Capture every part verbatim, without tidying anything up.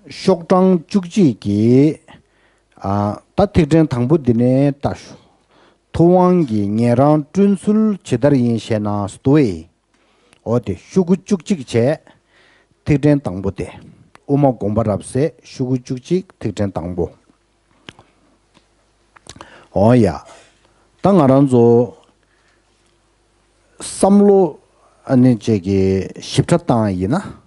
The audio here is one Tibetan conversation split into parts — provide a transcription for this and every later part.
ཤོག་གྲངས་བཅུ་གཅིག་གི་ཨ་ད་ཐིག་ཕྲེང་དང་པོ་འདི་ནས་ལྟ་ཞུ། ཐུབ་དབང་གིས་ཉན་རང་བསྐྲུན་ཚུལ་ཇི་ལྟར་ཡིན་ཞེ་ན་སྟོ་ཨེ། འོ་དེ་ཤོག་གུ་བཅུ་གཅིག་བྱས། ཐིག་ཕྲེང་དང་པོ་དེ། དབུ་མ་དགོངས་པ་རབ་གསལ་ཤོག་གུ་བཅུ་གཅིག་ཐིག་ཕྲེང་དང་པོ། འོ་ཡ། ད་ང་རང་ཚོ་བསམ་བློ་ཨ་ནི་ཅིག་གི་ཞིབ་ཕྲ་བཏང་ཡིན་ན།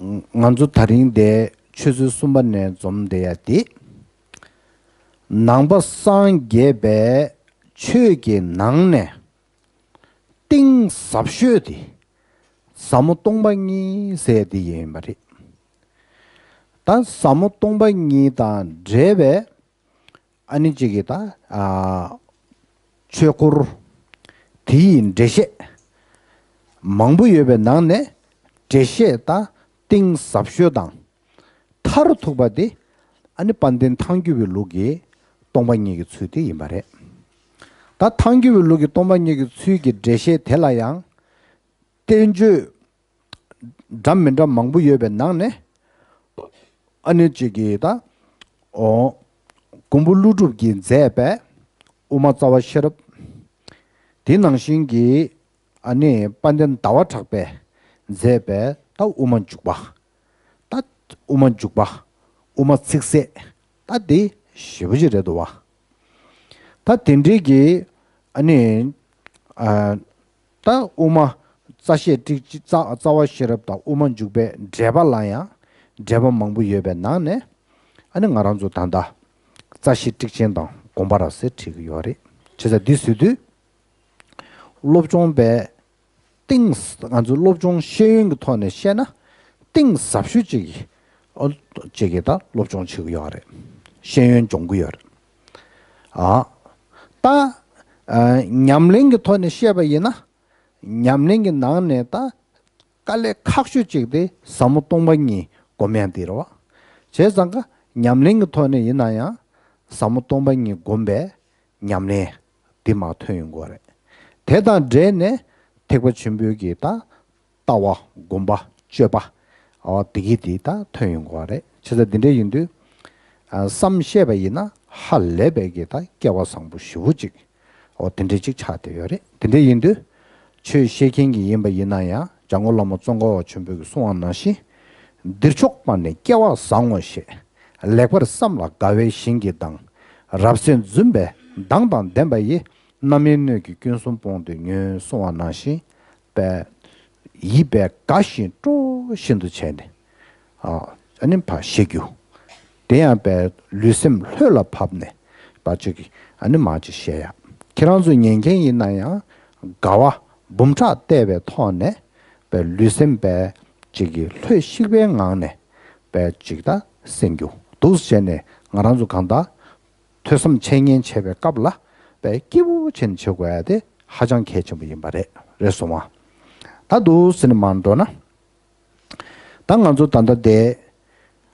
ང་ཚོ་ད་རིང་འདི་ཆོས་ཚུལ་གསུམ་པ་ནས་འཛོམས་བསྡད་ཡ་དེ། ནང་པ་སངས་རྒྱས་པའི་ཆོས་ཀྱི་ནང་ནས་གཏིང་ཟབ་ཤོས་དེ་ཟབ་མོ་སྟོང་པ་ཉིད་ཟེར་དེ་ཡིན་པ་རེད། ད་ཟབ་མོ་སྟོང་པ་ཉིད་དང་འབྲེལ་བའི་ཨ་ནི་གཅིག་གི་ད་ཨ་ཆོས་སྐོར་དེ་ཡི་འགྲེལ་བཤད་མང་པོ་ཡོད་པའི་ནང་ནས་འགྲེལ་བཤད་ད་གཏིང་ཟབ་ཤོས་དང་མཐར་ཐུག་པ་དེ་ཨ་ནི་དཔལ་ལྡན་ཐལ་འགྱུར་བའི་ལུགས་ཀྱི་སྟོང་པ་ཉིད་ཀྱི་ཚུལ་དེ་ཡིན་པ་རེད། ད་ཐལ་འགྱུར་བའི་ལུགས་ཀྱི་སྟོང་པ་ཉིད་ཀྱི་ཚུལ་གྱི་འགྲེལ་བཤད་དེ་ལ་ཡང་བསྟན་བཅོས་འདྲ་མི་འདྲ་མང་པོ་ཡོད་པའི་ནང་ནས་ཨ་ནི་གཅིག་གིས་ད་འོ་མགོན་པོ་ཀླུ་སྒྲུབ་ཀྱིས་མཛད་པའི་དབུ་མ་རྩ་བ་ཤེས་རབ། དེ་ནང་བཞིན་གྱི་ཨ་ནི་དཔལ་ལྡན་ཟླ་བ་གྲགས་པས་མཛད་པའི་ད་དབུ་མ་འཇུག་པ། ད་དབུ་མ་འཇུག་པ། དབུ་མ་ཚིག་གསལ། ད་དེ་ཞེ་པོ་ཅིག་རེད་འདུག་བ། ད་དེ་འདྲའི་གི་ཨ་ནི་ཨ་ད་དབུ་མ་རྩ་ཤེས་ཏིག་ཅི་རྩ་རྩ་བ་ཤེས་རབ་དང་དབུ་མ་འཇུག་པའི་འགྲེལ་པ་ལ་ཡང་འགྲེལ་པ་མང་པོ་ཡོད་པའི་ནང་ནས་ཨ་ནི་ང་རང་ཚོ་ད་ལྟ་རྩ་ཤེས་ཏིག་ཅན་དང་དགོངས་པ་རབ་གསལ་བྲིས་ཀྱི་ཡོད་རེད། བྱས་ཙང་འདི་ཟེར་དུས་སློབ་སྦྱོང་པའི་གཏིང་ང་ཚོ་སློབ་སྦྱོང་ཤེས་ཡོན་གྱི་ཐོག་ནས་བཤད་ན་གཏིང་ཟབ་ཤོས་ཅིག་གི་ཨོ་ཅིག་གི་ད་སློབ་སྦྱོང་བྱེད་ཀྱི་ཡོད་རེད། ཤེས་ཡོན་སྦྱོང་གི་ཡོད་རེད། ཨ་ད་ཨ་ཉམས་ལེན་གྱི་ཐོག་ནས་བཤད་པ་ཡིན་ན། ཉམས་ལེན་གྱི་ནང་ནས་ད་དཀའ་ལས་ཁག་ཤོས་གཅིག་དེ་ཟབ་མོ་སྟོང་པ་ཉིད་སྒོམ་ཡ་འདི་རེད་བ། བྱས་ཙང་ཀ་ཉམས་ལེན་གྱི་ཐོག་ནས་ཡིན་ན་ཡང་ཟབ་མོ་སྟོང་པ་ཉིད་སྒོམ་པའི་ཉམས་ལེན་འདི་མར་ཐོན་ཡོང་གི་རེད། དེ་དང་འབྲེལ་ནས་ཐེག་པ་ཆེན་པོའི་གི་ད་ལྟ་བ་སྒོམ་པ་སྤྱོད་པ་འོ་དེ་གི་དེ་ད་ཐོན་ཡོང་གི་རེད། བྱས་ཙང་འདི་འདྲ་ཡིན་དུས་ཨ་བསམ་ཤེས་པ་ཡིན་ན་ཧ་ལས་པའི་གི་ད་སྐལ་བ་བཟང་པོ་ཞེ་པོ་ཅིག་འོ་དེ་འདྲའི་ཅིག་ཆགས་བསྡད་ཡོད་རེད། དེ་འདྲ་ཡིན་དུས་ཆོས་བཤད་མཁན་གྱི་ཡིན་པ་ཡིན་ན་ཡང་འཇམ་མགོན་བླ་མ་ཙོང་ཁ་པ་ཆེན་པོས་གསུངས་པ་ནང་བཞིན། འདིར་ཕྱོགས་པ་ནི་སྐལ་བ་བཟང་ངོ་ཞེས། ལེགས་པར་བསམས་ལ་དགའ་བའི་བཞིན་གྱི་མདངས། རབ་གསལ་འཛུམ་པའི་མདངས་དང་ལྡན་པ་ཡིས། རྣམ་སྨིན་སྣོད་ཀྱི་སྐྱོན་གསུམ་སྤོང་དུ་ནུས། གསུངས་པ་ནང་བཞིན། པས་ཡིད་པས་དགའ་ཞིང་སྤྲོ་བཞིན་དུ་བྱས་ནས། ཨ་ནི་ཕར་བཤད་རྒྱུ། དེ་ཡང་པས་ལུས་སེམས་ལྷོད་ལ་བབས་ནས་པ་ཅིག་གིས་ཨ་ནི་མར་ཅིག་བཤད་ཡ། ཁྱེད་རང་ཚོ་ཉན་མཁན་ཡིན་ན་ཡང་དགའ་བ་འབུམ་ཕྲག་བལྟས་པའི་ཐོག་ནས་པས་ལུས་སེམས་པས་ཅིག་གིས་ལྷོད་ཤིག་པའི་ངང་ནས་པས་ཅིག་ད་གསན་རྒྱུ་འདུག་བྱས་ནས་ང་རང་ཚོ་གང་ལྟར་ཐོས་བསམ་འཆད་ཉན་བྱེད་པའི་སྐབས་ལ་པས་སྐྱིད་པོ་བྱས་ནས་བྱེད་དགོས་ཡ་དེ་ཧ་ཅང་གལ་ཆེན་པོ་ཡིན་པ་རེད། རེད་སོང་བ། ད་འདུག་ཟེར་ནས་མར་འགྲོ་ན། ད་ང་ཚོ་ད་ལྟ་དེ་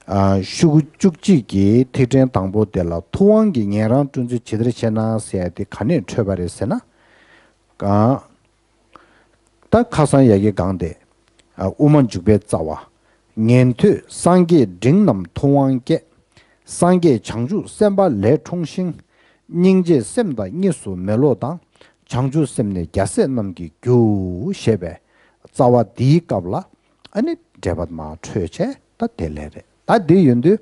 ཨ་ཤོག་གུ་བཅུ་གཅིག་གི་ཐིག་ཕྲེང་དང་པོ་དེ་ལ་ཐུབ་དབང་གིས་ཉན་རང་བསྐྲུན་ཚུལ་ཇི་ལྟར་བཤད་ན་ཟེར་ཡ་དེ་ག་ནས་འཕྲོས་པ་རེད་ཟེར་ན། གང་ད་ཁ་སང་ཡ་གི་གང་དེ་ཨ་དབུ་མ་འཇུག་པའི་རྩ་བ། ཉན་ཐོས་སངས་རྒྱས་འབྲིང་རྣམས་ཐུབ་དབང་སྐྱེས། སངས་རྒྱས་བྱང་ཆུབ་སེམས་དཔའ་ལས་འཁྲུངས་ཤིང་། སྙིང་རྗེ་སེམས་དང་གཉིས་སུ་མེད་བློ་དང་། བྱང་ཆུབ་སེམས་ནི་རྒྱལ་སྲས་རྣམས་ཀྱི་རྒྱུ། ཞེས་པའི་རྩ་བ་འདིའི་སྐབས་ལ་ཨ་ནི་འགྲེལ་པ་མར་འཕྲོས་བྱས་ད་དེ་ལས་རེད། ད་འདི་ཡིན་དུས་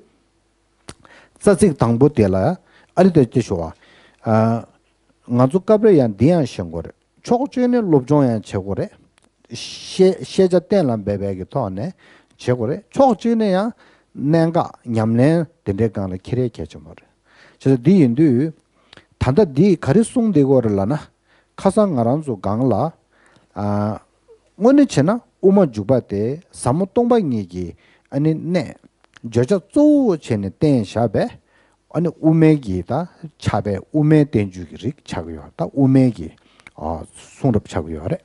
རྩ་ཚིག་དང་པོ་དེ་ལ་ཨ་ནི་ད་ཅི་ཞུ་བ། ཨ་ང་ཚོ་སྐབས་རེ་ཡང་འདི་ཡང་ཤེས་དགོས་རེད། ཕྱོགས་གཅིག་ནས་སློབ་སྦྱོང་ཡང་བྱེད་དགོས་རེད། ཤེས་ཤེས་བྱ་གཏན་ལ་འབེབས་པའི་གི་ཐོག་ནས་བྱེད་དགོས་རེད། ཕྱོགས་གཅིག་ནས་ཡང་གནད་འགག་ཉམས་ལེན་དེ་འདྲའི་སྒང་ལ་འཁྱེར་ཡས་གལ་ཆེན་པོ་རེད། བྱས་ཙང་འདི་ཡིན་དུས་ད་ལྟ་འདིས་ག་རེ་གསུངས་བསྡད་ཀྱི་ཡོད་རེད་ལབ་ན། ཁ་སང་ང་རང་ཚོ་སྒང་ལ་ཨ་དངོས་གནས་བྱས་ན་དབུ་མ་འཇུག་པ་དེ་ཟབ་མོ་སྟོང་པ་ཉིད་ཀྱི་ཨ་ནི་གནད་བརྗོད་བྱ་གཙོ་བོ་བྱས་ནས་བསྟན་བཞག་པས། ཨ་ནི་དབུ་མའི་གི་ད་ཕྱག་དཔེ་དབུ་མའི་བསྟན་བཅོས་ཀྱི་རིགས་ཆགས་ཀྱི་ཡོད། ད་དབུ་མའི་གི་ཨ་གསུང་རབ་ཆགས་ཀྱི་ཡོད་རེད།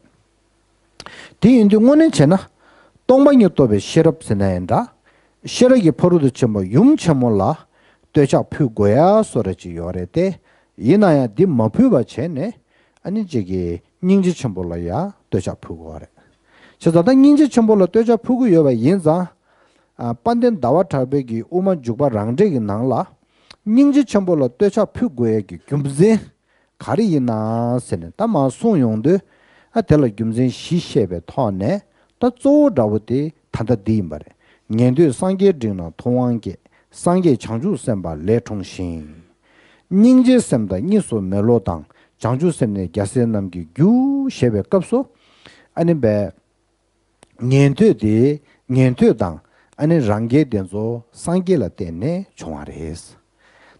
དེ་ཡིན་དུས་དངོས་གནས་བྱས་ན་སྟོང་པ་ཉིད་རྟོགས་པའི་ཤེས་རབ་ཟེར་ན་ཡང་འདྲ། ཤེས་རབ་ཀྱི་ཕ་རོལ་ཏུ་ཕྱིན་པ་ཡུམ་ཆེན་མོ་ལ་བསྟོད་ཕྱག་ཕུལ་དགོས་ཡ་བཟོ་འདྲ་ཅིག་ཡོད་རེད་དེ། ཡིན་ན་ཡང་འདི་མ་ཕུལ་བ་བྱས་ནས་ཨ་ནི་ཅིག་གི་སྙིང་རྗེ་ཆེན་པོ་ལ་ཡ་བསྟོད་ཕྱག་ཕུལ་དགོས་པ་རེད། བྱས་ཙང་ད་སྙིང་རྗེ་ཆེན་པོ་ལ་བསྟོད་ཕྱག་ཕུལ་གྱི་ཡོད་པ་ཡིན་ཙང་། ཨ་དཔལ་ལྡན་ཟླ་བ་གྲགས་པའི་གི་དབུ་མ་འཇུག་པ་རང་འགྲེལ་གྱི་ནང་ལ། སྙིང་རྗེ་ཆེན་པོ་ལ་བསྟོད་ཕྱག་ཕུལ་དགོས་ཡས་ཀྱི་རྒྱུ་མཚན་ག་རེ་ཡིན་ན་ཟེར་ནས་ད་མར་གསུངས་ཡོང་དུས། ཨ་དེ་ལ་རྒྱུ་མཚན་བཞི་བཤད་པའི་ཐོག་ནས། ད་གཙོ་བོ་འདྲ་བོ་དེ་ད་ལྟ་འདི་ཡིན་པ་རེད། ཉན་ཐོས་སངས་རྒྱས་འབྲིང་རྣམས་ཐུབ་དབང་སྐྱེས། སངས་རྒྱས་བྱང་ཆུབ་སེམས་དཔའ་ལས་འཁྲུངས་ཤིང་། སྙིང་རྗེའི་སེམས་དང་གཉིས་སུ་མེད་བློ་དང་། བྱང་ཆུབ་སེམས་ནི་རྒྱལ་སྲས་རྣམས་ཀྱི་རྒྱུ། ཞེས་པའི་སྐབས་སུ། ཨ་ནི་བས། ཉན་ཐོས་དེ། ཉན་ཐོས་དང་། ཨ་ནི་རང་རྒྱལ་དེ་ཚོ་སངས་རྒྱས་ལ་བརྟེན་ནས་བྱུང་བ་རེད།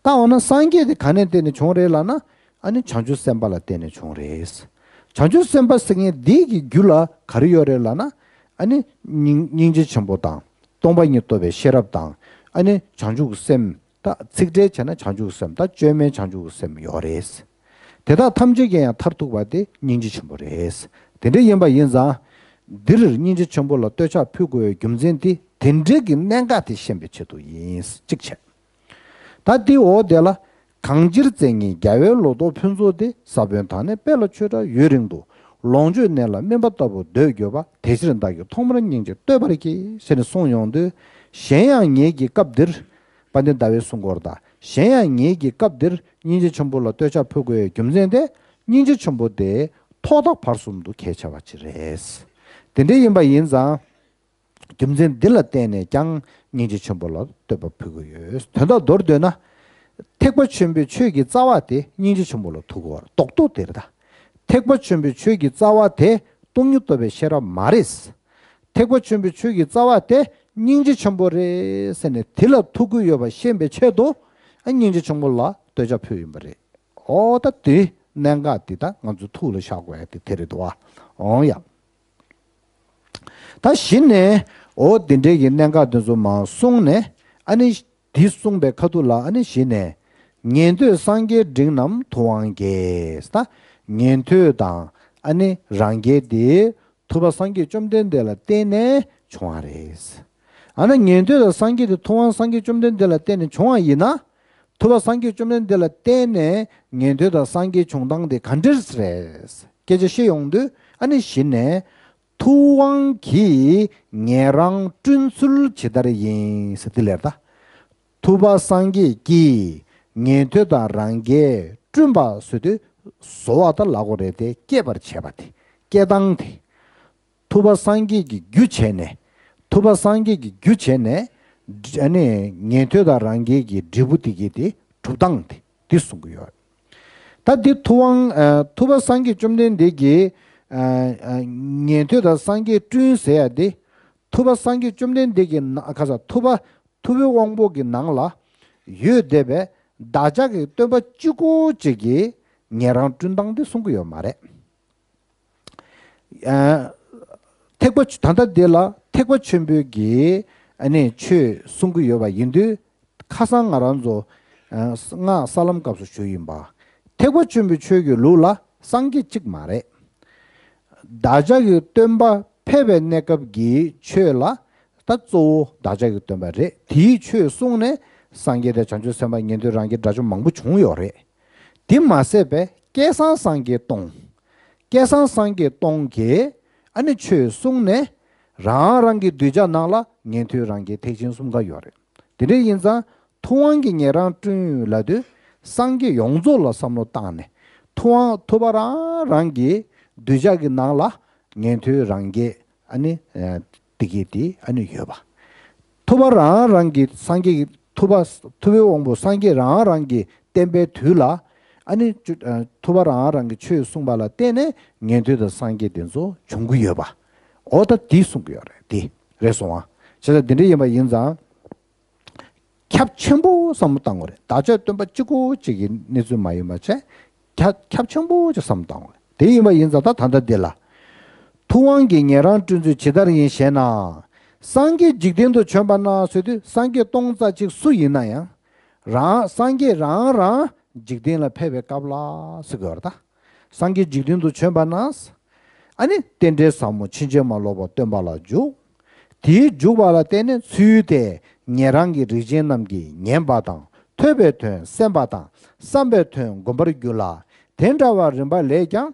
ད་འོ་ན་སངས་རྒྱས་དེ་ག་ནས་བརྟེན་ནས་བྱུང་རེད་ལབ་ན། ཨ་ནི་བྱང་ཆུབ་སེམས་དཔའ་ལ་བརྟེན་ནས་བྱུང་རེད། བྱང་ཆུབ་སེམས་དཔའ་ཟེར་མཁན་འདི་གི་རྒྱུད་ལ་ག་རེ་ཡོད་རེད་ལབ་ན། ཨ་ནི་སྙིང་སྙིང་རྗེ་ཆེན་པོ་དང་། སྟོང་པ་ཉིད་རྟོགས་པའི་ཤེས་རབ་དང་། ཨ་ནི་བྱང་ཆུབ་སེམས། ད་ཚིག་འགྲེལ་བྱས་ན་བྱང་ཆུབ་སེམས། ད་བཅོས་མའི་བྱང་ཆུབ་སེམས་ཡོད་རེད། དེ་དག་ཐམས་ཅད་ཀྱི་ཡང་མཐར་ཐུག་པ་དེ་སྙིང་རྗེ་ཆེན་པོ་རེད། དེ་འདྲ་ཡིན་པ་ཡིན་ཙང་། འདིར་སྙིང་རྗེ་ཆེན་པོ་ལ་བསྟོད་ཕྱག་ཕུལ་དགོས་པའི་རྒྱུ་མཚན་དེ་དེ་འདྲའི་གི་གནད་འགག་དེ་ཤེས་པའི་ཆེད་དུ་ཡིན། གཅིག་བྱས། ད་དེའི་འོག་དེ་ལ། གང་ཕྱིར་བཙན་ཉིད་རྒྱལ་བའི་ལོ་ཏོག་ཕུན་ཚོགས་དེ། ས་བོན་དང་ནི་དཔེ་ལ་ཆོས་གྲགས་ཡུན་རིང་དུ། ལོངས་སྤྱོད་གནས་ལ་སྨིན་པ་ལྟ་བུ་འདོད་གྱུར་པ། དེ་ཕྱིར་བདག་གིས་ཐོག་མར་སྙིང་རྗེ་བསྟོད་པར་བགྱི། ཞེས་ནས་གསུངས་ཡོང་དུས། གཞན་ཡང་ངེད་ཀྱིས་སྐབས་འདིར། དཔལ་ལྡན་ཟླ་བས་གསུང་གི་ཡོད་རེད་ད། གཞན་ཡང་ངེད་ཀྱིས་སྐབས་འདིར་སྙིང་རྗེ་ཆེན་པོ་ལ་བསྟོད་ཕྱག་ཕུལ་དགོས་པའི་རྒྱུ་མཚན་དེ། སྙིང་རྗེ་ཆེན་པོ་དེ་ཐོག་མཐའ་བར་གསུམ་དུ་གལ་ཆེ་བ་ཅིག་རེད། དེ་འདྲ་ཡིན་པ་ཡིན་ཙང་། རྒྱུ་མཚན་འདི་ལ་བརྟེན་ནས་ཀྱང་སྙིང་རྗེ་ཆེན་པོ་ལ་བསྟོད་པ་ཕུལ་གྱི་ཡོད། དོན་དག་མདོར་བསྡུས་ན། ཐེག་པ་ཆེན་པོའི་ཆོས་ཀྱི་རྩ་བ་དེ་སྙིང་རྗེ་ཆེན་པོ་ལ་ཐུག་གི་ཡོད་རེད། རྡོག་རྡོག་དེ་རེད་ད། ཐེག་པ་ཆེན་པོའི་ཆོས་ཀྱི་རྩ་བ་དེ་སྟོང་ཉིད་རྟོགས་པའི་ཤེས་རབ་མ་རེད། ཐེག་པ་ཆེན་པོའི་ཆོས་ཀྱི་རྩ་བ་དེ་སྙིང་རྗེ་ཆེན་པོ་རེད་ཟེར་ནས་དེ་ལ་ཐུག་གི་ཡོད་པ་ཤེས་པའི་ཆེད་དུ། ཨ་སྙིང་རྗེ་ཆེན་པོ་ལ་བསྟོད་ཕྱག་ཕུལ་ཡིན་པ་རེད། ཨོ་ད་དེ་གནད་འགག་དེ་ད་ང་ཚོ་ཐུགས་ལ་བཞག་དགོས་ཡ་དེ་དེ་རེད་འདུག་བ། ཨོང་ཡ། ད་གཞི་ནས་ཨོ་དེ་འདྲའི་གི་གནད་འགག་དེ་ཚོ་མར་གསུངས་ནས། ཨ་ནི་འདི་གསུངས་པའི་ཁ་ཐུག་ལ། ཨ་ནི་གཞི་ནས། ཉན་ཐོས་སངས་རྒྱས་འབྲིང་རྣམས་ཐུབ་དབང་སྐྱེས། ད་ཉན་ཐོས་དང་། ཨ་ནི་རང་རྒྱལ་དེ་ཐུབ་པ་སངས་རྒྱས་བཅོམ་ལྡན་འདས་ལ་བརྟེན་ནས་བྱུང་བ་རེད། ཨ་ནི་ཉན་ཐོས་དང་སངས་རྒྱས་དེ་ཐུབ་དབང་སངས་རྒྱས་བཅོམ་ལྡན་འདས་ལ་བརྟེན་ནས་བྱུང་བ་ཡིན་ན། ཐུབ་པ་སངས་རྒྱས་བཅོམ་ལྡན་འདས་ལ་བརྟེན་ནས་ཉན་ཐོས་དང་སངས་རྒྱས་བྱུང་སྟངས་དེ་ག་འདྲ་རེད། སྐད་ཆ་བཤད་ཡོང་དུས། ཨ་ནི་གཞི་ནས། ཐུབ་དབང་གིས་ཉན་རང་བསྐྲུན་ཚུལ་ཇི་ལྟར་ཡིན་ཟེར་དེ་ལེར་ད། ཐུབ་པ་སངས་རྒྱས་ཀྱིས་ཉན་ཐོས་དང་རང་རྒྱལ་བསྐྲུན་པ་ཟེར་དུས། བཟོ་བ་ད་ལབ་དགོས་རེད་དེ། སྐྱེད་པར་བྱས་པ་དེ། སྐྱེད་སྟངས་དེ། ཐུབ་པ་སངས་རྒྱས་ཀྱི་རྒྱུ་བྱས་ནས། ཐུབ་པ་སངས་རྒྱས་ཀྱི་རྒྱུ་བྱས་ནས། ཨ་ནི་ཉན་ཐོས་དང་རང་རྒྱལ་གྱི་འབྲས་བུ་དེ་གི་དེ་གྲུབ་སྟངས་དེ་དེ་གསུང་གི་ཡོད། ད་འདི་ཐུབ་དབང་། ཨ་ཐུབ་པ་སངས་རྒྱས་བཅོམ་ལྡན་འདས་ཀྱིས། ཨ་ཨ་ཉན་ཐོས་དང་སངས་རྒྱས་བསྐྲུན་ཟེར་ཡ་དེ། ཐུབ་པ་སངས་རྒྱས་བཅོམ་ལྡན་འདས་ཀྱི་ནང་། ཁ་ས་ཐུབ་པ། ཐུབ་པའི་དབང་པོ་གི་ནང་ལ་ཡོད་བསྡད་པའི་བདག་ཅག་གི་སྟོན་པ་གཅིག་པོ་གཅིག་གིས་ཉན་རང་བསྐྲུན་སྟངས་དེ་གསུང་གི་ཡོད་མ་རེད། ཨ་ཐེག་པ་ཆོས། ད་ལྟ་འདི་ལ་ཐེག་པ་ཆེན་པོའི་གི་ཨ་ནི་ཆོས་གསུང་གི་ཡོད་པ་ཡིན་དུས། ཁ་སང་ང་རང་ཚོ་ཨ་སྔགས་ས་ལམ་སྐབས་སུ་ཞུས་ཡིན་པ། ཐེག་པ་ཆེན་པོའི་ཆོས་ཀྱི་ལུགས་ལ་སངས་རྒྱས་གཅིག་མ་རེད། བདག་ཅག་གི་སྟོན་པ་ཕེབས་པའི་གནས་སྐབས་ཀྱི་ཆོས་ལ། ད་གཙོ་བོ་བདག་ཅག་གི་སྟོན་པ་རེད། དེའི་ཆོས་གསུངས་ནས་སངས་རྒྱས་དང་བྱང་ཆུབ་སེམས་དཔའ་ཉན་ཐོས་རང་རྒྱལ་དགྲ་བཅོམ་མང་པོ་བྱུང་ཡོད་རེད། དེ་མ་ཟད་པའི་བསྐལ་བཟང་སངས་རྒྱས་སྟོང་། བསྐལ་བཟང་སངས་རྒྱས་སྟོང་གིས་ཨ་ནི་ཆོས་གསུངས་ནས། རང་རང་གི་གདུལ་བྱ་ནང་ལ་ཉན་ཐོས་རང་རྒྱལ་ཐེག་ཆེན་གསུམ་ཀ་ཡོད་རེད། དེ་འདྲ་ཡིན་ཙང་ཐུབ་དབང་གིས་ཉན་རང་བསྐྲུན་ལབ་དུས། སངས་རྒྱས་ཡོངས་རྫོགས་ལ་བསམ་བློ་བཏང་ནས། ཐུབ་དབང་ཐུབ་པ་རང་རང་གི་གདུལ་བྱ་གི་ནང་ལ་ཉན་ཐོས་རང་རྒྱལ། ཨ་ནི་ཨ་དེ་གི་དེ་ཨ་ནི་ཡོད་པ། ཐུབ་པ་རང་རང་གི་སངས་རྒྱས་ཀྱི་ཐུབ་པ། ཐུབ་པའི་དབང་པོ་སངས་རྒྱས་རང་རང་གི་བསྟན་པའི་དུས་ལ། ཨ་ནི་ཆོས་ཨ་ཐུབ་པ་རང་རང་གི་ཆོས་གསུངས་པ་ལ་བརྟེན་ནས་ཉན་ཐོས་དང་སངས་རྒྱས་དེ་ཚོ་བྱུང་གི་ཡོད་པ། འོ་ད་དེ་གསུང་གི་ཡོད་རེད། དེ་རེད་སོང་བ། བྱས་ཙང་དེ་འདྲ་ཡིན་པ་ཡིན་ཙང་། ཁྱབ་ཆེན་པོ་བསམ་བློ་བཏང་དགོས་རེད། བདག་ཅག་སྟོན་པ་གཅིག་པོ་གཅིག་གི་གནས་ཚུལ་མ་ཡིན་པ་བྱས། ཁྱབ་ཁྱབ་ཆེན་པོ་གཅིག་བསམ་བློ་བཏང་དགོས་རེད། དེ་ཡིན་པ་ཡིན་ཙང་ད་ད་ལྟ་འདི་ལ། ཐུབ་དབང་གིས་ཉན་རང་བསྐྲུན་ཚུལ་ཇི་ལྟར་ཡིན་ཞེ་ན། སངས་རྒྱས་འཇིག་རྟེན་དུ་བྱོན་པ་ན་ཟེར་དུས། སངས་རྒྱས་སྟོང་རྩ་གཅིག་སུ་ཡིན་ན་ཡང་། རང་སངས་རྒྱས་རང་རང་འཇིག་རྟེན་ལ་ཕེབས་པའི་སྐབས་ལ་ཟེར་དགོས་རེད་ད། སངས་རྒྱས་འཇིག་རྟེན་དུ་བྱོན་པ་ན། ཨ་ནི་རྟེན་འབྲེལ་ཟབ་མོ་ཕྱིན་ཅི་མ་ལོག་པ་སྟོན་པ་ལ་འཇུག་དེའི་འཇུག་པ་ལ་བརྟེན་ནས་ཚུལ་དེ་ཉན་རང་གི་རིགས་ཅན་རྣམས་ཀྱིས་ཉན་པ་དང་། ཐོས་པའི་དོན་གསན་པ་དང་། བསམ་པའི་དོན་བསྒོམ་པར་འགྱུར་ལ། དེ་འདྲ་བ་རིམ་པ་ལས་ཀྱང་།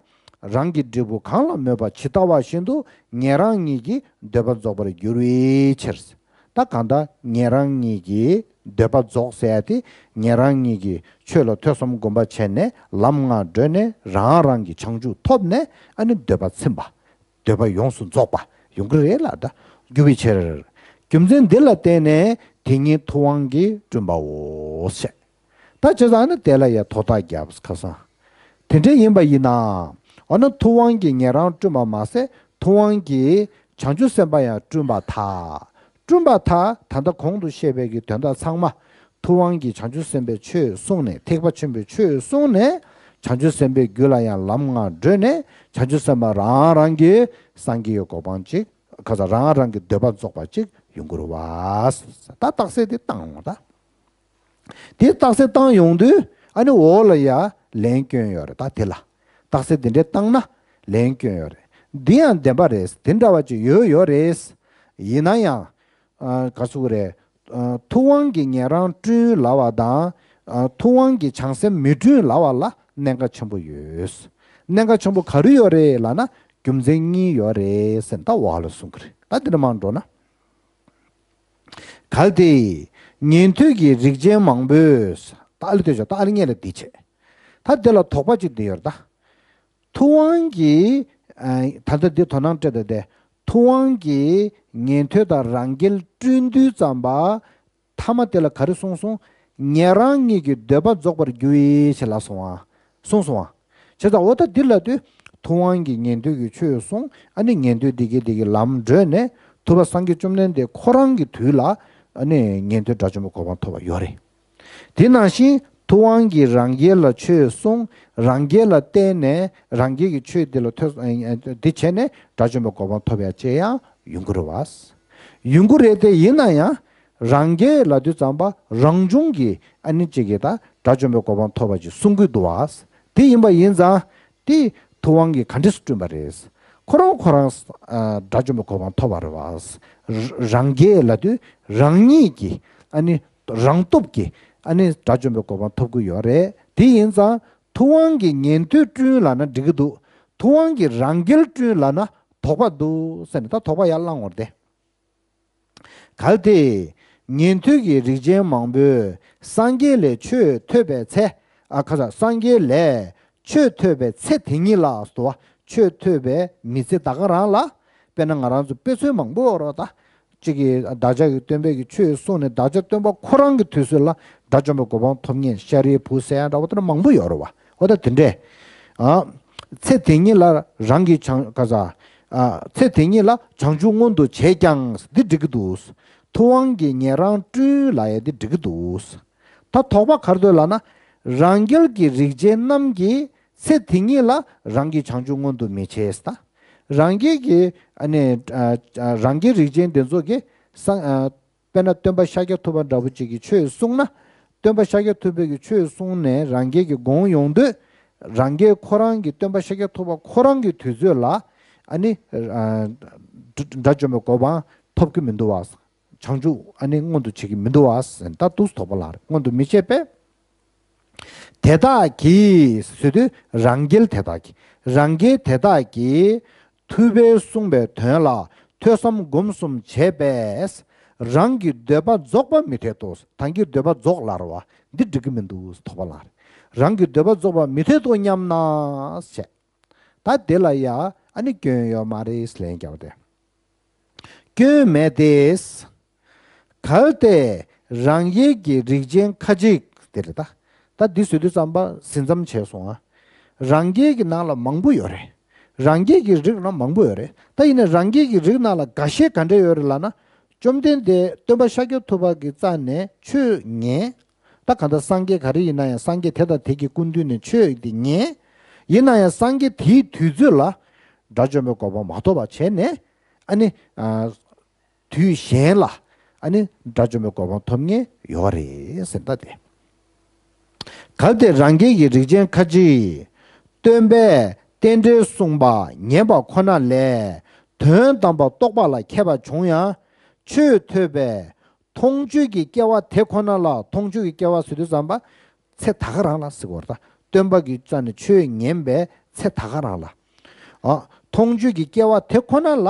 རང་གི་འབྲས་བུ་གང་ལ་མོས་པ་ཇི་ལྟ་བ་བཞིན་དུ་ཉན་རང་ཉིད་ཀྱི་འདོད་པ་རྫོགས་པར་འགྱུར་བའི་ཕྱིར། ད་ ད་གང་ལྟར་ཉན་རང་གཉིས་ཀྱི་འདོད་པ་རྫོགས་ཟེར་ཡ་དེ། ཉན་རང་གཉིས་ཀྱིས་ཆོས་ལ་ཐོས་བསམ་སྒོམ་པ་བྱས་ནས་ལམ་ལྔ་བགྲོད་ནས་རང་རང་གི་བྱང་ཆུབ་ཐོབ་ནས། ཨ་ནི་འདོད་པ་ཚིམ་པ། འདོད་པ་ཡོངས་སུ་རྫོགས་པ་ཡོང་གི་རེད་ལ། ད་རྒྱུ་བའི་ཕྱིར། རྒྱུ་མཚན་འདི་ལ་བརྟེན་ནས་དེ་ཉིད་ཐུབ་དབང་གིས་བསྐྲུན་པའོ་ཞེས། ད་བྱས་ཙང་ནི་དེ་ལ་ཡང་དོ་བདག་རྒྱབ་ཁ་སང་། དེ་འདྲ་ཡིན་པ་ཡིན་ན། འོ་ན་ཐུབ་དབང་གིས་ཉན་རང་བསྐྲུན་པ་མ་ཟད། ཐུབ་དབང་གིས་བྱང་ཆུབ་སེམས་དཔའ་ཡང་བསྐྲུན་པར་ཐལ། བསྐྲུན་པར་ཐལ། ད་ལྟ་གོང་དུ་བཤད་པའི་གི་དོན་དག་ཚང་མ། ཐུབ་དབང་གིས་བྱང་ཆུབ་སེམས་དཔའི་ཆོས་གསུངས་ནས། ཐེག་པ་ཆེན་པོའི་ཆོས་གསུངས་ནས། བྱང་ཆུབ་སེམས་དཔའི་རྒྱུད་ལ་ཡང་ལམ་ལྔ་བགྲོད་ནས། བྱང་ཆུབ་སེམས་དཔའ་རང་རང་གི་སངས་རྒྱས་ཀྱི་གོ་འཕང་ཅིག་ག་ས་རང་རང་གི་འདོད་པ་རྫོགས་པ་ཅིག་ཡོང་གི་རེད་བ། ད་རྟགས་གསལ་དེ་བཏང་ཡོང་ད། དེ་རྟགས་གསལ་བཏང་ཡོང་དུས། ཨ་ནི་འོག་ལ་ཡ་ལན་སྐྱོན་ཡོད་རེད། ད་དེ་ལ་རྟགས་གསལ་དེ་འདྲས་བཏང་ན་ལན་སྐྱོན་ཡོད་རེད། འདི་ཡང་བདེན་པ་རེད། དེ་འདྲ་བ་ཅིག་ཡོད་ཡོད་རེད། ཡིན་ན་ཡང་། ཨ། ག་ཟེར་དགོས་རེད། ཨ། ཐུབ་དབང་གིས་ཉན་རང་བསྐྲུན་ལབ་པ་དང་། ཨ། ཐུབ་དབང་གིས་བྱང་སེམས་མི་བསྐྲུན་ལབ་པ་ལ་གནད་འགག་ཆེན་པོ་ཡོད། གནད་འགག་ཆེན་པོ་ག་རེ་ཡོད་རེད་ལབ་ན། རྒྱུ་མཚན་གཉིས་ཡོད་རེད་ཟེར་ད་འོག་ལ་གསུང་གི་རེད། ད་འདི་འདྲ་མང་འགྲོ་ན། གལ་ཏེ་ཉན་ཐོས་ཀྱི་རིགས་ཅན་མང་པོས། ད་ཨ་ལི་ལྟོས་ཤོག་ད་ཨ་ལི་ངེད་ལ་འདི་བྱེད། ད་འདི་ལ་དོགས་པ་ཅིག་འདི་ཡོད་རེད་ད། ཐུབ་དབང་གིས། ཨ། ད་ལྟ་འདི་དོ་སྣང་སྤྲད་ད་དེ། ཐུབ་དབང་གིས་ཉན་ཐོས་དང་རང་རྒྱལ་བསྐྲུན་དུས་ཙམ་པ། ཐ་མ་དེ་ལ་ག་རེ་གསུངས་སོང་། ཉན་རང་ཉིད་ཀྱི་འདོད་པ་རྫོགས་པར་འགྱུར་བའི་ཕྱིར་ལ་གསུངས་པ། གསུངས་སོང་བ། བྱས་ཙང་འོ་ད་འདི་ལ་དུས། ཐུབ་དབང་གིས་ཉན་ཐོས་ཀྱི་ཆོས་གསུངས། ཨ་ནི་ཉན་ཐོས་འདི་གིས་འདི་གི་ལམ་བགྲོད་ནས། ཐུབ་པ་སངས་རྒྱས་བཅོམ་ལྡན་འདས་ཁོ་རང་གི་དུས་ལ། ཨ་ནི་ཉན་ཐོས་དགྲ་བཅོམ་པའི་གོ་འཕང་ཐོབ་པ་ཡོད་རེད། དེ་ནང་བཞིན་ཐུབ་དབང་གིས་རང་རྒྱལ་ལ་ཆོས་གསུངས། རང་རྒྱལ་ལ་བརྟེན་ནས་རང་རྒྱལ་གྱི་ཆོས་འདི་ལ་ཐོས། འདི་བྱས་ནས་དགྲ་བཅོམ་པའི་གོ་འཕང་ཐོབ་ཡ་ཅེས་ཡང་ཡོང་གི་རེད་བ། ཡོང་གི་རེད་དེ། ཡིན་ན་ཡང་རང་རྒྱལ་ལབ་དུས་ཙམ་པ་རང་བྱུང་གི་ཨ་ནི་གཅིག་གིས་ད་དགྲ་བཅོམ་པའི་གོ་འཕང་ཐོབ་པ་ཅིག་གསུང་གི་འདུག་བ། དེ་ཡིན་པ་ཡིན་ཙང་དེ་ཐུབ་དབང་གིས་ག་འདྲས་སེ་བསྐྲུན་པ་རེད། ཁོ་རང་ཁོ་རང་ཨ་དགྲ་བཅོམ་པའི་གོ་འཕང་ཐོབ་པ་རེད་བ། རང་རྒྱལ་ལབ་དུས་རང་ཉིད་ཀྱིས་ཨ་ནི། རང་སྟོབས་ཀྱིས་ཨ་ནི་དགྲ་བཅོམ་པའི་གོ་འཕང་ཐོབ་ཀྱི་ཡོད་རེད། དེ་ཡིན་ཙང་ཐུབ་དབང་གིས་ཉན་ཐོས་བསྐྲུན་ལབ་ན་འགྲིག་གི་འདུག་ཐུབ་དབང་གིས་རང་རྒྱལ་བསྐྲུན་ལབ་ན་དོགས་པ་འདུག་ཟེར་ནས་ད་དོགས་པ་ཡར་བསླངས་ཡོང་རེད་དེ། གལ་ཏེ་ཉན་ཐོས་ཀྱི་རིགས་ཅན་མང་པོས་སངས་རྒྱས་ལས་ཆོས་ཐོས་པའི་ཚེ། ཨ། ཁ་ས་སངས་རྒྱས་ལས་ཆོས་ཐོས་པའི་ཚེ་དེ་ཉིད་ལ་ཟེར་བ། ཆོས་ཐོས་པའི་མི་ཚེ་ད་ག་རང་ལ། དཔེར་ན་ང་རང་ཚོ་དཔེ་མཚོན་མང་པོ་ཡོད་རེད་ད། གཅིག་གིས་བདག་ཅག་གི་སྟོན་པའི་གི་ཆོས་གསུངས་ནས་བདག་ཅག་སྟོན་པ་ཁོ་རང་གི་དུས་ཚོད་ལ་དགྲ་བཅོམ་པའི་གོ་འཕང་ཐོབ་མཁན་ཤཱ་རིའི་བུ་ཟེར་ཡ་འདྲ་བོ་དེ་འདྲ་མང་པོ་ཡོད་རེད་བ། འོ་ད་དེ་འདྲས། ཨ། ཚེ་དེ་ཉིད་ལ་རང་གི་བྱང་། ག་ས། ཨ། ཚེ་དེ་ཉིད་ལ་བྱང་ཆུབ་མངོན་དུ་བྱས་ཀྱང་འདི་འགྲིག་གི་འདུག་ཐུབ་དབང་གིས་ཉན་རང་བསྐྲུན་ལབ་ཡ་འདི་འགྲིག་གི་འདུག་ད་དོགས་པ་ག་རེ་འདུག་ལབ་ན། རང་རྒྱལ་གྱི་རིགས་ཅན་རྣམས་ཀྱིས་ཚེ་དེ་ཉིད་ལ་རང་གི་བྱང་ཆུབ་མངོན་དུ་མི་བྱས་ད། རང་རྒྱལ་གྱི་ཨ་ནི། ཨ། ཨ། རང་རྒྱལ་རིགས་ཅན་དེ་ཚོ་གིས་སངས། ཨ། དཔེར་ན་སྟོན་པ་ཤཱཀྱ་ཐུབ་པ་འདྲ་བོ་ཅིག་གིས་ཆོས་གསུངས་ན། སྟོན་པ་ཤཱཀྱ་ཐུབ་པའི་གི་ཆོས་གསུངས་ནས་རང་རྒྱལ་གྱི་དགོངས་ཡོང་དུས། རང་རྒྱལ་ཁོ་རང་གི་སྟོན་པ་ཤཱཀྱ་ཐུབ་པ་ཁོ་རང་གི་དུས་ཚོད་ལ། ཨ་ནི། ཨ། དགྲ་བཅོམ་པའི་གོ་འཕང་ཐོབ་ཀྱི་མི་འདུག་བ། བྱང་ཆུབ་ཨ་ནི་མངོན་དུ་བྱེད་ཀྱི་མི་འདུག་བ་ཟེར། ད་འདུག་སེ་དོགས་པ་ལངས་རེད། མངོན་དུ་མི་བྱེད་པས། དེ་དག་གིས་ཟེར་དུས་རང་རྒྱལ་དེ་དག་གིས། རང་རྒྱལ་དེ་དག་གིས་ཐུབ་པས་གསུངས་པའི་དོན་ལ་ཐོས་བསམ་སྒོམ་གསུམ་བྱས་པས་རང་གི་འདོད་པ་རྫོགས་པ་མི་འཐད་དོ། རང་གི་འདོད་པ་རྫོགས་ལབ་རེད་བ། འདི་འགྲིག་གི་མི་འདུག་དོགས་པ་ལངས་རེད། རང་གི་འདོད་པ་རྫོགས་པ་མི་འཐད་དོ་སྙམ་ན་ཞེས། ད་དེ་ལ་ཡ་ཨ་ནི་སྐྱོན་ཡོད་མ་རེད་ལན་རྒྱབ་སྟེ། སྐྱོན་མེད་དེ། གལ་ཏེ་རང་རྒྱལ་གྱི་རིགས་ཅན་ཁ་ཅིག་དེ་རེད་ད། ད་འདི་བཟོ་དུས་ཙམ་པ་ཟིན་མཚམས་ཆད་སོང་ཨ། རང་རྒྱལ་གྱི་ནང་ལ་མང་པོ་ཡོད་རེད། རང་རྒྱལ་གྱི་རིགས་ནང་མང་པོ་ཡོད་རེད། ད་ཡིན་ན་རང་རྒྱལ་གྱི་རིགས་ནང་ལ་འགའ་ཤས་ག་འདྲ་ཡོད་རེད་ལབ་ན། བཅོམ་ལྡན་འདས་སྟོན་པ་ཤཱཀྱ་ཐུབ་པ་གི་རྩ་ནས་ཆོས་ཉན། ད་གང་ལྟར་སངས་རྒྱས་ག་རེ་ཡིན་ན་ཡང་སངས་རྒྱས་དེ་དང་དེ་གི་སྐུ་མདུན་ནས་ཆོས་དེ་ཉན། ཡིན་ན་ཡང་སངས་རྒྱས་དེའི་དུས་ཚོད་ལ་དགྲ་བཅོམ་པའི་གོ་འཕང་མ་ཐོབ་པ་བྱས་ནས། ཨ་ནི། ཨ། དུས་གཞན་ལ་ཨ་ནི་དགྲ་བཅོམ་པའི་གོ་འཕང་ཐོབ་མཁན་ཡོད་རེད་ཟེར་ད་དེ། གལ་ཏེ་རང་རྒྱལ་གྱི་རིགས་ཅན་ཁ་ཅིག་སྟོན་པས་རྟེན་འབྲེལ་གསུངས་པ་ཉན་པ་ཁོ་ན་ལས་དོན་དམ་པ་རྟོགས་པ་ལ་མཁས་པ་བྱུང་ཡང་ཆོས་ཐོས་པས་མཐོང་ཆོས་ཀྱི་སྐལ་བ་དེ་ཁོ་ན་ལ། མཐོང་ཆོས་ཀྱི་སྐལ་བ་ཟེར་དུས་ཙམ་པ། ཚེ་ད་ག་རང་ལ་ཟེར་བ་རེད་ད། སྟོན་པ་གི་རྩ་ནས་ཆོས་ཉན་པའི་ཚེ་ད་ག་རང་ལ། ཨ། མཐོང་ཆོས་ཀྱི་སྐལ་བ་དེ་ཁོ་ན་ལ་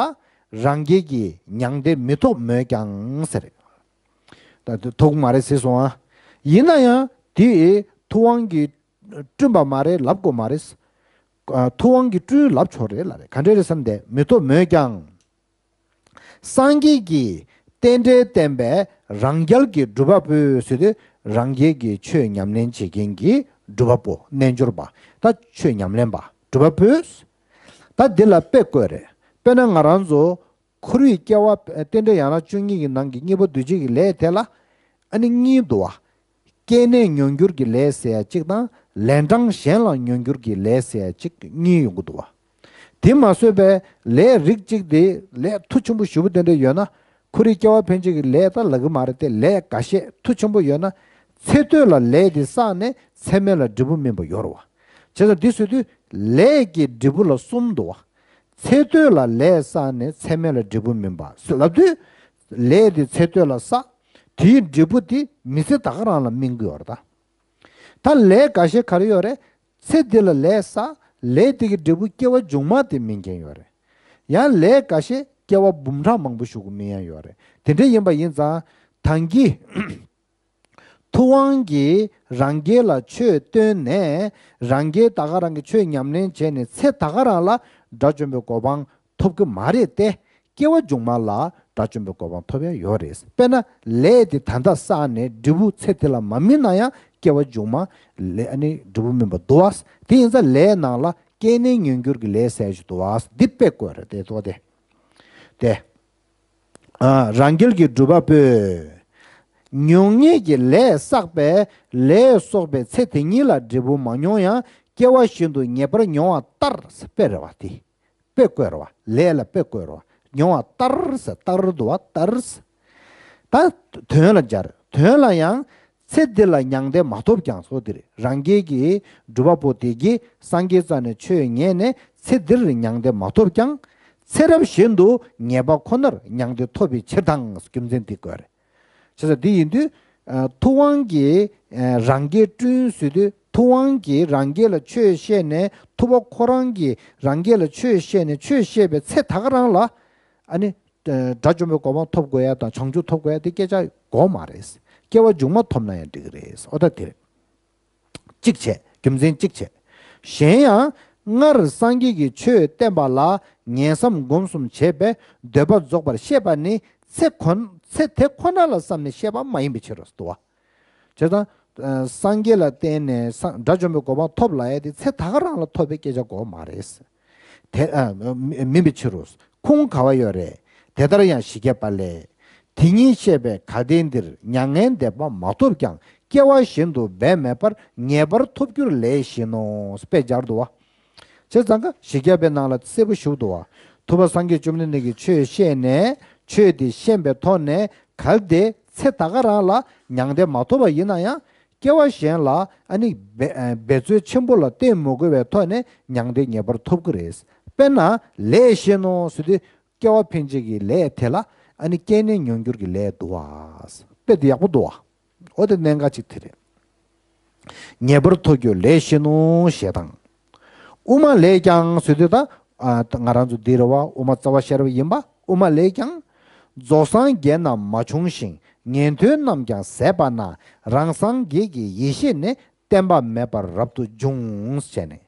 རང་རྒྱལ་གྱི་མྱང་འདས་མི་ཐོབ་མོད་ཀྱང་ཟེར། ད་ཐོབ་ཀྱི་མ་རེད་ཟེར་སོང་ཨ། ཡིན་ན་ཡང་དེ་ཐུབ་དབང་གིས་བསྐྲུན་པ་མ་རེད་ལབ་དགོས་མ་རེད། ཨ། ཐུབ་དབང་གིས་བསྐྲུན་ལབ་ཆོག་རེད་ལབ་རེད། ག་འདྲ་རེད་ཟེར་ན་དེ་མི་ཐོབ་མོད་ཀྱང་། སངས་རྒྱས་ཀྱིས་རྟེན་འབྲེལ་བསྟན་པའི་རང་རྒྱལ་གྱི་སྒྲུབ་པ་པོས་ཟེར་དུས་རང་རྒྱལ་གྱི་ཆོས་ཉམས་ལེན་བྱེད་མཁན་གྱི་སྒྲུབ་པ་པོ་རྣལ་འབྱོར་པ་ད་ཆོས་ཉམས་ལེན་པ་སྒྲུབ་པ་པོས། ད་འདི་ལ་དཔེ་བཀོད་རེད། དཔེར་ན་ང་རང་ཚོ་ཁོར་ཡུག་སྐྱེ་བ་རྟེན་འབྲེལ་ཡན་ལག་བཅུ་གཉིས་ཀྱི་ནང་གི་གཉིས་པ་འདུ་བྱེད་ཀྱི་ལས་དེ་ལ་ཨ་ནི་གཉིས་འདུག་བ། སྐྱེས་ནས་མྱོང་འགྱུར་གྱི་ལས་ཟེར་ཡ་གཅིག་དང་ལན་གྲངས་གཞན་ལ་མྱོང་འགྱུར་གྱི་ལས་ཟེར་ཡ་གཅིག་གཉིས་ཡོང་གི་འདུག་བ། དེ་མ་ཟད་པའི་ལས་རིགས་གཅིག་དེ་ལས་མཐུ་ཆེན་པོ་ཞེ་པོ་དེ་འདྲ་ཡོད་ན། ཁོ་རའི་སྐྱེ་བ་ཕན་ཆད་ཀྱི་ལས་ད་ལབ་ཀྱི་མ་རེད་དེ། ལས་འགའ་ཤས་མཐུ་ཆེན་པོ་ཡོད་ན་ཚེ་སྟོད་ལ་ལས་དེ་བསགས་ནས་ཚེ་སྨད་ལ་འབྲས་བུ་སྨིན་པ་ཡོད་རེད་བ། བྱས་ཙང་འདི་ཟེར་དུས་ལས་ཀྱི་འབྲས་བུ་ལ་གསུམ་འདུག་བ། ཚེ་སྟོད་ལ་ལས་བསགས་ནས་ཚེ་སྨད་ལ་འབྲས་བུ་སྨིན་པ་ལབ་དུས། ལས་དེ་ཚེ་སྟོད་ལ་བསགས། དེའི་འབྲས་བུ་དེ་མི་ཚེ་ད་ག་རང་ལ་སྨིན་གྱི་ཡོད་རེད་ད། ད་ལས་འགའ་ཤས་ག་རེ་ཡོད་རེད། ཚེ་འདི་ལ་ལས་བསགས། ལས་དེ་གི་འབྲས་བུ་སྐྱེ་བ་མཇུག་མ་དེ་སྨིན་མཁན་ཡོད་རེད། ཡང་ལས་འགའ་ཤས་སྐྱེ་བ་འབུམ་ཕྲག་མང་པོ་ཞིག་གི་སྨིན་ཡ་ཡོད་རེད། དེ་འདྲ་ཡིན་པ་ཡིན་ཙང་ད་གིན་ཐུབ་དབང་གིས་རང་རྒྱལ་ལ་ཆོས་སྟོན་ནས་རང་རྒྱལ་ད་ག་རང་གི་ཆོས་ཉམས་ལེན་བྱས་ནས་ཚེ་ད་ག་རང་ལ་དགྲ་བཅོམ་པའི་གོ་འཕང་ཐོབ་ཀྱི་མ་རེད་དེ། སྐྱེ་བ་མཇུག་མ་ལ་དགྲ་བཅོམ་པའི་གོ་འཕང་ཐོབ་ཡ་ཡོད་རེད། དཔེར་ན་ལས་དེ་ད་ལྟ་བསགས་ནས་འབྲས་བུ་ཚེ་དེ་ལ་མ་སྨིན་ན་ཡང་སྐྱེ་བ་མཇུག་མ་ལས་ཨ་ནི་འབྲས་བུ་སྨིན་པ་འདུག་བ། དེ་ཡིན་ཙང་ལས་ནང་ལ་སྐྱེས་ནས་མྱོང་འགྱུར་གྱི་ལས་ཟེར་ཞིག་འདུག་བ། འདི་དཔེ་བཀོད་རེད་དེ་ཐོག་དེ། དེ། ཨ། རང་རྒྱལ་གྱི་སྒྲུབ་པ་པོས། མྱོང་ངེས་ཀྱི་ལས་བསགས་པས་ལས་གསོག་པའི་ཚེ་དེ་ཉིད་ལ་འབྲས་བུ་མ་མྱོང་ཡང་སྐྱེ་བ་བཞིན་དུ་ངེས་པར་མྱོང་བ་ལྟར་དཔེ་རེད་བ་དེ། དཔེ་བཀོད་རེད་བ། ལས་ལ་དཔེ་བཀོད་རེད་བ། མྱོང་བ་ལྟར་ཟེར་ལྟར་འདུག་བ་ལྟར། ད་དོན་ལ་སྦྱར། དོན་ལ་ཡང་ཚེ་འདི་ལ་མྱང་འདས་མ་ཐོབ་ཀྱང་སོ། འདིར་རང་རྒྱལ་གྱི་སྒྲུབ་པ་པོ་དེ་གིས་སངས་རྒྱས་རྩ་ནས་ཆོས་ཉན་ནས་ཚེ་འདིར་མྱང་འདས་མ་ཐོབ་ཀྱང་ཚེ་རབས་གཞན་དུ་ངེས་པ་ཁོ་ནར་མྱང་འདས་ཐོབ་པའི་ཕྱིར་དང་། རྒྱུ་མཚན་འདི་བཀོད་རེད། བྱས་ཙང་འདི་ཡིན་དུས། ཨ། ཐུབ་དབང་གིས། ཨ། རང་རྒྱལ་བསྐྲུན་ཟེར་དུས་ཐུབ་དབང་གིས་རང་རྒྱལ་ལ་ཆོས་བཤད་ནས་ཐུབ་པ་ཁོ་རང་གིས་རང་རྒྱལ་ལ་ཆོས་བཤད་ནས་ཆོས་བཤད་པའི་ཚེ་ད་ག་རང་ལ་ཨ་ནི། ཨ། དགྲ་བཅོམ་པའི་གོ་འཕང་ཐོབ་དགོས་ཡ་དང་བྱང་ཆུབ་ཐོབ་དགོས་ཡ་དེ་སྐད་ཆ་དགོས་མ་རེད། སྐྱེ་བ་མཇུག་མ་ཐོབ་ན་ཡང་འགྲིག་གི་རེད། ཨོ་ད་དེ་རེད། གཅིག་བྱས། རྒྱུ་མཚན་གཅིག་བྱས། གཞན་ཡང་སྔར་སངས་རྒྱས་ཀྱིས་ཆོས་བསྟན་པ་ལ་ཉན་བསམ་སྒོམ་གསུམ་བྱས་པས་འདོད་པ་རྫོགས་པར་ཤེས་པ་ནི་ཚེ་གོ་ཚེ་དེ་ཁོ་ན་ལ་བསམ་ནས་བཤད་པ་མ་ཡིན་པའི་ཕྱིར་རོ། བྱས་ཙང་། ཨ། སངས་རྒྱས་ལ་བརྟེན་ནས་སངས་དགྲ་བཅོམ་པའི་གོ་འཕང་ཐོབ་ལབ་ཡ་དེ་ཚེ་ད་ག་རང་ལ་ཐོབ་པའི་སྐད་ཆ་དགོས་མ་རེད། དེ། ཨ། མི་མིན་པའི་ཕྱིར་རོ། ཁུངས་ག་བ་ཡོད་རེད། དེ་ལྟར་ཡང་ཞི་རྒྱས་པ་ལས། དེ་ཉིད་བཤད་པའི་གལ་ཏེ་འདིར་མྱ་ངན་འདས་པ་མ་ཐོབ་ཀྱང་སྐྱེ་བ་གཞན་དུ་འབད་མེད་པར་ངེས་པར་ཐོབ་འགྱུར་ལས་བཞིན་ནོ། དཔེ་སྦྱར་འདུག་བ། བྱས་ཙང་ཀ་ཞི་རྒྱས་པའི་ནང་ལ་གསལ་པོ་ཞུ་འདུག་བ། ཐུབ་པ་སངས་རྒྱས་བཅོམ་ལྡན་འདས་ཀྱིས་ཆོས་བཤད་ནས་ཆོས་དེ་ཤེས་པའི་ཐོག་ནས་གལ་ཏེ་ཚེ་ད་ག་རང་ལ་མྱང་འདས་མ་ཐོབ་པ་ཡིན་ན་ཡང་སྐྱེ་བ་གཞན་ལ་ཨ་ནི་འབད་འབད་རྩོལ་ཆེན་པོ་ལ་བརྟེན་མི་དགོས་པའི་ཐོག་ནས་མྱང་འདས་ངེས་པར་ཐོབ་ཀྱི་རེད། དཔེར་ན་ལས་བཞིན་ནོ་ཟེར་དུས། སྐྱེ་བ་ཕན་ཆད་ཀྱི་ལས་དེ་ལ་ཨ་ནི་སྐྱེས་ནས་མྱོང་འགྱུར་གྱི་ལས་འདུག་བ། དཔེ་དེ་ཡག་པོ་འདུག་བ། འོ་དེ་གནད་འགག་ཅིག་དེ་རེད། ངེས་པར་ཐོབ་འགྱུར་ལས་བཞིན་ནོ་ཞེས་དང་། དབུ་མ་ལས་ཀྱང་ཟེར་དུས་ད། ཨ། ང་རང་ཚོ་འདི་རེད་བ། དབུ་མ་རྩ་བ་ཤེས་རབ་ཡིན་པ། དབུ་མ་ལས་ཀྱང་། རྫོགས་སངས་རྒྱས་རྣམས་མ་བྱུང་ཞིང་། ཉན་ཐོས་རྣམས་ཀྱང་ཟད་པ་ན། རང་སངས་རྒྱས་ཀྱི་ཡེ་ཤེས་ནི། བརྟན་པ་མེད་པར་རབ་ཏུ་འབྱུང་། ཟེར་ནས།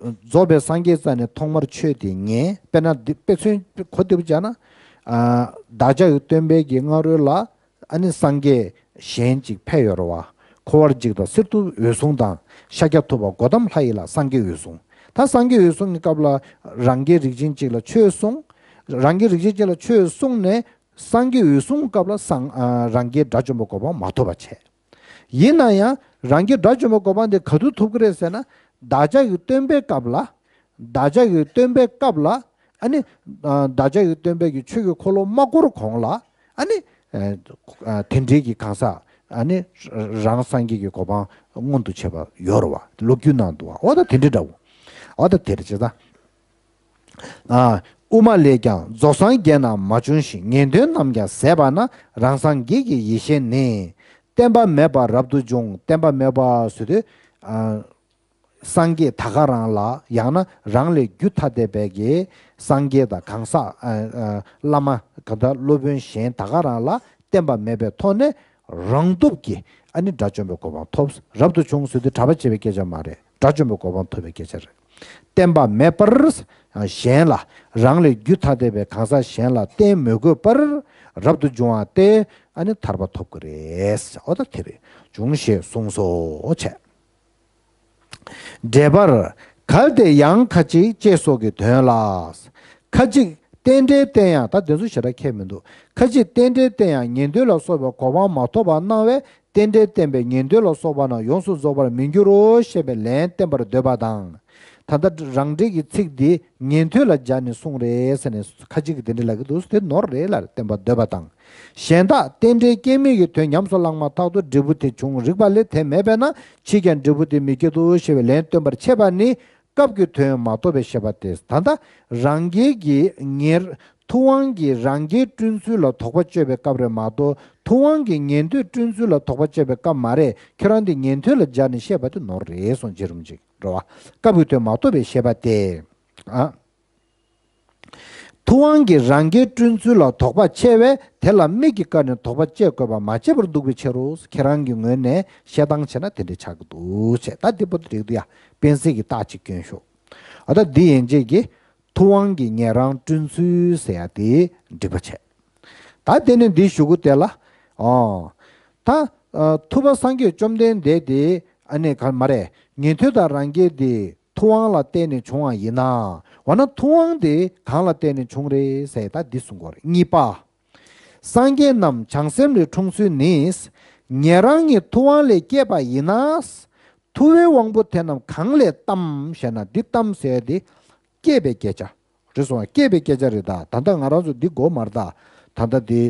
རྫོགས་པའི་སངས་རྒྱས་རྩ་ནས་ཐོག་མར་ཆོས་དེ་ཉན། དཔེར་ན་འདི་དཔེ་མཚོན་གོ་བདེ་པོ་བྱས་ན། ཨ། བདག་ཅག་གི་སྟོན་པའི་གི་སྔ་རོལ་ལ་ཨ་ནི་སངས་རྒྱས་གཞན་ཅིག་ཕེབས་ཡོད་རེད་བ། འཁོར་བ་འཇིག་དང་གསེར་ཐུབ་འོད་སྲུང་དང་ཤཱཀྱ་ཐུབ་པ་གོ་ཏམ་ལྷ་ཡི་ལ་སངས་རྒྱས་འོད་སྲུང་། ད་སངས་རྒྱས་འོད་སྲུང་གི་སྐབས་ལ་རང་རྒྱལ་རིགས་ཅན་གཅིག་ལ་ཆོས་གསུངས། རང་རྒྱལ་རིགས་ཅན་གཅིག་ལ་ཆོས་གསུངས་ནས་སངས་རྒྱས་འོད་སྲུང་སྐབས་ལ་སངས་ཨ། རང་རྒྱལ་དགྲ་བཅོམ་པའི་གོ་འཕང་མ་ཐོབ་པ་བྱས། ཡིན་ན་ཡང་རང་རྒྱལ་དགྲ་བཅོམ་པའི་གོ་འཕང་དེ་ག་དུས་ཐོབ་ཀྱི་རེད་ཟེར་ན། བདག་ཅག་གི་སྟོན་པའི་སྐབས་ལ། བདག་ཅག་གི་སྟོན་པའི་སྐབས་ལ། ཨ་ནི། ཨ། བདག་ཅག་གི་སྟོན་པའི་གི་ཆོས་ཀྱི་འཁོར་ལོ་མ་བསྐོར་གོང་ལ། ཨ་ནི། ཨ། དེ་འདྲའི་གི་གང་ཟག་ཨ་ནི། རང་སངས་རྒྱས་ཀྱི་གོ་འཕང་མངོན་དུ་བྱེད་པ་ཡོད་རེད་བ། ལོ་རྒྱུས་ནང་འདུག་བ། འོ་ད་དེ་འདྲ་འདྲ་བོ། འོ་ད་དེ་རེད་ཅེས་ད། ཨ། དབུ་མ་ལས་ཀྱང་རྫོགས་སངས་རྒྱས་རྣམས་མ་བྱུང་ཞིང་། ཉན་ཐོས་རྣམས་ཀྱང་ཟད་པ་ན། རང་སངས་རྒྱས་ཀྱི་ཡེ་ཤེས་ནི། བརྟན་པ་མེད་པར་རབ་ཏུ་འབྱུང་། བརྟན་པ་མེད་པ་ཟེར་དུས། ཨ། སངས་རྒྱས་ད་ག་རང་ལ་ཡང་ན་རང་ལས་རྒྱུད་ཐ་དད་པའི་གི་སངས་རྒྱས་དང་གང་ཟག་ཨ། ཨ། བླ་མ་གང་ལྟར་སློབ་དཔོན་གཞན་ད་ག་རང་ལ་བརྟན་པ་མེད་པའི་ཐོག་ནས། རང་སྟོབས་ཀྱིས་ཨ་ནི་དགྲ་བཅོམ་པའི་གོ་འཕང་ཐོབ། རབ་ཏུ་བྱུང་ཟེར་དུས་གྲྭ་པ་བྱས་པའི་སྐད་ཆ་མ་རེད། དགྲ་བཅོམ་པའི་གོ་འཕང་ཐོབ་པའི་སྐད་ཆ་རེད། བསྟན་པ་མེད་པར་གཞན་ལ་རང་ལས་རྒྱུ་ཐ་དད་པའི་གང་ཟག་གཞན་ལ་བརྟེན་མི་དགོས་པར་རབ་ཏུ་བྱུང་བ་སྟེ་ཨ་ནི་ཐར་པ་ཐོབ་ཀྱི་རེད། འོ་ད་དེ་རེད། བྱུང་ཞེས་གསུངས་སོ་བྱས། འགྲེལ་པར། གལ་ཏེ་ཡང་ཁ་ཅིག་ཅེས་སོགས་ཀྱི་དོན་ལ། ཁ་ཅིག་རྟེན་འབྲེལ་བརྟེན་ཡང་། ད་དེ་ཚོ་ཞེ་དྲག་ཁྱད་མི་འདུག་ཁ་ཅིག་རྟེན་འབྲེལ་བརྟེན་ཡང་ཉན་ཐོས་ལ་སོགས་པའི་གོ་འཕང་མ་ཐོབ་པར་སྣང་བས་རྟེན་འབྲེལ་བརྟེན་པས་ཉན་ཐོས་ལ་སོགས་པ་རྣམས་ཡོངས་སུ་རྫོགས་པར་མི་འགྱུར་རོ་ཞེས་པའི་ལན་བསྟན་པར་འདོད་པ་དང་། ད་ལྟ་རང་འགྲེལ་གྱི་ཚིག་འདི་ཉན་ཐོས་ལ་སྦྱར་ནས་གསུངས་རེད་ཟེར་ནས་ཁ་ཅིག་གིས་དེ་འདྲ་ལབ་ཀྱི་འདུག་དེ་ནོར་རེད་ལ་བསྟན་པར་འདོད་པ་དང་། གཞན་དག་རྟེན་འབྲེལ་སྐྱེ་མེད་ཀྱི་དོན་ཉམས་སུ་བླངས་མ་ཐག་ཏུ་འབྲས་བུ་དེ་བྱུང་རིགས་པ་ལས་དེ་མེད་པས་ན་ཕྱིས་ཀྱང་འབྲས་བུ་དེ་མི་སྐྱེ་འདུག་ཞེས་པའི་ལན་སྟོན་པར་འཆད་པ་ནི་སྐབས་ཀྱི་དོན་མ་རྟོགས་པའི་བཤད་པ་སྟེ། ད་ལྟ་རང་རྒྱལ་གྱི་ཉེར་ཐུབ་དབང་གིས་རང་རྒྱལ་བསྐྲུན་ཚུལ་ལ་དོགས་པ་གཅོད་པའི་སྐབས་རེད་མ་གཏོགས་ཐུབ་དབང་གིས་ཉན་ཐོས་བསྐྲུན་ཚུལ་ལ་དོགས་པ་གཅོད་པའི་སྐབས་མ་རེད། ཁྱེད་རང་འདི་ཉན་ཐོས་ལ་སྦྱར་ནས་བཤད་པ་དེ་ནོར་རེད་གསུངས། རྗེ་རིན་པོ་ཆེས་རེད་བ། སྐབས་ཀྱི་དོན་མ་རྟོགས་པའི་བཤད་པ་སྟེ། ཨ། ཐུབ་དབང་གིས་རང་རྒྱལ་བསྐྲུན་ཚུལ་ལ་དོགས་པ་ཆེ་བས་དེ་ལ་དམིགས་ཀྱིས་བཀར་ནས་དོགས་པ་གཅོད་དགོས་པ་མ་བྱས་པར་འདུག་པའི་ཕྱིར་རོ། ཁྱེད་རང་གི་ངོས་ནས་བཤད་སྟངས་བྱས་ན་དེ་འདྲ་ཆགས་ཀྱི་འདུག་ཅེས། ད་འདི་པོ་དེ་རིགས་འདུག་ཡ། དཔེ་གསལ་གྱི་རྟགས་ཅིག་སྐྱོན་ཤོག་ཨ་ད་འདི་ཡན་ཆད་ཀྱིས་ཐུབ་དབང་གིས་ཉན་རང་བསྐྲུན་ཚུལ་ཟེར་ཡ་དེ་འགྲིག་པ་བྱས། ད་དེ་ནས་འདི་ཞུ་གུ་དེ་ལ། ཨོ། ད། ཨ། ཐུབ་པ་སངས་རྒྱས་བཅོམ་ལྡན་འདས་དེ་ཨ་ནི་ག་མ་རེད། ཉན་ཐོས་དང་རང་རྒྱལ་དེ་ཐུབ་དབང་ལ་བརྟེན་ནས་བྱུང་བ་ཡིན་ན། འོ་ན་ཐུབ་དབང་དེ་གང་ལ་བརྟེན་ནས་བྱུང་རེད་ཟེར་ད་འདི་གསུང་གི་ཡོད་རེད། གཉིས་པ། སངས་རྒྱས་རྣམས་བྱང་སེམས་ལས་འཁྲུངས་ཚུལ་ནི། ཉན་རང་ཉིད་ཐུབ་དབང་ལས་སྐྱེས་པ་ཡིན་ན། ཐུབ་པའི་དབང་པོ་དེ་རྣམས་གང་ལས་བལྟམས་ཞེ་ན། འདི་བལྟམས་ཟེར་དེ་སྐྱེས་པའི་སྐད་ཆ་རེད་སོང་། སྐྱེས་པའི་སྐད་ཆ་རེད། ད་ད་ལྟ་ང་རང་ཚོ་འདི་གོ་མ་རེད་ད། ད་ལྟ་དེ་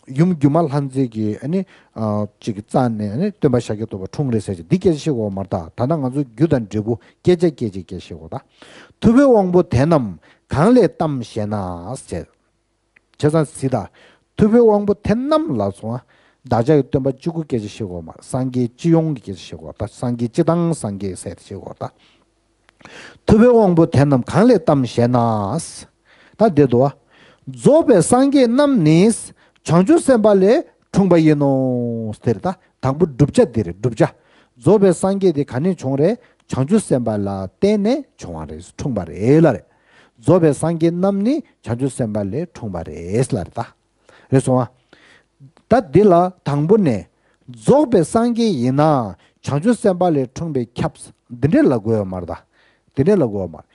ཡུམ་སྒྱུ་མ་ལྷ་མཛེས་ཀྱི་ཨ་ནི་ཨ་ཅིག་གི་རྩ་ནས་ཨ་ནི་སྟོན་པ་ཤཱཀྱ་ཐུབ་པ་འཁྲུངས་རེད་ཟེར་ཅིག་འདི་སྐད་ཆ་བཤད་གོ་མ་རེད་ད། ད་ལྟ་ང་ཚོ་རྒྱུ་དང་འབྲས་བུ་སྐད་ཆ་སྐད་ཆ་སྐད་བཤད་གོ་ད། ཐུབ་པའི་དབང་པོ་དེ་རྣམས་གང་ལས་བལྟམས་ཞེ་ན་ཟེར། བྱས་ཙང་གཟིགས་དང་། ཐུབ་པའི་དབང་པོ་དེ་རྣམས་ལ་སོང་ང་། བདག་ཅག་གི་སྟོན་པ་གཅིག་པུ་སྐད་ཆ་བཤད་གོ་མ་རེད། སངས་རྒྱས་སྤྱི་ཡོངས་ཀྱི་སྐད་ཆ་བཤད་གོ་ད། སངས་རྒྱས་སྤྱི་དང་སངས་རྒྱས་ཟེར་བཤད་གོ་ད། ཐུབ་པའི་དབང་པོ་དེ་རྣམས་གང་ལས་བལྟམས་ཞེ་ན། ད་འདི་འདུག་བ། རྫོགས་པའི་སངས་རྒྱས་རྣམས་ནི་བྱང་ཆུབ་སེམས་དཔའ་ལས་འཁྲུངས་པ་ཡིན་ནོ། དེ་རེད་ད། དང་པོ་བསྒྲུབ་བྱ་འདི་རེད། བསྒྲུབ་བྱ། རྫོགས་པའི་སངས་རྒྱས་དེ་ག་ནས་བྱུང་རེད། བྱང་ཆུབ་སེམས་དཔའ་ལ་བརྟེན་ནས་བྱུང་བ་རེད། འཁྲུངས་པ་རེད་ལ་རེད། རྫོགས་པའི་སངས་རྒྱས་རྣམས་ནི་བྱང་ཆུབ་སེམས་དཔའ་ལས་འཁྲུངས་པ་རེད་ལ་རེད་ད། རེད་སོང་ང་། ད་འདི་ལ་དང་པོ་ནས་རྫོགས་པའི་སངས་རྒྱས་ཡིན་ན་བྱང་ཆུབ་སེམས་དཔའ་ལས་འཁྲུངས་པས་ཁྱབ། འདི་འདྲས་ལབ་དགོས་ཡོད་མ་རེད་ད། འདི་འདྲས་ལབ་དགོས་ཡོད་མ་རེད།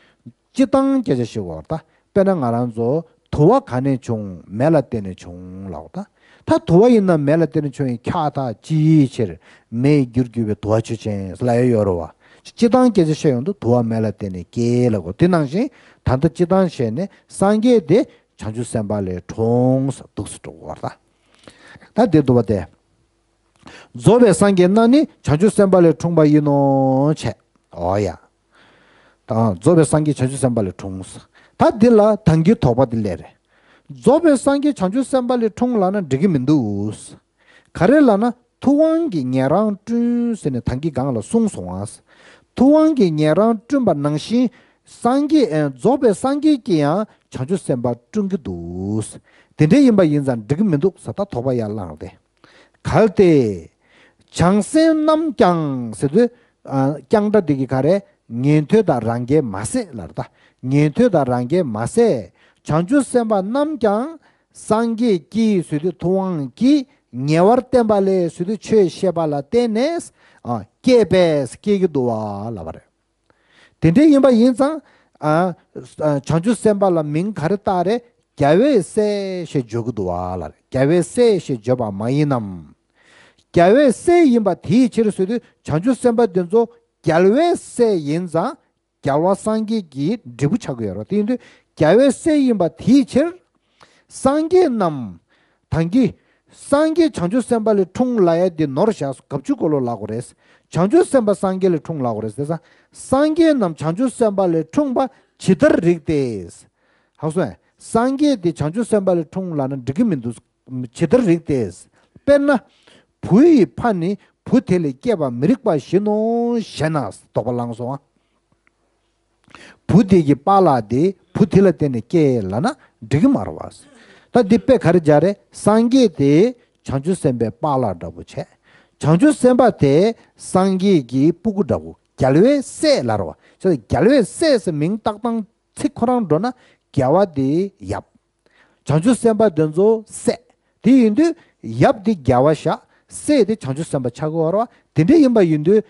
སྤྱི་བཏང་སྐད་ཆ་བཤད་དགོས་རེད་ད། དཔེར་ན་ང་རང་ཚོ་དུ་བ་ག་ནས་བྱུང་། མེ་ལ་བརྟེན་ནས་བྱུང་ལབ་ད། ད་དུ་བ་ཡིན་ན་མེ་ལ་བརྟེན་ནས་བྱུང་ཡིན་ཁྱབ་ད་ཅིའི་ཕྱིར་མེ་ཡི་རྒྱུར་གྱུར་པའི་དུ་བ་ཆོས་ཅན་ལབ་ཡ་ཡོད་རེད་བ། སྤྱི་བཏང་སྐད་ཆ་བཤད་ཡོང་དུས་དུ་བ་མེ་ལ་བརྟེན་ནས་སྐྱེས་ལབ་དགོས། དེ་ནང་བཞིན་ད་ལྟ་སྤྱི་བཏང་བཤད་ནས་སངས་རྒྱས་དེ་བྱང་ཆུབ་སེམས་དཔའ་ལས་འཁྲུངས་ས་འདུག་སེ་འགྲོ་དགོས་རེད་ད། ད་དེ་འདུག་བ་དེ། རྫོགས་པའི་སངས་རྒྱས་རྣམས་ནི་བྱང་ཆུབ་སེམས་དཔའ་ལས་འཁྲུངས་པ་ཡིན་ནོ་བྱས། འོ་ཡ། ད་རྫོགས་པའི་སངས་རྒྱས་བྱང་ཆུབ་སེམས་དཔའ་ལས་འཁྲུངས། ད་འདི་ལ་དང་གི་དོགས་པ་འདི་སླེབས་རེད། རྫོགས་པའི་སངས་རྒྱས་བྱང་ཆུབ་སེམས་དཔའ་ལས་འཁྲུངས་ལབ་ན་འགྲིག་གི་མི་འདུག་ག་རེ་ལབ་ན་ཐུབ་དབང་གིས་ཉན་རང་བསྐྲུན་ཟེར་ནས་དང་གི་སྒང་ལ་གསུངས་སོང་ང་། ཐུབ་དབང་གིས་ཉན་རང་བསྐྲུན་པ་ནང་བཞིན་སངས་རྒྱས་ཨེ་རྫོགས་པའི་སངས་རྒྱས་ཀྱིས་ཡང་བྱང་ཆུབ་སེམས་དཔའ་བསྐྲུན་གྱི་འདུག་དེ་འདྲ་ཡིན་པ་ཡིན་ཙང་འགྲིག་གི་མི་འདུག་ཟེར་ད་དོགས་པ་ཡར་བསླངས་ཏེ། གལ་ཏེ། བྱང་སེམས་རྣམས་ཀྱང་ཟེར་དུས། ཨ། ཀྱང་སྒྲ་འདི་གི་ག་རེ། ཉན་ཐོས་དང་རང་རྒྱལ་མ་ཟད་ལབ་རེད་ད། ཉན་ཐོས་དང་རང་རྒྱལ་མ་ཟད། བྱང་ཆུབ་སེམས་དཔའ་རྣམས་ཀྱང་སངས་རྒྱས་ཀྱིས་ཟེར་དུས་ཐུབ་དབང་གིས་ཉེ་བར་བསྟན་པ་ལས་ཟེར་དུས་ཆོས་བཤད་པ་ལ་བརྟེན་ནས། ཨ། སྐྱེས་པས་སྐྱེ་གི་འདུག་བ་ལབ་པ་རེད། དེ་འདྲ་ཡིན་པ་ཡིན་ཙང་། ཨ། བྱང་ཆུབ་སེམས་དཔའ་ལ་མིང་ག་རེ་བཏགས་རེད། རྒྱལ་བའི་སྲས་ཞེས་བརྗོད་ཀྱི་འདུག་བ་ལ། རྒྱལ་བའི་སྲས་ཞེས་བརྗོད་པ་མ་ཡིན་ནམ། རྒྱལ་བའི་སྲས་ཡིན་པ་དེའི་ཕྱིར་ཟེར་དུས་བྱང་ཆུབ་སེམས་དཔའ་འདི་ཚོ་རྒྱལ་བའི་སྲས་ཡིན་ཙང་རྒྱལ་བ་སངས་རྒྱས་ཀྱི་འབྲས་བུ་ཆགས་ཀྱི་ཡོད་རེད། དེ་ཡིན་དུས་རྒྱལ་བའི་སྲས་ཡིན་པ་དེའི་ཕྱིར། སངས་རྒྱས་རྣམས། ད་གིན། སངས་རྒྱས་བྱང་ཆུབ་སེམས་དཔའ་ལས་འཁྲུངས་ལབ་ཡ་འདི་ནོར་བཞག་སྐབས་བཅུ་གོ་ལོ་ལབ་དགོས་རེད། བྱང་ཆུབ་སེམས་དཔའ་སངས་རྒྱས་ལས་འཁྲུངས་ལབ་དགོས་རེད་ཟེར་ཙང་། སངས་རྒྱས་རྣམས་བྱང་ཆུབ་སེམས་དཔའ་ལས་འཁྲུངས་པ་ཇི་ལྟར་རིགས་ཏེ། ཧ་གོ་སོང་ངས། སངས་རྒྱས་དེ་བྱང་ཆུབ་སེམས་དཔའ་ལས་འཁྲུངས་ལབ་ན་འགྲིག་གི་མི་འདུག་ཇི་ལྟར་རིགས་ཏེ། དཔེར་ན། བུ་ཡི་ཕ་ནི་བུ་དེ་ལས་སྐྱེས་པ་མི་རིགས་པ་བཞིན་ནོ་ཞེ་ན། དོགས་པ་བསླངས་སོང་ཨ། བུ་དེ་གི་པཱ་ལགས་དེ་བུ་དེ་ལ་བརྟེན་ནས་སྐྱེས་ལབ་ན་འགྲིག་གི་མ་རེད་བ། ད་འདི་དཔེ་ག་རེ་སྦྱར་རེད། སངས་རྒྱས་དེ་ བྱང་ཆུབ་སེམས་དཔའི་པཱ་ལགས་འདྲ་པོ་བྱས། བྱང་ཆུབ་སེམས་དཔའ་དེ་སངས་རྒྱས་ཀྱི་སྤུ་གུ་འདྲ་པོ། རྒྱལ་བའི་སྲས་ལབ་རེད་བ། བྱས་ཙང་རྒྱལ་བའི་སྲས་ཟེར་མིང་བཏགས་སྟངས་ཚིག་ཁོ་རང་འགྲོ་ན་རྒྱལ་བ་དེ་ཡབ། བྱང་ཆུབ་སེམས་དཔའ་དེ་ཚོ་སྲས། དེ་ཡིན་དུས་ཡབ་དེ་རྒྱལ་བ་བཞག་སྲས་དེ་བྱང་ཆུབ་སེམས་དཔའ་ཆགས་ཀྱི་ཡོད་རེད་བ། དེ་འདྲ་ཡིན་པ་ཡིན་དུས།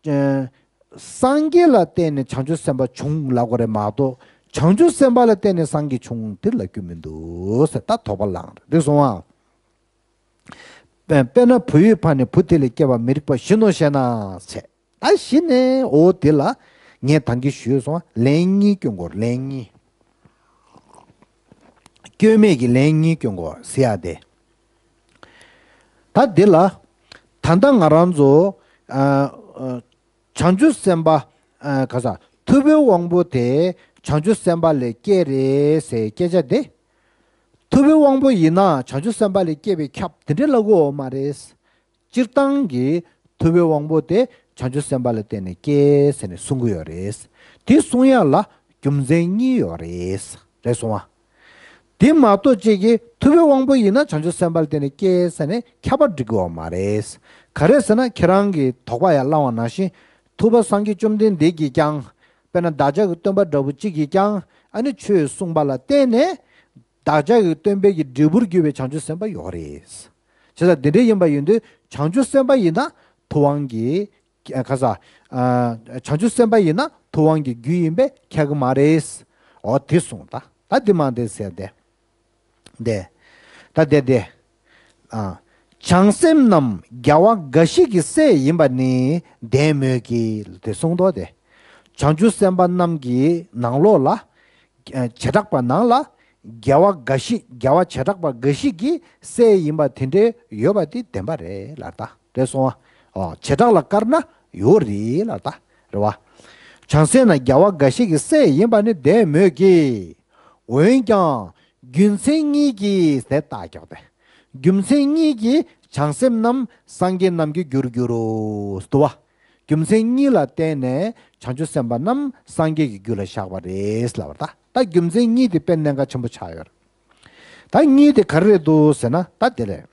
ཨ། སངས་རྒྱས་ལ་བརྟེན་ནས་བྱང་ཆུབ་སེམས་དཔའ་བྱུང་ལབ་དགོས་རེད་མ་གཏོགས། བྱང་ཆུབ་སེམས་དཔའ་ལ་བརྟེན་ནས་སངས་རྒྱས་བྱུང་དེ་ལབ་རྒྱུ་མི་འདུག་ཟེར། ད་དོགས་པ་ལངས་རེད། འདི་སོང་ཨ། དཔེ་དཔེར་ན་བུ་ཡོད་ཕ་ནས་བུ་དེ་ལས་སྐྱེས་པ་མི་རིགས་པ་བཞི་ནོ་ཞེ་ན་བྱས། ད་གཞི་ནས་འོ་དེ་ལ་ངས་ད་གིན་ཞུས་སོང་། ལན་གཉིས་སྐྱོན་དགོས། ལན་གཉིས། སྐྱོན་མེད་ཀྱི་ལན་གཉིས་སྐྱོན་དགོས་ཟེར་ཡ་དེ། ད་འདི་ལ་ད་ལྟ་ང་རང་ཚོ། ཨ། ཨ། བྱང་ཆུབ་སེམས་དཔའ། ཨ། ག་ས། ཐུབ་པའི་དབང་པོ་དེ་བྱང་ཆུབ་སེམས་དཔའ་ལས་སྐྱེས་རེད་ཟེར་སྐད་ཆ་དེ། ཐུབ་པའི་དབང་པོ་ཡིན་ན་བྱང་ཆུབ་སེམས་དཔའ་ལས་སྐྱེས་པའི་ཁྱབ་དེ་འདྲ་ལབ་ཀྱི་ཡོད་མ་རེད། སྤྱིར་བཏང་གི་ཐུབ་པའི་དབང་པོ་དེ་བྱང་ཆུབ་སེམས་དཔའ་ལ་བརྟེན་ནས་སྐྱེས་ཟེར་ནས་གསུང་གི་ཡོད་རེད། དེ་གསུང་ཡ་ལ་རྒྱུ་མཚན་གཉིས་ཡོད་རེད། རེད་སོང་ཨ། དེ་མ་གཏོགས་ཅིག་གིས་ཐུབ་པའི་དབང་པོ་ཡིན་ན་བྱང་ཆུབ་སེམས་དཔའ་ལ་བརྟེན་ནས་སྐྱེས་ཟེར་ནས་ཁྱབ་པ་འགྲིག་གི་ཡོད་མ་རེད། ག་རེ་ཟེར་ན་ཁྱེད་རང་གིས་དོགས་པ་ཡར་བསླངས་པ་ནང་བཞིན། ཐུབ་པ་སངས་རྒྱས་བཅོམ་ལྡན་འདས་ཀྱིས་ཀྱང་། དཔེར་ན་བདག་ཅག་གི་སྟོན་པ་འདྲ་པོ་གཅིག་གིས་ཀྱང་ཨ་ནི་ཆོས་གསུངས་པ་ལ་བརྟེན་ནས། བདག་ཅག་གི་སྟོན་པའི་གི་འབྲས་བུར་གྱུར་པའི་བྱང་ཆུབ་སེམས་དཔའ་ཡོད་རེད། བྱས་ཙང་འདི་འདྲ་ཡིན་པ་ཡིན་དུས་བྱང་ཆུབ་སེམས་དཔའ་ཡིན་ན་ཐུབ་དབང་གི། ཨ། ག་ས། ཨ། བྱང་ཆུབ་སེམས་དཔའ་ཡིན་ན་ཐུབ་དབང་གི་རྒྱུ་ཡིན་པས་ཁྱབ་ཀྱི་མ་རེད། འོ་དེ་གསུངས། ད་ད་འདི་མ་འདི་ཟེར་ཏེ། འདི། ད་འདི་འདི། ཨ། བྱང་སེམས་རྣམས་རྒྱལ་བ་འགའ་ཞིག་གི་སྲས་ཡིན་པ་ནི་བདེན་མོད་ཀྱི། དེ་གསུངས་ཏོ་དེ། བྱང་ཆུབ་སེམས་དཔའ་རྣམས་ཀྱི་ནང་ལོགས་ལ། བྱེ་བྲག་པ་ནང་ལ། རྒྱལ་བ་འགའ་ཞིག་རྒྱལ་བ་བྱེ་བྲག་པ་འགའ་ཞིག་གི་སྲས་ཡིན་པ་དེ་འདྲའི་ཡོད་པ་དེ་བདེན་པ་རེད་ལ། ད་རེད་སོང་བ། ཨོ། བྱེ་བྲག་ལ་བཀར་ན་ཡོད་རེད་ལ། ད་རེད་བ། བྱང་སེམས་རྣམས་རྒྱལ་བ་འགའ་ཞིག་གི་སྲས་ཡིན་པ་ནི་བདེན་མོད་ཀྱི། འོན་ཀྱང་རྒྱུ་མཚན་གཉིས་ཀྱིས་ཟེར་བཏགས་ཀྱང་སྟེ། རྒྱུ་མཚན་གཉིས་ཀྱིས་བྱང་སེམས་རྣམས་སངས་རྒྱས་རྣམས་ཀྱི་རྒྱུར་འགྱུར་རོ། དུ་བ། རྒྱུ་མཚན་གཉིས་ལ་བརྟེན་ནས་བྱང་ཆུབ་སེམས་དཔའ་རྣམས་སངས་རྒྱས་ཀྱི་རྒྱུ་ལ་བཞག་པ་རེད་ལབ་པ། ད་ད་རྒྱུ་མཚན་གཉིས་དེ་དཔེ་གནད་འགག་ཆེན་པོ་ཆགས་ཡོད་རེད། ད་གཉིས་དེ་ག་རེ་རེད་འདུག་ཟེར་ན་ད་དེ་རེད།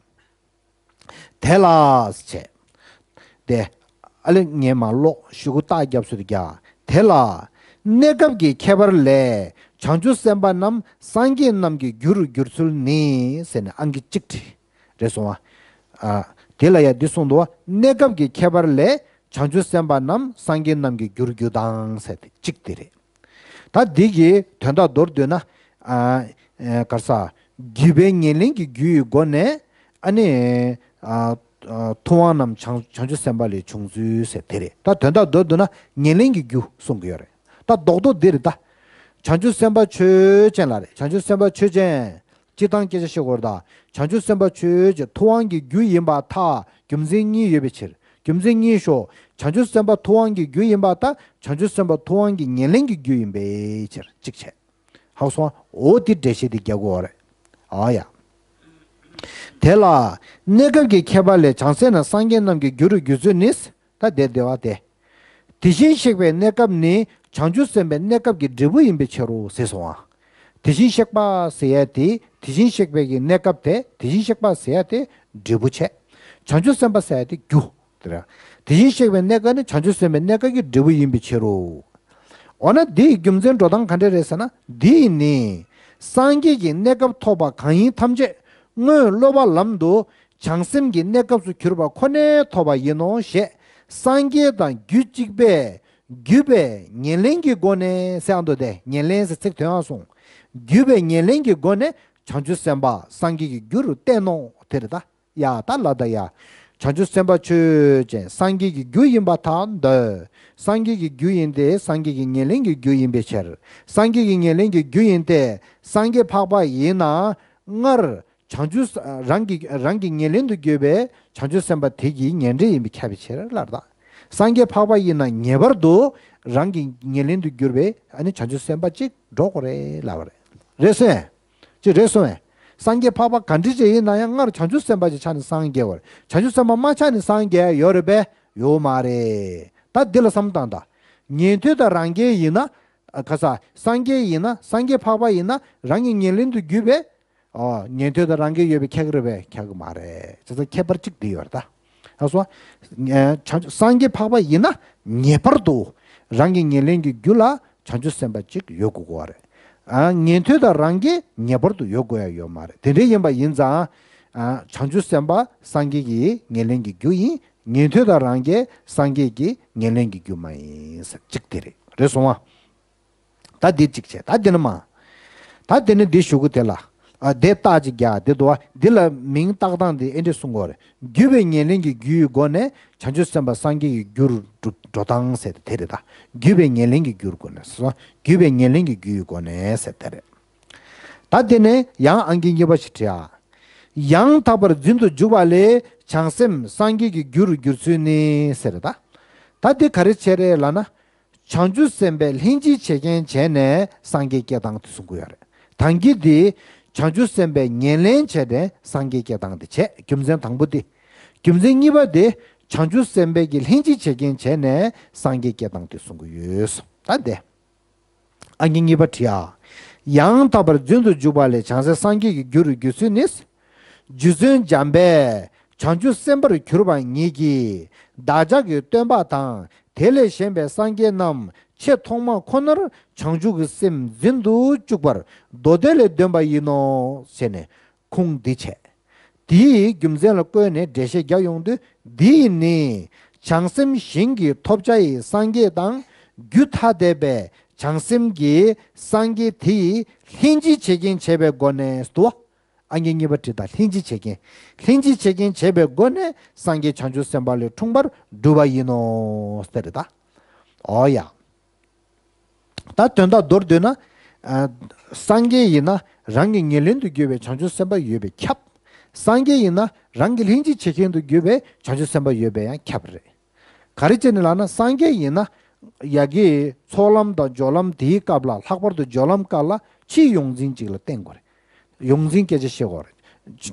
དེ་ལ་བྱས། དེ། ཨ་ལེ་ངས་མ་ཀློག་ཤོག་གུ་རྟགས་རྒྱབ་སུ་རྒྱག་དེ་ལ། གནས་སྐབས་ཀྱི་ཁྱད་པར་ལས་བྱང་ཆུབ་སེམས་དཔའ་རྣམས་སངས་རྒྱས་རྣམས་ཀྱི་རྒྱུར་འགྱུར་ཚུལ་ནི་ཟེར་ནས་ཨང་ཀི་གཅིག་བྲིས། རེད་སོང་བ། ཨ། དེ་ལ་ཡང་འདི་གསུངས་འདུག་བ། གནས་སྐབས་ཀྱི་ཁྱད་པར་ལས་བྱང་ཆུབ་སེམས་དཔའ་རྣམས་སངས་རྒྱས་རྣམས་ཀྱི་རྒྱུར་འགྱུར་དང་ཟེར་ཏེ་གཅིག་དེ་རེད། ད་འདི་གི་དོན་དག་མདོར་བསྡུས་ན། ཨ། ཨ། ག་རེ་ཟ། བརྒྱུད་པའི་ཉེར་ལེན་གྱི་རྒྱུ་ཡི་སྒོ་ནས། ཨ་ནི། ཨ། ཨ། ཐུབ་དབང་རྣམས་བྱང་བྱང་ཆུབ་སེམས་དཔའ་ལས་བྱུང་ཚུལ་ཟེར་དེ་རེད། ད་དོན་དག་མདོར་བསྡུས་ན་ཉེར་ལེན་གྱི་རྒྱུ་གསུང་གི་ཡོད་རེད། ད་རྡོག་རྡོག་འདི་རེད་ད། བྱང་ཆུབ་སེམས་དཔའ་ཆོས་ཅན་ལ་རེད། བྱང་ཆུབ་སེམས་དཔའ་ཆོས་ཅན། སྤྱིར་བཏང་སྐད་ཆ་བཤད་དགོས་རེད་ད། བྱང་ཆུབ་སེམས་དཔའ་ཆོས་ཅན་ཐུབ་དབང་གི་རྒྱུ་ཡིན་པར་ཐལ། རྒྱུ་མཚན་གཉིས་ཡོད་པའི་ཕྱིར། རྒྱུ་མཚན་གཉིས་ཤོག་བྱང་ཆུབ་སེམས་དཔའ་ཐུབ་དབང་གི་རྒྱུ་ཡིན་པར་ཐལ། བྱང་ཆུབ་སེམས་དཔའ་ཐུབ་དབང་གི་ཉེར་ལེན་གྱི་རྒྱུ་ཡིན་པའི་ཕྱིར། གཅིག་བྱས། ཧ་གོ་སོང་ཨ། འོ་དེ་འགྲེལ་བཤད་དེ་རྒྱག་དགོས་རེད། ཨ་ཡ། དེ་ལ། གནས་སྐབས་ཀྱི་ཁྱད་པར་ལས་བྱང་སེམས་རྣམས་སངས་རྒྱས་རྣམས་ཀྱི་རྒྱུར་འགྱུར་ཚུལ་ནི། ད་དེ་བདེ་བ་སྟེ། དེ་བཞིན་གཤེགས་པའི་གནས་སྐབས་ནི་བྱང་ཆུབ་སེམས་དཔའི་གནས་སྐབས་ཀྱི་འབྲས་བུ་ཡིན་པའི་ཕྱིར་རོ་ཟེར་སོང་ཨ། དེ་བཞིན་གཤེགས་པ་ཟེར་ཡ་དེ་དེ་བཞིན་གཤེགས་པའི་གི་གནས་སྐབས་དེ་དེ་བཞིན་གཤེགས་པ་ཟེར་ཡ་དེ་འབྲས་བུ་བྱས། བྱང་ཆུབ་སེམས་དཔའ་ཟེར་ཡ་དེ་རྒྱུ། དེ་ར། དེ་བཞིན་གཤེགས་པའི་གནས་སྐབས་ནི་བྱང་ཆུབ་སེམས་དཔའི་གནས་སྐབས་ཀྱི་འབྲས་བུ་ཡིན་པའི་ཕྱིར་རོ། འོ་ན་འདིའི་རྒྱུ་མཚན་འགྲོ་སྟངས་ག་འདྲ་རེད་ཟེར་ན། འདིས་ནི། སངས་རྒྱས་ཀྱི་གནས་སྐབས་ཐོབ་པ་གང་ཡིན་ཐམས་ཅད་སྔོན་སློབ་པ་ལམ་དུ་བྱང་སེམས་ཀྱི་གནས་སྐབས་སུ་གྱུར་པ་ཁོ་ནས་ཐོབ་པ་ཡིན་ནོ་ཞེས་སངས་རྒྱས་དང་རྒྱུད་གཅིག་པས་བརྒྱུད་པའི་ཉེར་ལེན་གྱི་སྒོ་ནས་ཟེར་ཨ་འདུག་སྟེ། ཉེར་ལེན་ཟེར་ཚིག་དོན་ཨ་གསུངས། བརྒྱུད་པའི་ཉེར་ལེན་གྱི་སྒོ་ནས་བྱང་ཆུབ་སེམས་དཔའ་སངས་རྒྱས་ཀྱི་རྒྱུ་རུ་བསྟན་ནོ་དེ་རེད་ད། ཡ་ད་ལ་ད་ཡ། བྱང་ཆུབ་སེམས་དཔའ་ཆོས་ཅན་སངས་རྒྱས་ཀྱི་རྒྱུ་ཡིན་པར་ཐལ་འདོད། སངས་རྒྱས་ཀྱི་རྒྱུ་ཡིན་ཏེ་སངས་རྒྱས་ཀྱི་ཉེར་ལེན་གྱི་རྒྱུ་ཡིན་པའི་ཕྱིར། སངས་རྒྱས་ཀྱི་ཉེར་ལེན་གྱི་རྒྱུ་ཡིན་ཏེ། སངས་རྒྱས་འཕགས་པ་ཡིན་ན་སྔར་བྱང་ཆུབ་རང་གི་རང་གི་ཉེར་ལེན་དུ་གྱུར་པའི་བྱང་ཆུབ་སེམས་དཔའ་དེ་གི་ཉེར་འབྲས་ཡིན་པས་ཁྱབ་པའི་ཕྱིར་ལབ་ད། སངས་རྒྱས་འཕགས་པ་ཡིན་ན་ངེས་པར་དུ་རང་གི་ཉེར་ལེན་དུ་གྱུར་པའི་ཨ་ནི་བྱང་ཆུབ་སེམས་དཔའ་གཅིག་འགྲོ་དགོས་རེད་ལབ་པ་རེད། རེད་སོང་ངས། ཅི་རེད་སོང་ངས། སངས་རྒྱས་འཕགས་པ་ག་འདྲ་ཅིག་ཡིན་ན་ཡང་སྔར་བྱང་ཆུབ་སེམས་དཔའ་ཅིག་ཆགས་ནས་སངས་རྒྱས་པ་རེད། བྱང་ཆུབ་སེམས་དཔའ་མ་ཆགས་ནས་སངས་རྒྱས་ཡོད་རེད་པས། ཡོད་མ་རེད། ད་འདི་ལ་བསམ་བློ་བཏང་དང་། ཉན་ཐོས་དང་རང་རྒྱལ་ཡིན་ན། ཨ། ག་ས། སངས་རྒྱས་ཡིན་ན་སངས་རྒྱས་འཕགས་པ་ཡིན་ན་རང་གི་ཉེར་ལེན་དུ་གྱུར་པའི་ ཨ། ཉན་ཐོས་དང་རང་རྒྱལ་ཡོད་པས་ཁྱབ་ཀྱི་རེད་པས། ཁྱབ་ཀྱི་མ་རེད། བྱས་ཙང་ཁྱད་པར་གཅིག་འདི་ཡོད་རེད་ད། ཨ་སོ། ཨ། བྱང་སངས་རྒྱས་འཕགས་པ་ཡིན་ན་ངེས་པར་དུ་རང་གི་ཉེར་ལེན་གྱི་རྒྱུ་ལ་བྱང་ཆུབ་སེམས་དཔའ་གཅིག་ཡོད་དགོས་ཀྱི་རེད། ཨ། ཉན་ཐོས་དང་རང་རྒྱལ་ངེས་པར་དུ་ཡོད་དགོས་ཡ་ཡོད་མ་རེད། དེ་འདྲ་ཡིན་པ་ཡིན་ཙང་། ཨ། བྱང་ཆུབ་སེམས་དཔའ་སངས་རྒྱས་ཀྱི་ཉེར་ལེན་གྱི་རྒྱུ་ཡིན། ཉན་ཐོས་དང་རང་རྒྱལ་སངས་རྒྱས་ཀྱི་ཉེར་ལེན་གྱི་རྒྱུ་མ་ཡིན་ཟེར་གཅིག་དེ་རེད། རེད་སོང་ཨ། ད་འདི་གཅིག་བྱས། ད་འདི་ནི་མ། ད་འདི་ནི་འདི་གཞུག་གུ་དེ་ལ། ཨ། དེ་རྟགས་ཅིག་རྒྱག་འདི་འདུག་བ། འདི་ལ་མིང་བཏགས་སྟངས་འདི་ཨེ་འདྲ་གསུང་གི་ཡོད་རེད། བརྒྱུད་པའི་ཉེར་ལེན་གྱི་རྒྱུའི་སྒོ་ནས་བྱང་ཆུབ་སེམས་དཔའ་སངས་རྒྱས་ཀྱི་རྒྱུར་འགྲོ་འགྲོ་སྟངས་ཟེར་དེ་རེད་ད། བརྒྱུད་པའི་ཉེར་ལེན་གྱི་རྒྱུར་སྒོ་ནས་སོ། བརྒྱུད་པའི་ཉེར་ལེན་གྱི་རྒྱུའི་སྒོ་ནས་ཟེར་དེ་རེད། ད་དེ་ནས་ཡང་ཨང་ཀི་གཉིས་པ་ཞིག་བྲིས་ཨ། ཡང་དག་པར་འཛིན་དུ་འཇུག་པ་ལས་བྱང་སེམས་སངས་རྒྱས་ཀྱི་རྒྱུར་འགྱུར་ཚུལ་ནི་ཟེར་ད། ད་འདི་ག་རེ་བྱས་རེད་ལབ་ན། བྱང་ཆུབ་སེམས་དཔས་ལྷན་ཅིག་བྱེད་རྐྱེན་བྱས་ནས་སངས་རྒྱས་སྐྱེ་སྟངས་དེ་གསུང་གི་ཡོད་རེད། ད་གིན་འདི་བྱང་ཆུབ་སེམས་དཔས་ཉེར་ལེན་བྱས་ནས་སངས་རྒྱས་སྐྱེ་སྟངས་དེ་བྱས། རྒྱུ་མཚན་དང་པོ་དེ། རྒྱུ་མཚན་གཉིས་པ་དེ་བྱང་ཆུབ་སེམས་དཔས་ཀྱིས་ལྷན་ཅིག་བྱེད་རྐྱེན་བྱས་ནས་སངས་རྒྱས་སྐྱེ་སྟངས་དེ་གསུང་གི་ཡོད། ད་འདི། ཨང་ཀི་གཉིས་པ་བྲིས་ཨ། ཡང་དག་པར་འཛིན་དུ་འཇུག་པ་ལས་བྱང་སེམས་སངས་རྒྱས་ཀྱི་རྒྱུར་འགྱུར་ཚུལ་ནི། རྗེ་བཙུན་འཇམ་དཔལ་བྱང་ཆུབ་སེམས་དཔར་གྱུར་པ་ཉིད་ཀྱིས་བདག་ཅག་གི་སྟོན་པ་དང་དེ་ལས་གཞན་པའི་སངས་རྒྱས་རྣམས་ཆེས་ཐོག་མ་ཁོ་ནར་བྱང་ཆུབ་ཀྱི་སེམས་འཛིན་དུ་བཅུག་པར་མདོ་སྡེ་ལས་འདོན་པ་ཡིན་ནོ། ཞེས་ནས་ཁུངས་འདི་བྱས། དེའི་རྒྱུ་མཚན་ལ་བཀོད་ནས་འགྲེལ་བཤད་རྒྱག་ཡོང་དུས། འདི་ཡིས་ནི་བྱང་སེམས་ཞིང་གི་ཐོབ་བྱ་ཡི་སངས་རྒྱས་དང་རྒྱུ་ཐ་དད་པའི་བྱང་སེམས་ཀྱིས་སངས་རྒྱས་དེ་ཡི་ལྷན་ཅིག་བྱེད་རྐྱེན་བྱས་པའི་སྒོ་ནས་དུ། ཨང་ཀི་གཉིས་པ་བྲིས་དང་། ལྷན་ཅིག་བྱེད་རྐྱེན། ལྷན་ཅིག་བྱེད་རྐྱེན་བྱས་པའི་སྒོ་ནས་སངས་རྒྱས་བྱང་ཆུབ་སེམས་དཔའ་ལས་འཁྲུངས་པར་འགྲུབ་པ་ཡིན་ནོ། ཟེར་ད། འོ་ཡ། ད་དོན་དག་མདོར་བསྡུས་ན། ཨ། སངས་རྒྱས་ཡིན་ན་རང་གི་ཉེར་ལེན་དུ་གྱུར་པའི་བྱང་ཆུབ་སེམས་དཔའ་ཡོད་པས་ཁྱབ། སངས་རྒྱས་ཡིན་ན་རང་གི་ལྷན་ཅིག་བྱེད་རྐྱེན་དུ་གྱུར་པའི་བྱང་ཆུབ་སེམས་དཔའ་ཡོད་པས་ཡང་ཁྱབ་རེད། ག་རེ་བྱས་ནས་ལབ་ན། སངས་རྒྱས་ཡིན་ན་ཡ་གི་ཚོགས་ལམ་དང་སྦྱོར་ལམ་དེའི་སྐབས་ལ། ལྷག་པར་དུ་སྦྱོར་ལམ་སྐབས་ལ་ཕྱིའི་ཡོངས་འཛིན་གཅིག་ལ་བརྟེན་དགོས་རེད། ཡོངས་འཛིན་སྐད་ཆ་བཤད་དགོས་རེད།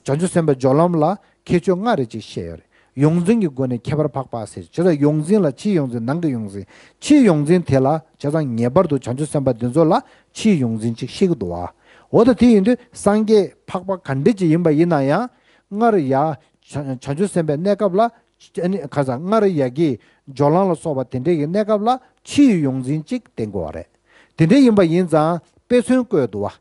བྱང་ཆུབ་སེམས་དཔའི་སྦྱོར་ལམ་ལ་ཁྱད་ཆོས་ལྔ་རེ་ཅིག་བཤད་ཡོད་རེད། ཡོངས་འཛིན་གྱི་སྒོ་ནས་ཁྱད་པར་འཕགས་པ་ཟེར། བྱས་ཙང་ཡོངས་འཛིན་ལ་ཕྱིའི་ཡོངས་འཛིན། ནང་གི་ཡོངས་འཛིན། ཕྱིའི་ཡོངས་འཛིན་དེ་ལ་བྱས་ཙང་ངེས་པར་དུ་བྱང་ཆུབ་སེམས་དཔའ་འདི་ཚོ་ལ་ཕྱིའི་ཡོངས་འཛིན་ཅིག་བཤད་ཀྱི་འདུག་བ། འོ་ད་དེ་ཡིན་དུས་སངས་རྒྱས་འཕགས་པ་ག་འདྲ་ཅིག་ཡིན་པ་ཡིན་ན་ཡང་། སྔར་ཡ་བྱང་བྱང་ཆུབ་སེམས་དཔའི་གནས་སྐབས་ལ། ཨ་ནི་ཁ་སང་སྔར་ཡ་གི་སྦྱོར་ལམ་ལ་སོགས་པ་དེ་འདྲས་ཀྱི་གནས་སྐབས་ལ་ཕྱིའི་ཡོངས་འཛིན་ཅིག་བསྟེན་དགོས་པ་རེད། དེ་འདྲ་ཡིན་པ་ཡིན་ཙང་དཔེ་མཚོན་བཀོད་འདུག་བ།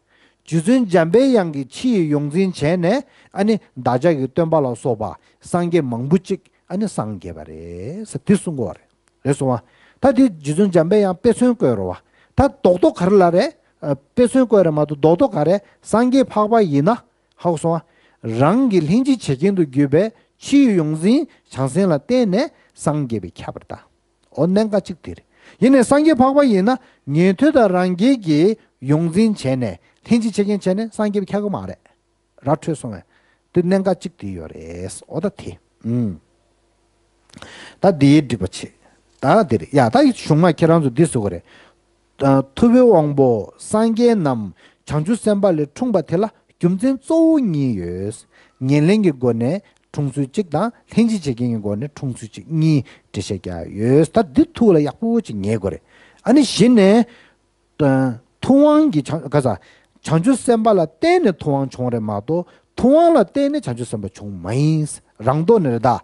རྗེ་བཙུན་འཇམ་པའི་དབྱངས་ཀྱིས་ཕྱིའི་ཡོངས་འཛིན་བྱས་ནས། ཨ་ནི་བདག་ཅག་གི་སྟོན་པ་ལ་སོགས་པ་སངས་རྒྱས་མང་པོ་ཅིག་ཨ་ནི་སངས་རྒྱས་པ་རེད་ཟེར་དེ་གསུང་གི་ཡོད་རེད། རེད་སོང་བ། ད་དེ་རྗེ་བཙུན་འཇམ་པའི་དབྱངས་དཔེ་མཚོན་བཀོད་རེད་བ། ད་རྡོག་རྡོག་ག་རེ་ལ་རེད། ཨ། དཔེ་མཚོན་བཀོད་རེད་མ་གཏོགས་རྡོག་རྡོག་ག་རེ། སངས་རྒྱས་འཕགས་པ་ཡིན་ན། ཧ་གོ་སོང་བ། རང་གི་ལྷན་ཅིག་བྱེད་རྐྱེན་དུ་གྱུར་པའི་ཕྱིའི་ཡོངས་འཛིན་བྱང་སེམས་ལ་བརྟེན་ནས་སངས་རྒྱས་པས་ཁྱབ་པར་གདའ། འོ་གནད་འགག་གཅིག་དེ་རེད། ཡིན་ནའི་སངས་རྒྱས་འཕགས་པ་ཡིན་ན་ཉན་ཐོས་དང་རང་རྒྱལ་གྱི་ཡོངས་འཛིན་བྱས་ནས་ལྷན་ཅིག་བྱེད་རྐྱེན་བྱས་ནས་སངས་རྒྱས་པས་ཁྱབ་ཀྱི་མ་རེད། ར་འཕྲོད་སོང་བས། དེ་གནད་འགག་གཅིག་དེ་ཡོད་རེད། འོ་ད་དེ། ཨུམ། ད་འདིའི་འགྲིག་པ་བྱེད། ད་འདི་རེད་ཡ། ད་གཞུང་མ་ཁྱེད་རང་ཚོ་འདི་བཟོ་གི་རེད། ཨ། ཐུབ་པའི་དབང་པོ་སངས་རྒྱས་རྣམས་བྱང་ཆུབ་སེམས་དཔའ་ལས་འཁྲུངས་པ་དེ་ལ་རྒྱུ་མཚན་གཙོ་བོ་གཉིས་ཡོད། ཉེར་ལེན་གྱི་སྒོ་ནས་འཁྲུངས་ཚུལ་གཅིག་དང་། ལྷན་ཅིག་བྱེད་རྐྱེན་གྱི་སྒོ་ནས་འཁྲུངས་ཚུལ་གཅིག་གཉིས་འགྲེལ་བཤད་རྒྱག་ཡོད། ད་འདི་ཐུགས་ལ་ཡག་པོ་ཅིག་ངེས་དགོས་རེད། ཨ་ནི་གཞི་ནས། ཨ། ཐུབ་དབང་གིས་བྱང་། ག་ས། བྱང་ཆུབ་སེམས་དཔའ་ལ་བརྟེན་ནས་ཐུབ་དབང་བྱུང་རེད་མ་གཏོགས་ཐུབ་དབང་ལ་བརྟེན་ནས་བྱང་ཆུབ་སེམས་དཔའ་བྱུང་མ་ཡིན། རང་ལྡོག་ནས་རེད་ད།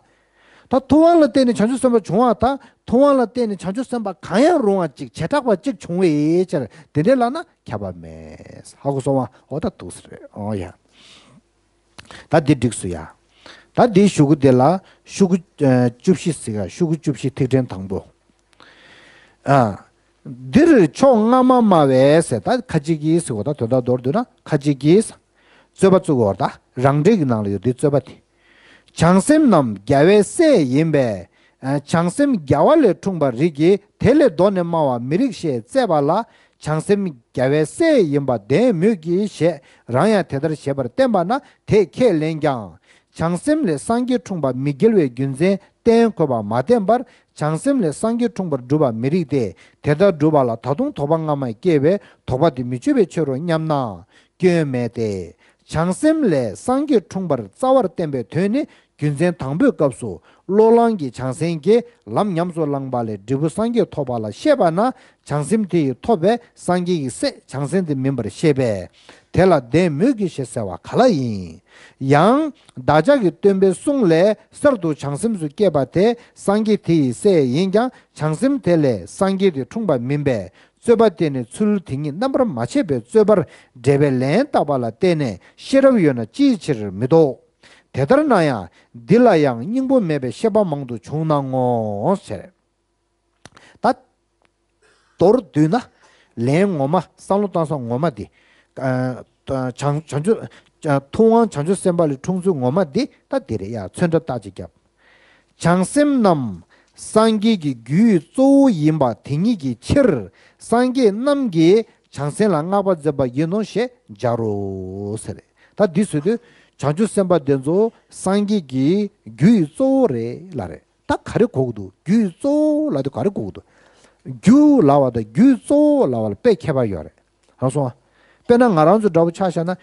ད་ཐུབ་དབང་ལ་བརྟེན་ནས་བྱང་ཆུབ་སེམས་དཔའ་བྱུང་བ་དང་། ཐུབ་དབང་ལ་བརྟེན་ནས་བྱང་ཆུབ་སེམས་དཔའ་གང་ཡང་རུང་བ་ཅིག་བྱེ་བྲག་པ་གཅིག་བྱུང་བའི་ཕྱིར་དེ་འདྲའི་ལབ་ན་ཁྱབ་པ་མེད། ཧ་གོ་སོང་བ། འོ་ད་འདུག་སེ་རེད། འོ་ཡ། ད་འདི་འགྲིགས་སོང་ཡ། ད་འདིའི་གཞུག་གུ་དེ་ལ་གཞུག་གུ། ཨ། བཅུ་བཞི་ཟེར་ག་གཞུག་གུ་བཅུ་བཞི་ཐིག་ཕྲེང་དང་པོ། ཨ། འདིར་ཕྱོགས་སྔ་མ་སྨྲ་བས་ཟེར། ད་ཁ་ཅིག་གིས་ཟེར་གོ། ད་དོན་དག་མདོར་བསྡུས་ན་ཁ་ཅིག་གིས། རྩོད་པ་བཙུགས་ཡོད་རེད་ད། རང་འགྲེལ་གྱི་ནང་ལ་ཡོད་དེ་རྩོད་པ་དེ། བྱང་སེམས་རྣམས་རྒྱལ་བའི་སྲས་ཡིན་པས། ཨ། བྱང་སེམས་རྒྱལ་བ་ལས་འཁྲུངས་པར་རིགས་ཀྱིས། དེ་ལས་གདོད་ནས་སྨྲ་བ་མི་རིགས་ཞེས་བརྩད་པ་ལ། བྱང་སེམས་རྒྱལ་བའི་སྲས་ཡིན་པ་བདེན་མོད་ཀྱི་ཞེས་རང་ཡང་དེ་ལྟར་བཞེད་པར་བསྟན་པ་ན་དེས་ཁས་ལེན་ཀྱང་། བྱང་སེམས་ལས་སངས་རྒྱས་འཁྲུངས་པ་མི་འགལ་བའི་རྒྱུ་མཚན་གཏན་འཁོད་པ་མ་བསྟན་པར། བྱང་སེམས་ལས་སངས་རྒྱས་འཁྲུངས་པར་སྒྲུབ་པ་མི་རིགས་ཏེ། དེ་ལྟར་སྒྲུབ་པ་ལ་ད་དུང་དོགས་པ་སྔ་མ་སྐྱེ་བས་དོགས་པ་དེ་མི་ཆོད་པའི་ཕྱིར་རོ་སྙམ་ན། སྐྱོན་མེད་དེ། བྱང་སེམས་ལས་སངས་རྒྱས་འཁྲུངས་པར་རྩ་བར་བསྟན་པའི་དོན་ནི་ རྒྱུ་མཚན་དང་པོའི་སྐབས་སུ་བློས་བསླངས་ཀྱི་བྱང་སེམས་ཀྱིས་ལམ་ཉམས་སུ་བླངས་པ་ལས་འབྲས་བུ་སངས་རྒྱས་ཐོབ་པ་ལ་བཤད་པ་ན། བྱང་སེམས་དེ་ཡིས་ཐོབ་པའི་སངས་རྒྱས་ཀྱི་སྲས་བྱང་སེམས་དེ་མིན་པར་བཤད་པས། དེ་ལ་བདེན་མོད་ཀྱི་ཞེས་ཟེར་བ་ག་ལ་ཡིན། ཡང་བདག་ཅག་གི་སྟོན་པའི་གསུང་ལས་གསར་དུ་བྱང་སེམས་སུ་སྐྱེས་པ་དེ་སངས་རྒྱས་དེ་ཡི་སྲས་ཡིན་ཀྱང་། བྱང་སེམས་དེ་ལས་སངས་རྒྱས་དེ་འཁྲུངས་པ་མིན་པས། རྩོད་པ་དེ་ནི་ཚུལ་དེ་ཉིད་རྣམ་པར་མ་ཕྱེད་པའི་རྩོད་པར་འགྲེལ་པའི་ལན་བཏབ་པ་ལ་བརྟེན་ནས་ཤེས་རབ་ཡོད་ན་ཅིའི་ཕྱིར་མི་ལྡོག། དེ་ལྟར་ན་ཡང་འདི་ལ་ཡང་སྙིང་པོ་མེད་པའི་བཤད་པ་མང་དུ་བྱུང་སྣང་ངོ་། ཟེར། ད་མདོར་བསྡུས་ན། ལན་ངོ་མ། བསམ་བློ་བཏང་ས་ངོ་མ་འདི། ཨ། བྱང་བྱང་ཆུབ། ཨ། ཐུབ་དབང་བྱང་ཆུབ་སེམས་དཔའ་ལས་འཁྲུངས་ཚུལ་ངོ་མ་འདི་ད་འདི་རེད་ཡ། ཚོན་ཁྲ་བཏགས་ཅིག་བརྒྱབ། བྱང་སེམས་རྣམས་སངས་རྒྱས་ཀྱི་རྒྱུའི་གཙོ་བོ་ཡིན་པ་དེ་ཉིད་ཀྱི་ཕྱིར། སངས་རྒྱས་རྣམས་ཀྱིས་བྱང་སེམས་ལ་བསྔགས་པ་མཛད་པ་ཡིན་ནོ་ཞེས་སྦྱར་རོ། ཟེར། ད་འདི་ཟེར་དུས་བྱང་ཆུབ་སེམས་དཔའ་དེ་ཚོ་སངས་རྒྱས་ཀྱི་རྒྱུའི་གཙོ་བོ་རེད་ལབ་རེད། ད་ག་རེ་གོ་གི་འདུག་རྒྱུའི་གཙོ་བོ་ལབ་དུས་ག་རེ་གོ་གི་འདུག་རྒྱུ་ལབ་པ་དང་རྒྱུའི་གཙོ་བོ་ལབ་པ་ལ་དཔེ་ཁྱད་པར་ཡོད་རེད། རང་སོང་ཨ། དཔེར་ན་ང་རང་ཚོ་འདྲ་པོ་ཆ་བཞག་ན།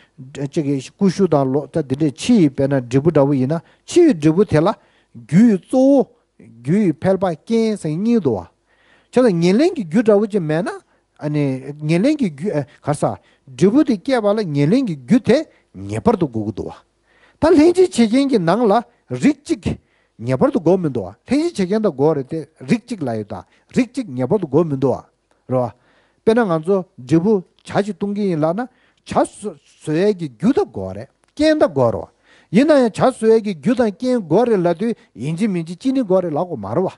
གཅིག་གི་ཀུ་ཤུ་དང་ལོ་ད་འདི་འདྲས་ཕྱི་ཡི་དཔེར་ན་འབྲས་བུ་འདྲ་པོ་ཡིན་ན། ཕྱི་ཡི་འབྲས་བུ་དེ་ལ་རྒྱུའི་གཙོ་བོ། རྒྱུ་ཡི་ཕལ་པ་རྐྱེན་ཟེར་གཉིས་འདུག་བ། བྱས་ཙང་ཉེར་ལེན་གྱི་རྒྱུ་འདྲ་པོ་ཅིག་མེད་ན། ཨ་ནི་ཉེར་ལེན་གྱི་རྒྱུ། ཨ། ག་རེ་ཟ། འབྲས་བུ་དེ་སྐྱེད་པ་ལ་ཉེར་ལེན་གྱི་རྒྱུ་དེ་ངེས་པར་དུ་དགོས་ཀྱི་འདུག་བ། ད་ལྷན་ཅིག་བྱེད་རྐྱེན་གྱི་ནང་ལ་རིགས་གཅིག་ངེས་པར་དུ་དགོས་མི་འདུག་བ། ལྷན་ཅིག་བྱེད་རྐྱེན་དང་དགོས་རེད་དེ་རིགས་གཅིག་ལབ་ཡོད་ད། རིགས་གཅིག་ངེས་པར་དུ་དགོས་མི་འདུག་བ། རེད་བ། དཔེར་ན་ང་ཚོ་འབྲས་བུ་ཇ་ཅིག་བཏུང་གི་ཡིན་ལབ་ན་ཇ་བཟོ་བཟོ་ཡས་ཀྱི་རྒྱུ་དང་དགོས་རེད། རྐྱེན་དང་དགོས་རེད་བ། ཡིན་ན་ཡང་ཇ་བཟོ་ཡས་ཀྱི་རྒྱུ་དང་རྐྱེན་དགོས་རེད་ལབ་དུས་ཡིན་གཅིག་མིན་གཅིག་ཅི་ནི་དགོས་རེད་ལབ་དགོས་མ་རེད་བ།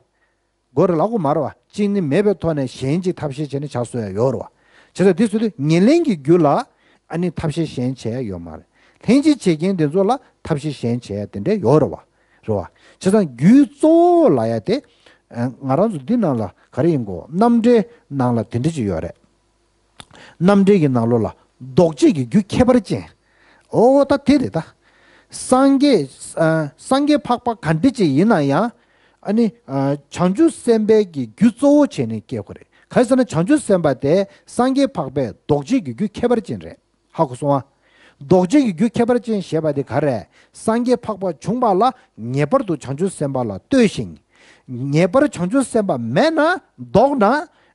དགོས་རེད་ལབ་དགོས་མ་རེད་བ། གཅིག་ནི་མེད་པའི་ཐོག་ནས་གཞན་གཅིག་ཐབས་ཤེས་བྱས་ནས་ཇ་བཟོ་ཡ་ཡོད་རེད་བ། བྱས་ཙང་དེ་བཟོ་དུས་ཉེར་ལེན་གྱི་རྒྱུ་ལ་ཨ་ནི་ཐབས་ཤེས་གཞན་བྱེད་ཡ་ཡོད་མ་རེད། ལྷན་ཅིག་བྱེད་རྐྱེན་དེ་ཚོ་ལ་ཐབས་ཤེས་གཞན་བྱེད་ཡ་དེ་འདྲ་ཡོད་རེད་བ། རེད་བ། བྱས་ཙང་རྒྱུའི་གཙོ་བོ་ལབ་ཡ་དེ། ཨ། ང་རང་ཚོ་འདི་ནང་ལ་ག་རེ་ཡིན་གོ། རྣམ་འགྲེལ་ནང་ལ་དེ་འདྲ་ཅིག་ཡོད་རེད། རྣམ་འགྲེལ་གྱི་ནང་ལོགས་ལ་ལྡོག་བྱེད་ཀྱི་རྒྱུ་ཁྱད་པར་ཅན། ཨོ་ད་དེ་རེད་ད། སངས་རྒྱས། ཨ། སངས་རྒྱས་འཕགས་པ་ག་འདྲ་ཅིག་ཡིན་ན་ཡང་། ཨ་ནི། ཨ། བྱང་ཆུབ་སེམས་དཔའི་གི་རྒྱུ་གཙོ་བོ་བྱས་ནས་སྐྱེ་དགོས་རེད། ག་རེ་ཟེར་ན་བྱང་ཆུབ་སེམས་དཔའ་དེ་སངས་རྒྱས་འཕགས་པའི་ལྡོག་བྱེད་ཀྱི་རྒྱུ་ཁྱད་པར་ཅན་རེད། ཧ་གོ་སོང་ཨ། ལྡོག་བྱེད་ཀྱི་རྒྱུ་ཁྱད་པར་ཅན་ཞེས་པ་དེ་ག་རེ། སངས་རྒྱས་འཕགས་པ་བྱུང་བ་ལ་ངེས་པར་དུ་བྱང་ཆུབ་སེམས་དཔའ་ལ་ལྟོས་ཤིང་། ངེས་པར་བྱང་ཆུབ་སེམས་དཔའ་མེད་ན་ལྡོག་ན།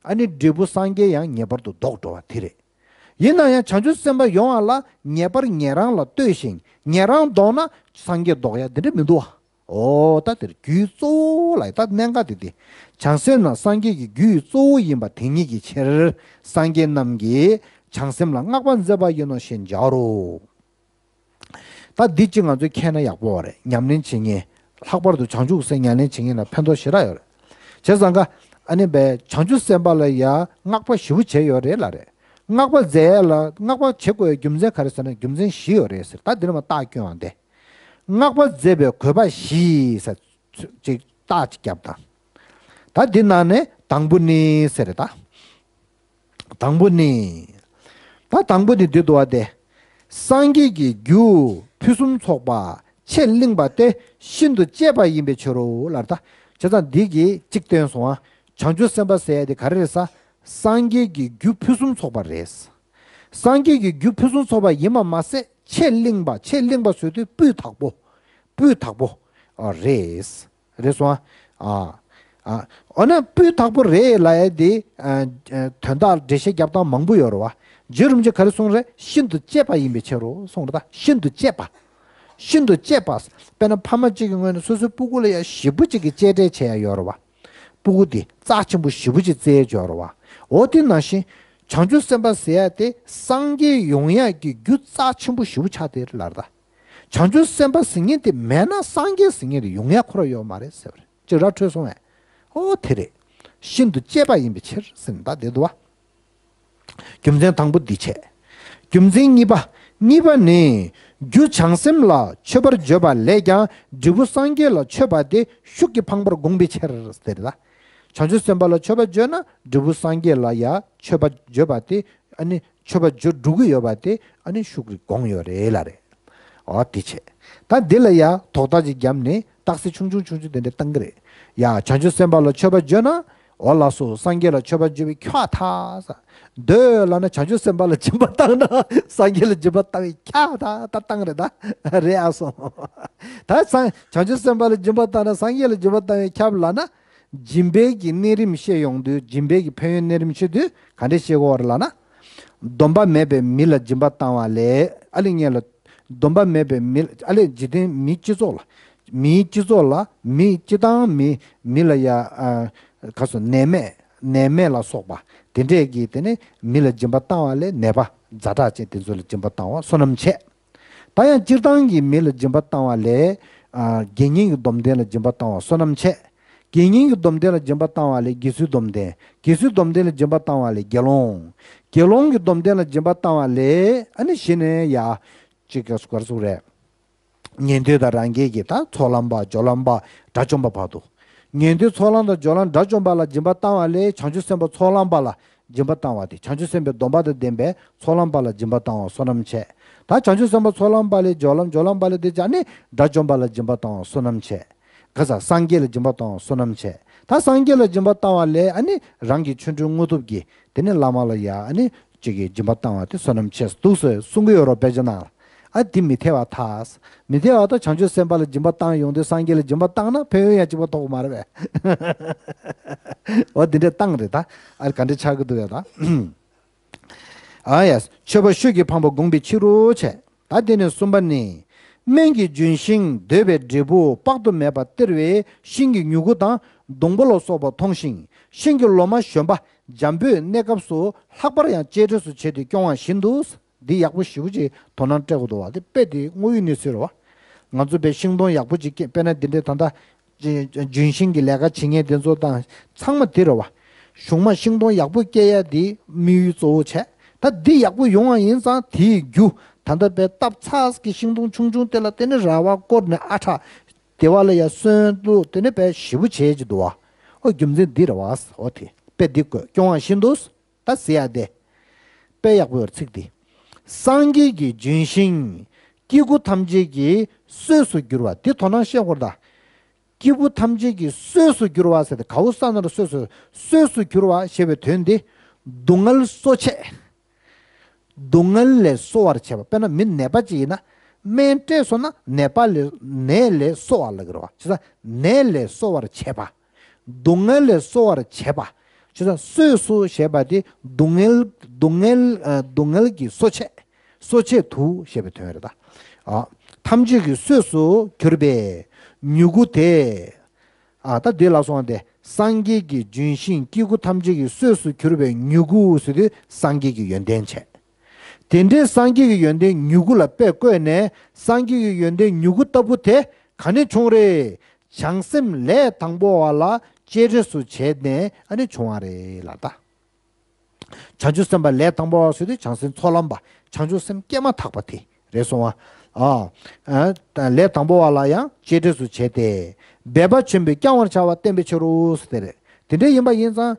ཨ་ནི་འབྲས་བུ་སངས་རྒྱས་ཡང་ངེས་པར་དུ་ལྡོག་འགྲོ་བ་དེ་རེད། ཡིན་ན་ཡང་བྱང་ཆུབ་སེམས་དཔའ་ཡོང་བ་ལ་ངེས་པར་ཉན་རང་ལ་ལྟོས་ཤིང་ཉན་རང་ལྡོག་ན་སངས་རྒྱས་ལྡོག་ཡ་དེ་འདྲ་མི་འདུག་བ། ཨོ་ད་དེར་རྒྱུའི་གཙོ་བོ་ལ་ད་གནད་འགག་དེ་དེ། བྱང་སེམས་ན་སངས་རྒྱས་ཀྱི་རྒྱུའི་གཙོ་བོ་ཡིན་པ་དེ་ཉིད་ཀྱི་ཕྱིར། སངས་རྒྱས་རྣམས་ཀྱིས་བྱང་སེམས་ལ་བསྔགས་པ་མཛད་པ་ཡིན་ནོ་ཞེས་སྦྱར་རོ། ད་འདི་གཅིག་ང་ཚོས་མཁྱེན་ན་ཡག་པོ་རེད། ཉམས་ལེན་བྱེད་མཁན། ལྷག་པར་དུ་བྱང་ཆུབ་སེམས་ཉམས་ལེན་བྱེད་མཁན་ལ་ཕན་ཐོགས་ཞེ་དྲག་ཡོད་རེད། བྱས་ཙང་ཀ། ཨ་ནི་བས་བྱང་ཆུབ་སེམས་དཔའ་ལ་ཡ་བསྔགས་པ་ཞེ་པོ་བྱས་ཡོད་རེད་ལ་རེད། བསྔགས་པ་མཛད་ཡ་ལ་བསྔགས་པ་བྱེད་དགོས་ཡ་རྒྱུ་མཚན་ག་རེ་ཟེར་ན་རྒྱུ་མཚན་བཞི་ཡོད་རེད་ཟེར། ད་འདི་ནས་མ་རྟགས་སྐྱོན་བ་འདི། བསྔགས་པ་མཛད་པའི་དགོས་པ་བཞི་ཟེར། ཅིག་རྟགས་ཅིག་བརྒྱབ་དང་། ད་འདི་ནང་ནས་དང་པོ་ནི་ཟེར་རེད་ད། དང་པོ་ནི། ད་དང་པོ་ནི་འདི་འདུག་བ་སྟེ། སངས་རྒྱས་ཀྱི་རྒྱུ་ཕུན་སུམ་ཚོགས་པ་ཆེས་བརླིང་བ་སྟེ་ཤིན་ཏུ་གཅེས་པ་ཡིན་པའི་ཕྱིར་རོ་ལབ་ད། བྱས་ཙང་འདི་གིས་གཅིག་སྟོན་སོང་ང་། བྱང་ཆུབ་སེམས་དཔའ་ཟེར་ཡ་དེ་ག་རེ་རེད་ཟེར། སངས་རྒྱས་ཀྱི་རྒྱུ་ཕུན་སུམ་ཚོགས་པ་རེད། སངས་རྒྱས་ཀྱི་རྒྱུ་ཕུན་སུམ་ཚོགས་པ་ཡིན་པ་མ་ཟད་ཆེས་བརླིང་བ། ཆེས་བརླིང་བ་ཟེར་དུས་སྤུས་དག་པོ། སྤུས་དག་པོ། ཨ། རེད། རེད་སོང་ཨ། ཨ། ཨ། འོ་ན་སྤུས་དག་པོ་རེད་ལབ་ཡ་དེ། ཨ། ཨ། དོན་དག་འགྲེལ་བཤད་རྒྱབ་སྟངས་མང་པོ་ཡོད་རེད་བ། རྗེ་རིན་པོ་ཆེ་ག་རེ་གསུངས་རེད། ཤིན་ཏུ་གཅེས་པ་ཡིན་པའི་ཕྱིར་རོ་གསུངས་རེད་ད། ཤིན་ཏུ་གཅེས་པ། ཤིན་ཏུ་གཅེས་པ། དཔེར་ན་ཕ་མ་གཅིག་གི་ངོས་ནས་སོ་སོའི་སྤུ་གུ་ལ་ཡ་ཞེ་པོ་གཅིག་གི་གཅེས་སྤྲས་བྱེད་ཡ་ཡོད་རེད་བ། སྤུ་གུ་དེ་རྩ་ཆེན་པོ་ཞེ་པོ་ཅིག་བརྩི་ཡ་ཡོད་རེད་བ། འོ་དེ་ནང་བཞིན་བྱང་ཆུབ་སེམས་དཔའ་ཟེར་ཡ་དེ་སངས་རྒྱས་ཡོང་ཡ་གི་རྒྱུ་རྩ་ཆེན་པོ་ཞེ་པོ་ཆགས་བསྡད་རེད་ལབ་རེད་ད། བྱང་ཆུབ་སེམས་དཔའ་ཟེར་མཁན་དེ་མེད་ན་སངས་རྒྱས་ཟེར་མཁན་དེ་ཡོང་ཡ་ཁོ་རང་ཡོད་མ་རེད་ཟེར་བ་རེད། ཅིག་ར་འཕྲོད་སོང་བས། ཨོ་དེ་རེད། ཤིན་ཏུ་གཅེས་པ་ཡིན་པའི་ཕྱིར་ཟེར་ནས་ད་བསྡད་འདུག་བ། རྒྱུ་མཚན་དང་པོ་འདི་བྱས། རྒྱུ་མཚན་གཉིས་པ། གཉིས་པ་ནི། རྒྱུ་བྱང་སེམས་ལ་མཆོད་པར་བརྗོད་པ་ལས་ཀྱང་འབྲས་བུ་སངས་རྒྱས་ལ་མཆོད་པ་དེ་ཤུགས་ཀྱིས་འཕངས་པར་དགོངས་པའི་ཕྱིར་ཟེར་ད། བྱང་ཆུབ་སེམས་དཔའ་ལ་མཆོད་པ་བརྗོད་ན་འབྲས་བུ་སངས་རྒྱས་ལ་ཡང་མཆོད་པ་བརྗོད་པ་དེ། ཨ་ནི་མཆོད་པ་བརྗོད་འགྲོ་གི་ཡོད་པ་དེ་ཨ་ནི་ཤུགས་ཀྱིས་དགོངས་ཡོད་རེད་ལབ་རེད། འོ་དེ་བྱས། ད་འདི་ལ་ཡ་དོགས་པ་ཅིག་བརྒྱབ་ནས་རྟགས་གསལ་ཆུང་ཆུང་ཆུང་ཆུང་དེ་འདྲ་བཏང་གི་རེད། ཡ་བྱང་ཆུབ་སེམས་དཔའ་ལ་མཆོད་པ་བརྗོད་ན། འོ་ལགས་སོ། སངས་རྒྱས་ལ་མཆོད་པ་བརྗོད་པས་ཁྱབ་པར་ཐལ། འདོད་ལབ་ན་བྱང་ཆུབ་སེམས་དཔའ་ལ་སྦྱིན་པ་བཏང་ན་སངས་རྒྱས་ལ་སྦྱིན་པ་བཏང་བས་ཁྱབ་པར་ཐལ། ད་བཏང་རེད་ད། རེད་ཨ་སོ། ད་སངས་བྱང་ཆུབ་སེམས་དཔའ་ལ་སྦྱིན་པ་བཏང་ན་སངས་རྒྱས་ལ་སྦྱིན་པ་བཏང་བས་ཁྱབ་ལབ་ན། སྦྱིན་པའི་གི་གནས་རིམ་བཤད་ཡོང་དུས་སྦྱིན་པའི་གི་ཕན་ཡོན་གནས་རིམ་བཤད་དུས་ག་འདྲས་བཤད་དགོས་པ་རེད་ལབ་ན། སྡོམ་པ་མེད་པའི་མི་ལ་སྦྱིན་པ་བཏང་བ་ལས་ཨ་ལེ་ངས་ལ། སྡོམ་པ་མེད་པའི་མི་ཨ་ལེ་འཇིག་རྟེན་མིའི་སྤྱི་ཚོགས་ལ། མིའི་སྤྱི་ཚོགས་ལ་མི་སྤྱི་བཏང་མི་མི་ལ་ཡ། ཨ། ག་སོ་ནད་མེད་ནད་མེད་ལ་སོགས་པ་དེ་འདྲས་ཀྱི་དེ་ནི་མི་ལ་སྦྱིན་པ་བཏང་བ་ལས་ནད་པ་ཛ་དྲག་ཅན་དེ་ཚོ་ལ་སྦྱིན་པ་བཏང་བ་བསོད་ནམས་ཆེ། ད་ཡང་སྤྱིར་བཏང་གི་མི་ལ་སྦྱིན་པ་བཏང་བ་ལས། ཨ། དགེ་བསྙེན་གྱི་སྡོམ་ལྡན་ལ་སྦྱིན་པ་བཏང་བ་བསོད་ནམས་ཆེ། དགེ་བསྙེན་གྱི་སྡོམ་ལྡན་ལ་སྦྱིན་པ་བཏང་བ་ལས་དགེ་ཚུལ་སྡོམ་ལྡན། དགེ་ཚུལ་སྡོམ་ལྡན་ལ་སྦྱིན་པ་བཏང་བ་ལས་དགེ་སློང་། དགེ་སློང་གི་སྡོམ་ལྡན་ལ་སྦྱིན་པ་བཏང་བ་ལས་ཨ་ནི་གཞི་ནས་ཡ། ཅིག་ག་སུ་ག་སུ་རེད། ཉན་ཐོས་དང་རང་རྒྱལ་གྱི་ད་ཚོགས་ལམ་པ་སྦྱོར་ལམ་པ་དགྲ་བཅོམ་པ་བར་དུ། ཉན་ཐོས་ཚོགས་ལམ་དང་སྦྱོར་ལམ་དགྲ་བཅོམ་པ་ལ་སྦྱིན་པ་བཏང་བ་ལས་བྱང་ཆུབ་སེམས་དཔའ་ཚོགས་ལམ་པ་ལ་སྦྱིན་པ་བཏང་བ་དེ་བྱང་ཆུབ་སེམས་དཔའི་སྡོམ་པ་དང་ལྡན་པའི་ཚོགས་ལམ་པ་ལ་སྦྱིན་པ་བཏང་བ་བསོད་ནམས་ཆེ། ད་བྱང་ཆུབ་སེམས་དཔའ་ཚོགས་ལམ་པ་ལས་སྦྱོར་ལམ་སྦྱོར་ལམ་པ་ལས་དེ་བྱ་ནི་དགྲ་བཅོམ་པ་ལ་སྦྱིན་པ་བཏང་བ་བསོད་ནམས་ཆེ། ག་ས་སངས་རྒྱས་ལ་སྦྱིན་པ་བཏང་བ་བསོད་ནམས་ཆེ། ད་སངས་རྒྱས་ལ་སྦྱིན་པ་བཏང་བ་ལས་ཨ་ནི་རང་གི་ཆོ་འཕྲུལ་དངོས་སྟོབས་ཀྱིས་དེ་ནི་བླ་མ་ལ་ཡ་ཨ་ནི་གཅིག་གིས་སྦྱིན་པ་བཏང་བ་དེ་བསོད་ནམས་ཆེ་འདུག་ཟེར་གསུང་གི་ཡོད་རོགས་དཔེ་ཆ་ནང་ལ། ཨ་དེ་མི་འཐད་པར་ཐལ། མི་འཐད་པར་ཐལ། བྱང་ཆུབ་སེམས་དཔའ་ལ་སྦྱིན་པ་བཏང་ཡོང་དུས་སངས་རྒྱས་ལ་སྦྱིན་པ་བཏང་ན་ཕན་ཡོན་ཡང་གཅིག་པ་ཐོགས་མ་རེད་པས། འོ་དེ་འདྲས་བཏང་རེད་ད། ཨ་ག་འདྲས་ཆགས་ཀྱི་འདུག་ཡ་ད། ཨ་ཡ། མཆོད་པ་ཤུགས་ཀྱིས་འཕངས་པ་བསྒོམས་པའི་ཕྱིར་རོ་བྱས། ད་དེ་ནས་གསུམ་པ་ནི། སྨན་གྱི་ལྗོན་ཤིང་འདོད་པའི་འབྲས་བུ་དཔག་ཏུ་མེད་པ་སྟེར་བའི་ཤིང་གི་མྱུ་གུ་དང་སྡོང་པོ་ལ་སོགས་པ་མཐོང་ཞིང་ཤིང་གི་ལོ་མ་གཞོན་པ་འཇམ་པོས་གནས་སྐབས་སུ་ལྷག་པར་ཡང་གཅེས་སྤྲས་སུ་བྱས་ཏེ་སྐྱོང་བ་བཞིན་དུ། འདི་ཡག་པོ་ཞེ་པོ་ཅིག་དོ་སྣང་སྤྲད་དགོས་འདུག་བ། འདི་དཔེ་དེ་དངོས་ཡོད་གནས་ཚུལ་རེད་བ། ང་ཚོ་དཔེ་ཤིང་སྡོང་ཡག་པོ་ཅིག་སྐྱེ་དཔེར་ན་འདི་འདྲའི་ད་ལྟ་ལྗོན་ཤིང་གི་ལས་ཀ་བྱེད་མཁན་དེ་ཚོ་དང་ཚང་མ་དེ་རེད་བ། གཞུང་མ་ཤིང་སྡོང་ཡག་པོ་སྐྱེ་ཡ་དེ་དམིགས་ཡུལ་གཙོ་བོ་བྱས། ད་འདི་ཡག་པོ་ཡོང་བ་ཡིན་ཙང་དེའི་རྒྱུ་ད་ལྟ་དཔེ་བཏབ་ཚར་གི་ཤིང་སྡོང་ཆུང་ཆུང་དེ་ལ་བརྟེན་ནས་ར་བ་བསྐོར་ནས་ཨ་ཁྲ་དེ་བ་ལ་ཡ་སོན་ཏུ་དེ་ནས་དཔེ་ཞེ་པོ་བྱས་ཀྱི་འདུག་བ། ཨོ་རྒྱུ་མཚན་འདི་རེད་བ། ཨོ་དེ་དཔེ་འདི་དགོས་སྐྱོང་བ་བཞིན་དུ། ད་ཟེར་ཡ་དེ། དཔེ་ཡག་པོ་ཡོད་ཚིག་འདི། སངས་རྒྱས་ཀྱི་ལྗོན་ཤིང་། སྐྱེ་དགུ་ཐམས་ཅད་ཀྱི་གསོས་སུ་གྱུར་པ་འདི་དོ་སྣང་བཤད་དགོས་རེད་ད། སྐྱེ་བོ་ཐམས་ཅད་ཀྱི་གསོས་སུ་གྱུར་པ་ཟེར་ཏེ་ག་བོ་ས་ན་རུ་གསོས་སུ་གསོས་སུ་གྱུར་པ་ཞེས་པའི་དོན་འདི། སྡུག་བསྔལ་གསོ་བྱེད། སྡུག་བསྔལ་ལས་གསོ་བར་བྱེད་པ། དཔེར་ན་མི་ནད་པ་ཅིག་ཡིན་ན། སྨན་སྤྲད་སོང་ན་ནད་པ་ལས་ནད་ལས་གསོ་བ་ལ་གི་རེད་བ། བྱས་ཙང་ནད་ལས་གསོ་བར་བྱེད་པ། སྡུག་བསྔལ་ལས་གསོ་བར་བྱེད་པ། བྱས་ཙང་གསོས་སུ་ཞེས་པ་དེ་སྡུག་བསྔལ་སྡུག་བསྔལ་ཨ་སྡུག་བསྔལ་གྱི་གསོ་བྱེད། གསོ་བྱེད་དུ་ཞེས་པའི་དོན་རེད་ད། ཨ། ཐམས་ཅད་ཀྱི་གསོས་སུ་གྱུར་པའི་མྱུ་གུ་དེ། ཨ་ད་འདི་ལ་སོང་སྟེ་སངས་རྒྱས་ཀྱི་ལྗོན་ཤིང་སྐྱེ་དགུ་ཐམས་ཅད་ཀྱི་གསོས་སུ་གྱུར་པའི་མྱུ་གུ་ཟེར་དུས་སངས་རྒྱས་ཀྱི་ཡོན་ཏན་བྱས། དེ་འདྲའི་སངས་རྒྱས་ཀྱི་ཡོན་ཏན་མྱུ་གུ་ལ་དཔེ་བཀོད་ནས་སངས་རྒྱས་ཀྱི་ཡོན་ཏན་མྱུ་གུ་ལྟ་བུ་དེ་ག་ནས་བྱུང་རེད། བྱང་སེམས་ལས་དང་པོ་བ་ལ་གཅེས་སྤྲས་སུ་བྱས་ནས་ཨ་ནི་བྱུང་བ་རེད་ལ་ད། བྱང་ཆུབ་སེམས་དཔའ་ལས་དང་པོ་བ་ཟེར་དུས་བྱང་སེམས་ཚོགས་ལམ་པ་བྱང་ཆུབ་སེམས་བསྐྱེད་མ་ཐག་པ་དེ་རེད་སོང་བ། ཨ། ཨ། ལས་དང་པོ་བ་ལ་ཡང་གཅེས་སྤྲས་སུ་བྱས་ཏེ། འབད་པ་ཆེན་པོས་བསྐྱང་བར་བྱ་བ་བསྟན་པའི་ཕྱིར་རོ་ཟེར་དེ་རེད། དེ་འདྲ་ཡིན་པ་ཡིན་ཙང་།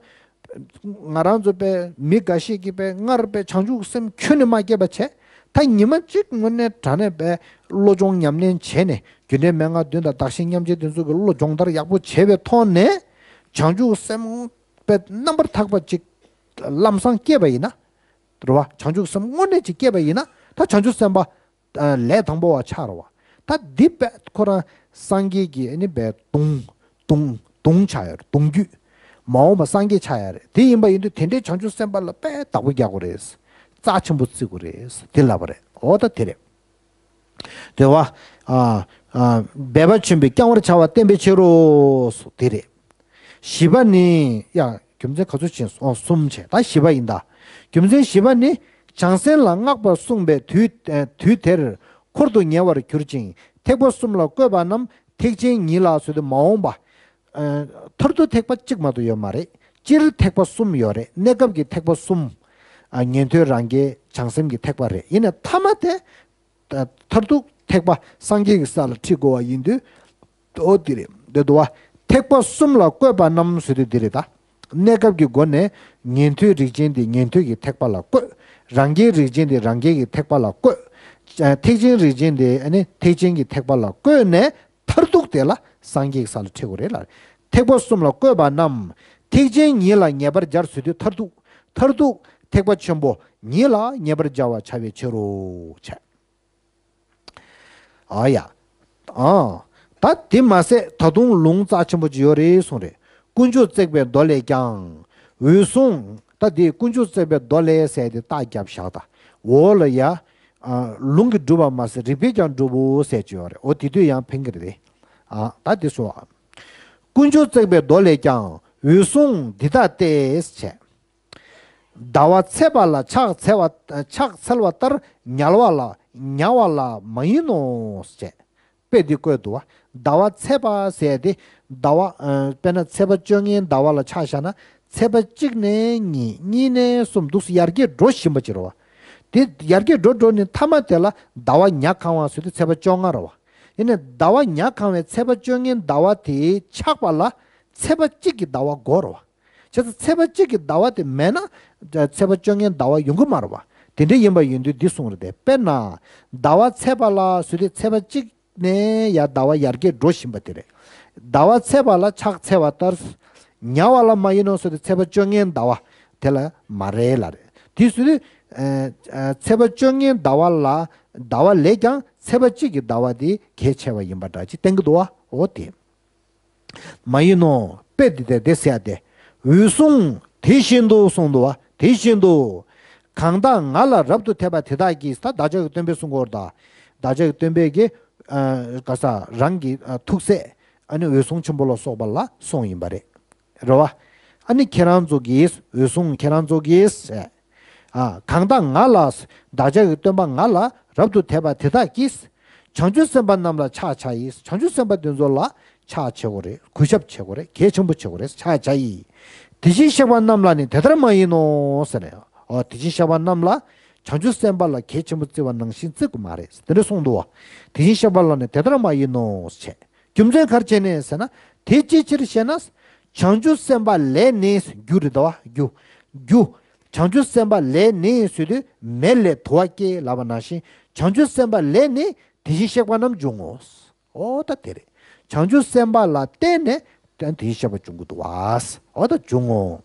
ང་རང་ཚོ་པའི་མི་འགའ་ཤས་ཀྱིས་པའི་སྔར་པའི་བྱང་ཆུབ་སེམས་ཁྱོན་ནས་མ་སྐྱེས་པ་བྱས། ད་ཉི་མ་གཅིག་དངོས་གནས་དྲང་གནས་པའི་བློ་སྦྱོང་ཉམས་ལེན་བྱས་ནས་རྒྱུ་འབྲས་མན་ངག་བདུན་དང་བདག་གཞན་མཉམ་བརྗེ་དེ་ཚོ་གི་བློ་སྦྱོང་བརྡར་ཡག་པོ་བྱས་པའི་ཐོག་ནས་བྱང་ཆུབ་སེམས། པའི་རྣམ་པར་དག་པ་ཅིག་ལམ་སང་སྐྱེས་པ་ཡིན་ན། རེད་བ། བྱང་ཆུབ་སེམས་དངོས་གནས་ཅིག་སྐྱེས་པ་ཡིན་ན་ད་བྱང་ཆུབ་སེམས་དཔའ། ཨ། ལས་དང་པོ་བ་ཆགས་རེད་བ། ད་འདི་པས་ཁོ་རང་སངས་རྒྱས་ཀྱི་ཨ་ནི་པའི་གདུང་གདུང་གདུང་ཆགས་ཡོད་རེད། གདུང་རྒྱུད། མ་འོངས་པ་སངས་རྒྱས་ཆགས་ཡ་རེད། དེ་ཡིན་པ་ཡིན་དུས་དེ་འདྲའི་བྱང་ཆུབ་སེམས་དཔའ་ལ་དཔེ་བདག་པོ་རྒྱག་དགོས་རེད། རྩ་ཆེན་པོ་བརྩི་དགོས་རེད། དེ་ལབ་པ་རེད། འོ་ད་དེ་རེད། དེ་བ། ཨ། ཨ། འབད་པ་ཆེན་པོས་བསྐྱང་བར་བྱ་བ་བསྟན་པའི་ཕྱིར་རོ། དེ་རེད། བཞི་པ་ནི། ཡ། རྒྱུ་མཚན་ག་ཚོད་ཕྱིན་སོང་། གསུམ་བྱས། ད་བཞི་པ་ཡིན་ད། རྒྱུ་མཚན་བཞི་པ་ནི། བྱང་སེམས་ལ་བསྔགས་པ་གསུངས་པའི་དུས་དུས་དེར་འཁོར་དུ་ཉེ་བར་གྱུར་ཅིང་ཐེག་པ་གསུམ་ལ་བཀོད་པ་རྣམས་ཐེག་ཆེན་ཉིད་ལ་ཟེར་དུས་མ་འོངས་པ། ཨ། མཐར་ཐུག་ཐེག་པ་གཅིག་མ་གཏོགས་ཡོད་མ་རེད། སྤྱིར་ཐེག་པ་གསུམ་ཡོད་རེད། གནས་སྐབས་ཀྱི་ཐེག་པ་གསུམ། ཨ། ཉན་ཐོས་རང་རྒྱལ་བྱང་སེམས་ཀྱི་ཐེག་པ་རེད། ཡིན་ནའི་ཐ་མ་དེ། མཐར་ཐུག་ཐེག་པ་སངས་རྒྱས་ཀྱི་ས་ལ་ཁྲིད་དགོས་པ་ཡིན་དུས། འོ་འདི་རེད། འདི་འདུག་བ། ཐེག་པ་གསུམ་ལ་བཀོད་པ་རྣམས་ཟེར་དུས་འདི་རེད་ད། གནས་སྐབས་ཀྱི་སྒོ་ནས་ཉན་ཐོས་རིགས་ཅན་དེ་ཉན་ཐོས་ཀྱི་ཐེག་པ་ལ་བཀོད། རང་རྒྱལ་རིགས་ཅན་དེ་རང་རྒྱལ་གྱི་ཐེག་པ་ལ་བཀོད། ཐེག་ཆེན་རིགས་ཅན་དེ་ཨ་ནི་ཐེག་ཆེན་གྱི་ཐེག་པ་ལ་བཀོད་ནས་མཐར་ཐུག་དེ་ལ་སངས་རྒྱས་ཀྱི་ས་ལ་ཁྲིད་དགོས་རེད་ལ། ཐེག་པ་གསུམ་ལ་བཀོད་པ་རྣམས། ཐེག་ཆེན་ཉིད་ལ་ངེས་པར་སྦྱར་ཟེར་དུས་མཐར་ཐུག་མཐར་ཐུག་ཐེག་པ་ཆེན་པོ་ཉིད་ལ་ངེས་པར་སྦྱར་བར་བྱ་བའི་ཕྱིར་རོ་བྱས། ཨ་ཡ། ཨ། ད་དེ་མ་ཟད་ད་དུང་ལུང་རྩ་ཆེན་པོ་ཅིག་ཡོད་རེད་གསུངས་རེད། དཀོན་མཆོག་བརྩེགས་པའི་མདོ་ལས་ཀྱང་། འོད་སྲུང་། ད་དེ་དཀོན་མཆོག་བརྩེགས་པའི་མདོ་ལས་ཟེར་དེ་རྟགས་བརྒྱབ་བཞག་ད། འོ་ལ་ཡ། ཨ། ལུང་གིས་སྒྲུབ་པ་མ་ཟད་རིགས་པས་ཀྱང་སྒྲུབ་བོ་ཟེར་གྱི་ཡོད་རེད། འོ་དེ་དུས་ཡང་ཕན་གྱི་རེད། ཨ། ད་དེ་སོ། དཀོན་མཆོག་བརྩེགས་པའི་མདོ་ལས་ཀྱང་། འོད་སྲུང་འདི་ལྟ་སྟེ་བྱས། ཟླ་བ་ཚེས་པ་ལ་ཕྱག་འཚལ་བ། ཕྱག་འཚལ་བ་ལྟར་ཉལ་བ་ལ་ཉལ་བ་ལ་མ་ཡིན་ནོ་ཞེས། དཔེ་འདི་བཀོད་འདུག་བ། ཟླ་བ་ཚེས་པ་ཟེར་ཏེ། ཟླ་བ། ཨ། དཔེར་ན་ཚེས་པ་བཅོ་ལྔའི་ཟླ་བ་ལ་ཆ་བཞག་ན་ཚེས་པ་གཅིག་ནས་གཉིས། གཉིས་ནས་གསུམ་འདུག་སེ་ཡར་རྒྱས་འགྲོ་བཞིན་པ་ཅིག་རེད་བ། དེ་ཡར་རྒྱས་འགྲོ་འགྲོ་ནས་མཐའ་མ་དེ་ལ་ཟླ་བ་ཉ་གང་བ་ཟེར་དུས་ཚེས་པ་བཅོ་ལྔ་རེད་བ། ཡིན་ནའི་ཟླ་བ་ཉ་གང་བའི་ཚེས་པ་བཅོ་ལྔའི་ཟླ་བ་དེ་ཆགས་པ་ལ་ཚེས་པ་གཅིག་གི་ཟླ་བ་དགོས་རེད་བ། བྱས་ཙང་ཚེས་པ་གཅིག་གི་ཟླ་བ་དེ་མེད་ན་ཚེས་པ་བཅོ་ལྔའི་ཟླ་བ་ཡོང་གི་མ་རེད་བ། དེ་འདྲ་ཡིན་པ་ཡིན་དུས་འདི་གསུངས་རེད་དེ། དཔེར་ན་ཟླ་བ་ཚེས་པ་ལ་ཟེར་དུས་ཚེས་པ་གཅིག་ནས་ཡར་ཟླ་བ་ཡར་རྒྱས་འགྲོ་བཞིན་པ་དེ་རེད། ཟླ་བ་ཚེས་པ་ལ་ཕྱག་འཚལ་བ་ལྟར། ཉལ་བ་ལ་མ་ཡིན་ནོ་ཟེར་དུས་ཚེས་པ་བཅོ་ལྔའི་ཟླ་བ་དེ་ལ་མ་རེད་ལ་རེད། དེ་ཟེར་དུས། ཨ། ཚེས་པ་བཅོ་ལྔའི་ཟླ་བ་ལ་ཟླ་བ་ལས་ཀྱང་ཚེས་པ་གཅིག་གི་ཟླ་བ་དེ་གལ་ཆེ་བ་ཡིན་པ་འདྲ་ཅིག་བསྟན་གྱི་འདུག་བ། འོ་དེ། མ་ཡིན་ནོ། དཔེ་འདི་དེ་དེ་ཟེར་ཏེ། འོད་སྲུང་དེ་བཞིན་དུ་གསུངས་འདུག་བ། དེ་བཞིན་དུ། གང་དག་ང་ལ་རབ་ཏུ་དད་པ་དེ་དག་གིས། ད་བདག་ཅག་གི་སྟོན་པས་གསུང་གི་ཡོད་རེད་ད། བདག་ཅག་གི་སྟོན་པས་ཀྱི། ཨ། ག་ས་རང་གི། ཨ། ཐུགས་སྲས་ཨ་ནི་འོད་སྲུང་ཆེན་པོ་ལ་སོགས་པ་ལ་གསུངས་ཡིན་པ་རེད། རེད་བ། ཨ་ནི་ཁྱེད་རང་ཚོ་གིས། འོད་སྲུང་ཁྱེད་རང་ཚོ་གིས། ཨ། གང་དག་ང་ལ། བདག་ཅག་གི་སྟོན་པ་ང་ལ་རབ་ཏུ་དད་པ་དེ་དག་གིས། བྱང་ཆུབ་སེམས་དཔའ་རྣམས་ལ་ཕྱག་བྱ་ཡི། བྱང་ཆུབ་སེམས་དཔའ་དེ་ཚོ་ལ་ཕྱག་བྱེད་དགོས་རེད། གུས་ཞབས་བྱེད་དགོས་རེད། གལ་ཆེན་པོ་བྱེད་དགོས་རེད། ཕྱག་བྱ་ཡི། དེ་བཞིན་གཤེགས་པ་རྣམས་ལ་ནི་དེ་ལྟར་མ་ཡིན་ནོ་ཟེར་ནས། འོ་དེ་བཞིན་གཤེགས་པ་རྣམས་ལ་བྱང་ཆུབ་སེམས་དཔའ་ལ་གལ་ཆེན་པོ་བརྩི་བ་ནང་བཞིན་བརྩི་དགོས་མ་རེད། དེ་འདྲ་གསུངས་འདུག་བ། དེ་བཞིན་གཤེགས་པ་ལ་ནི་དེ་ལྟར་མ་ཡིན་ནོ་ཞེས། རྒྱུ་མཚན་ག་རེ་བྱས་ནས་ཟེར་ན། དེ་ཅིའི་ཕྱིར་ཞེ་ན། བྱང་ཆུབ་སེམས་དཔའ་ལས་ནི། རྒྱུ་རེད་དོ། རྒྱུ། རྒྱུ། བྱང་ཆུབ་སེམས་དཔའ་ལས་ནི་ཟེར་དུས་མེ་ལས་དུ་བ་སྐྱེ་ལབ་པ་ནང་བཞིན། བྱང་ཆུབ་སེམས་དཔའ་ལས་ནི་དེ་བཞིན་གཤེགས་པ་རྣམས་འབྱུང་ངོ་། འོ་ད་དེ་རེད། བྱང་ཆུབ་སེམས་དཔའ་ལ་བརྟེན་ནས་དེ་བཞིན་གཤེགས་པ་འབྱུང་གི་འདུག་བ། འོ་ད་འབྱུང་ངོ་།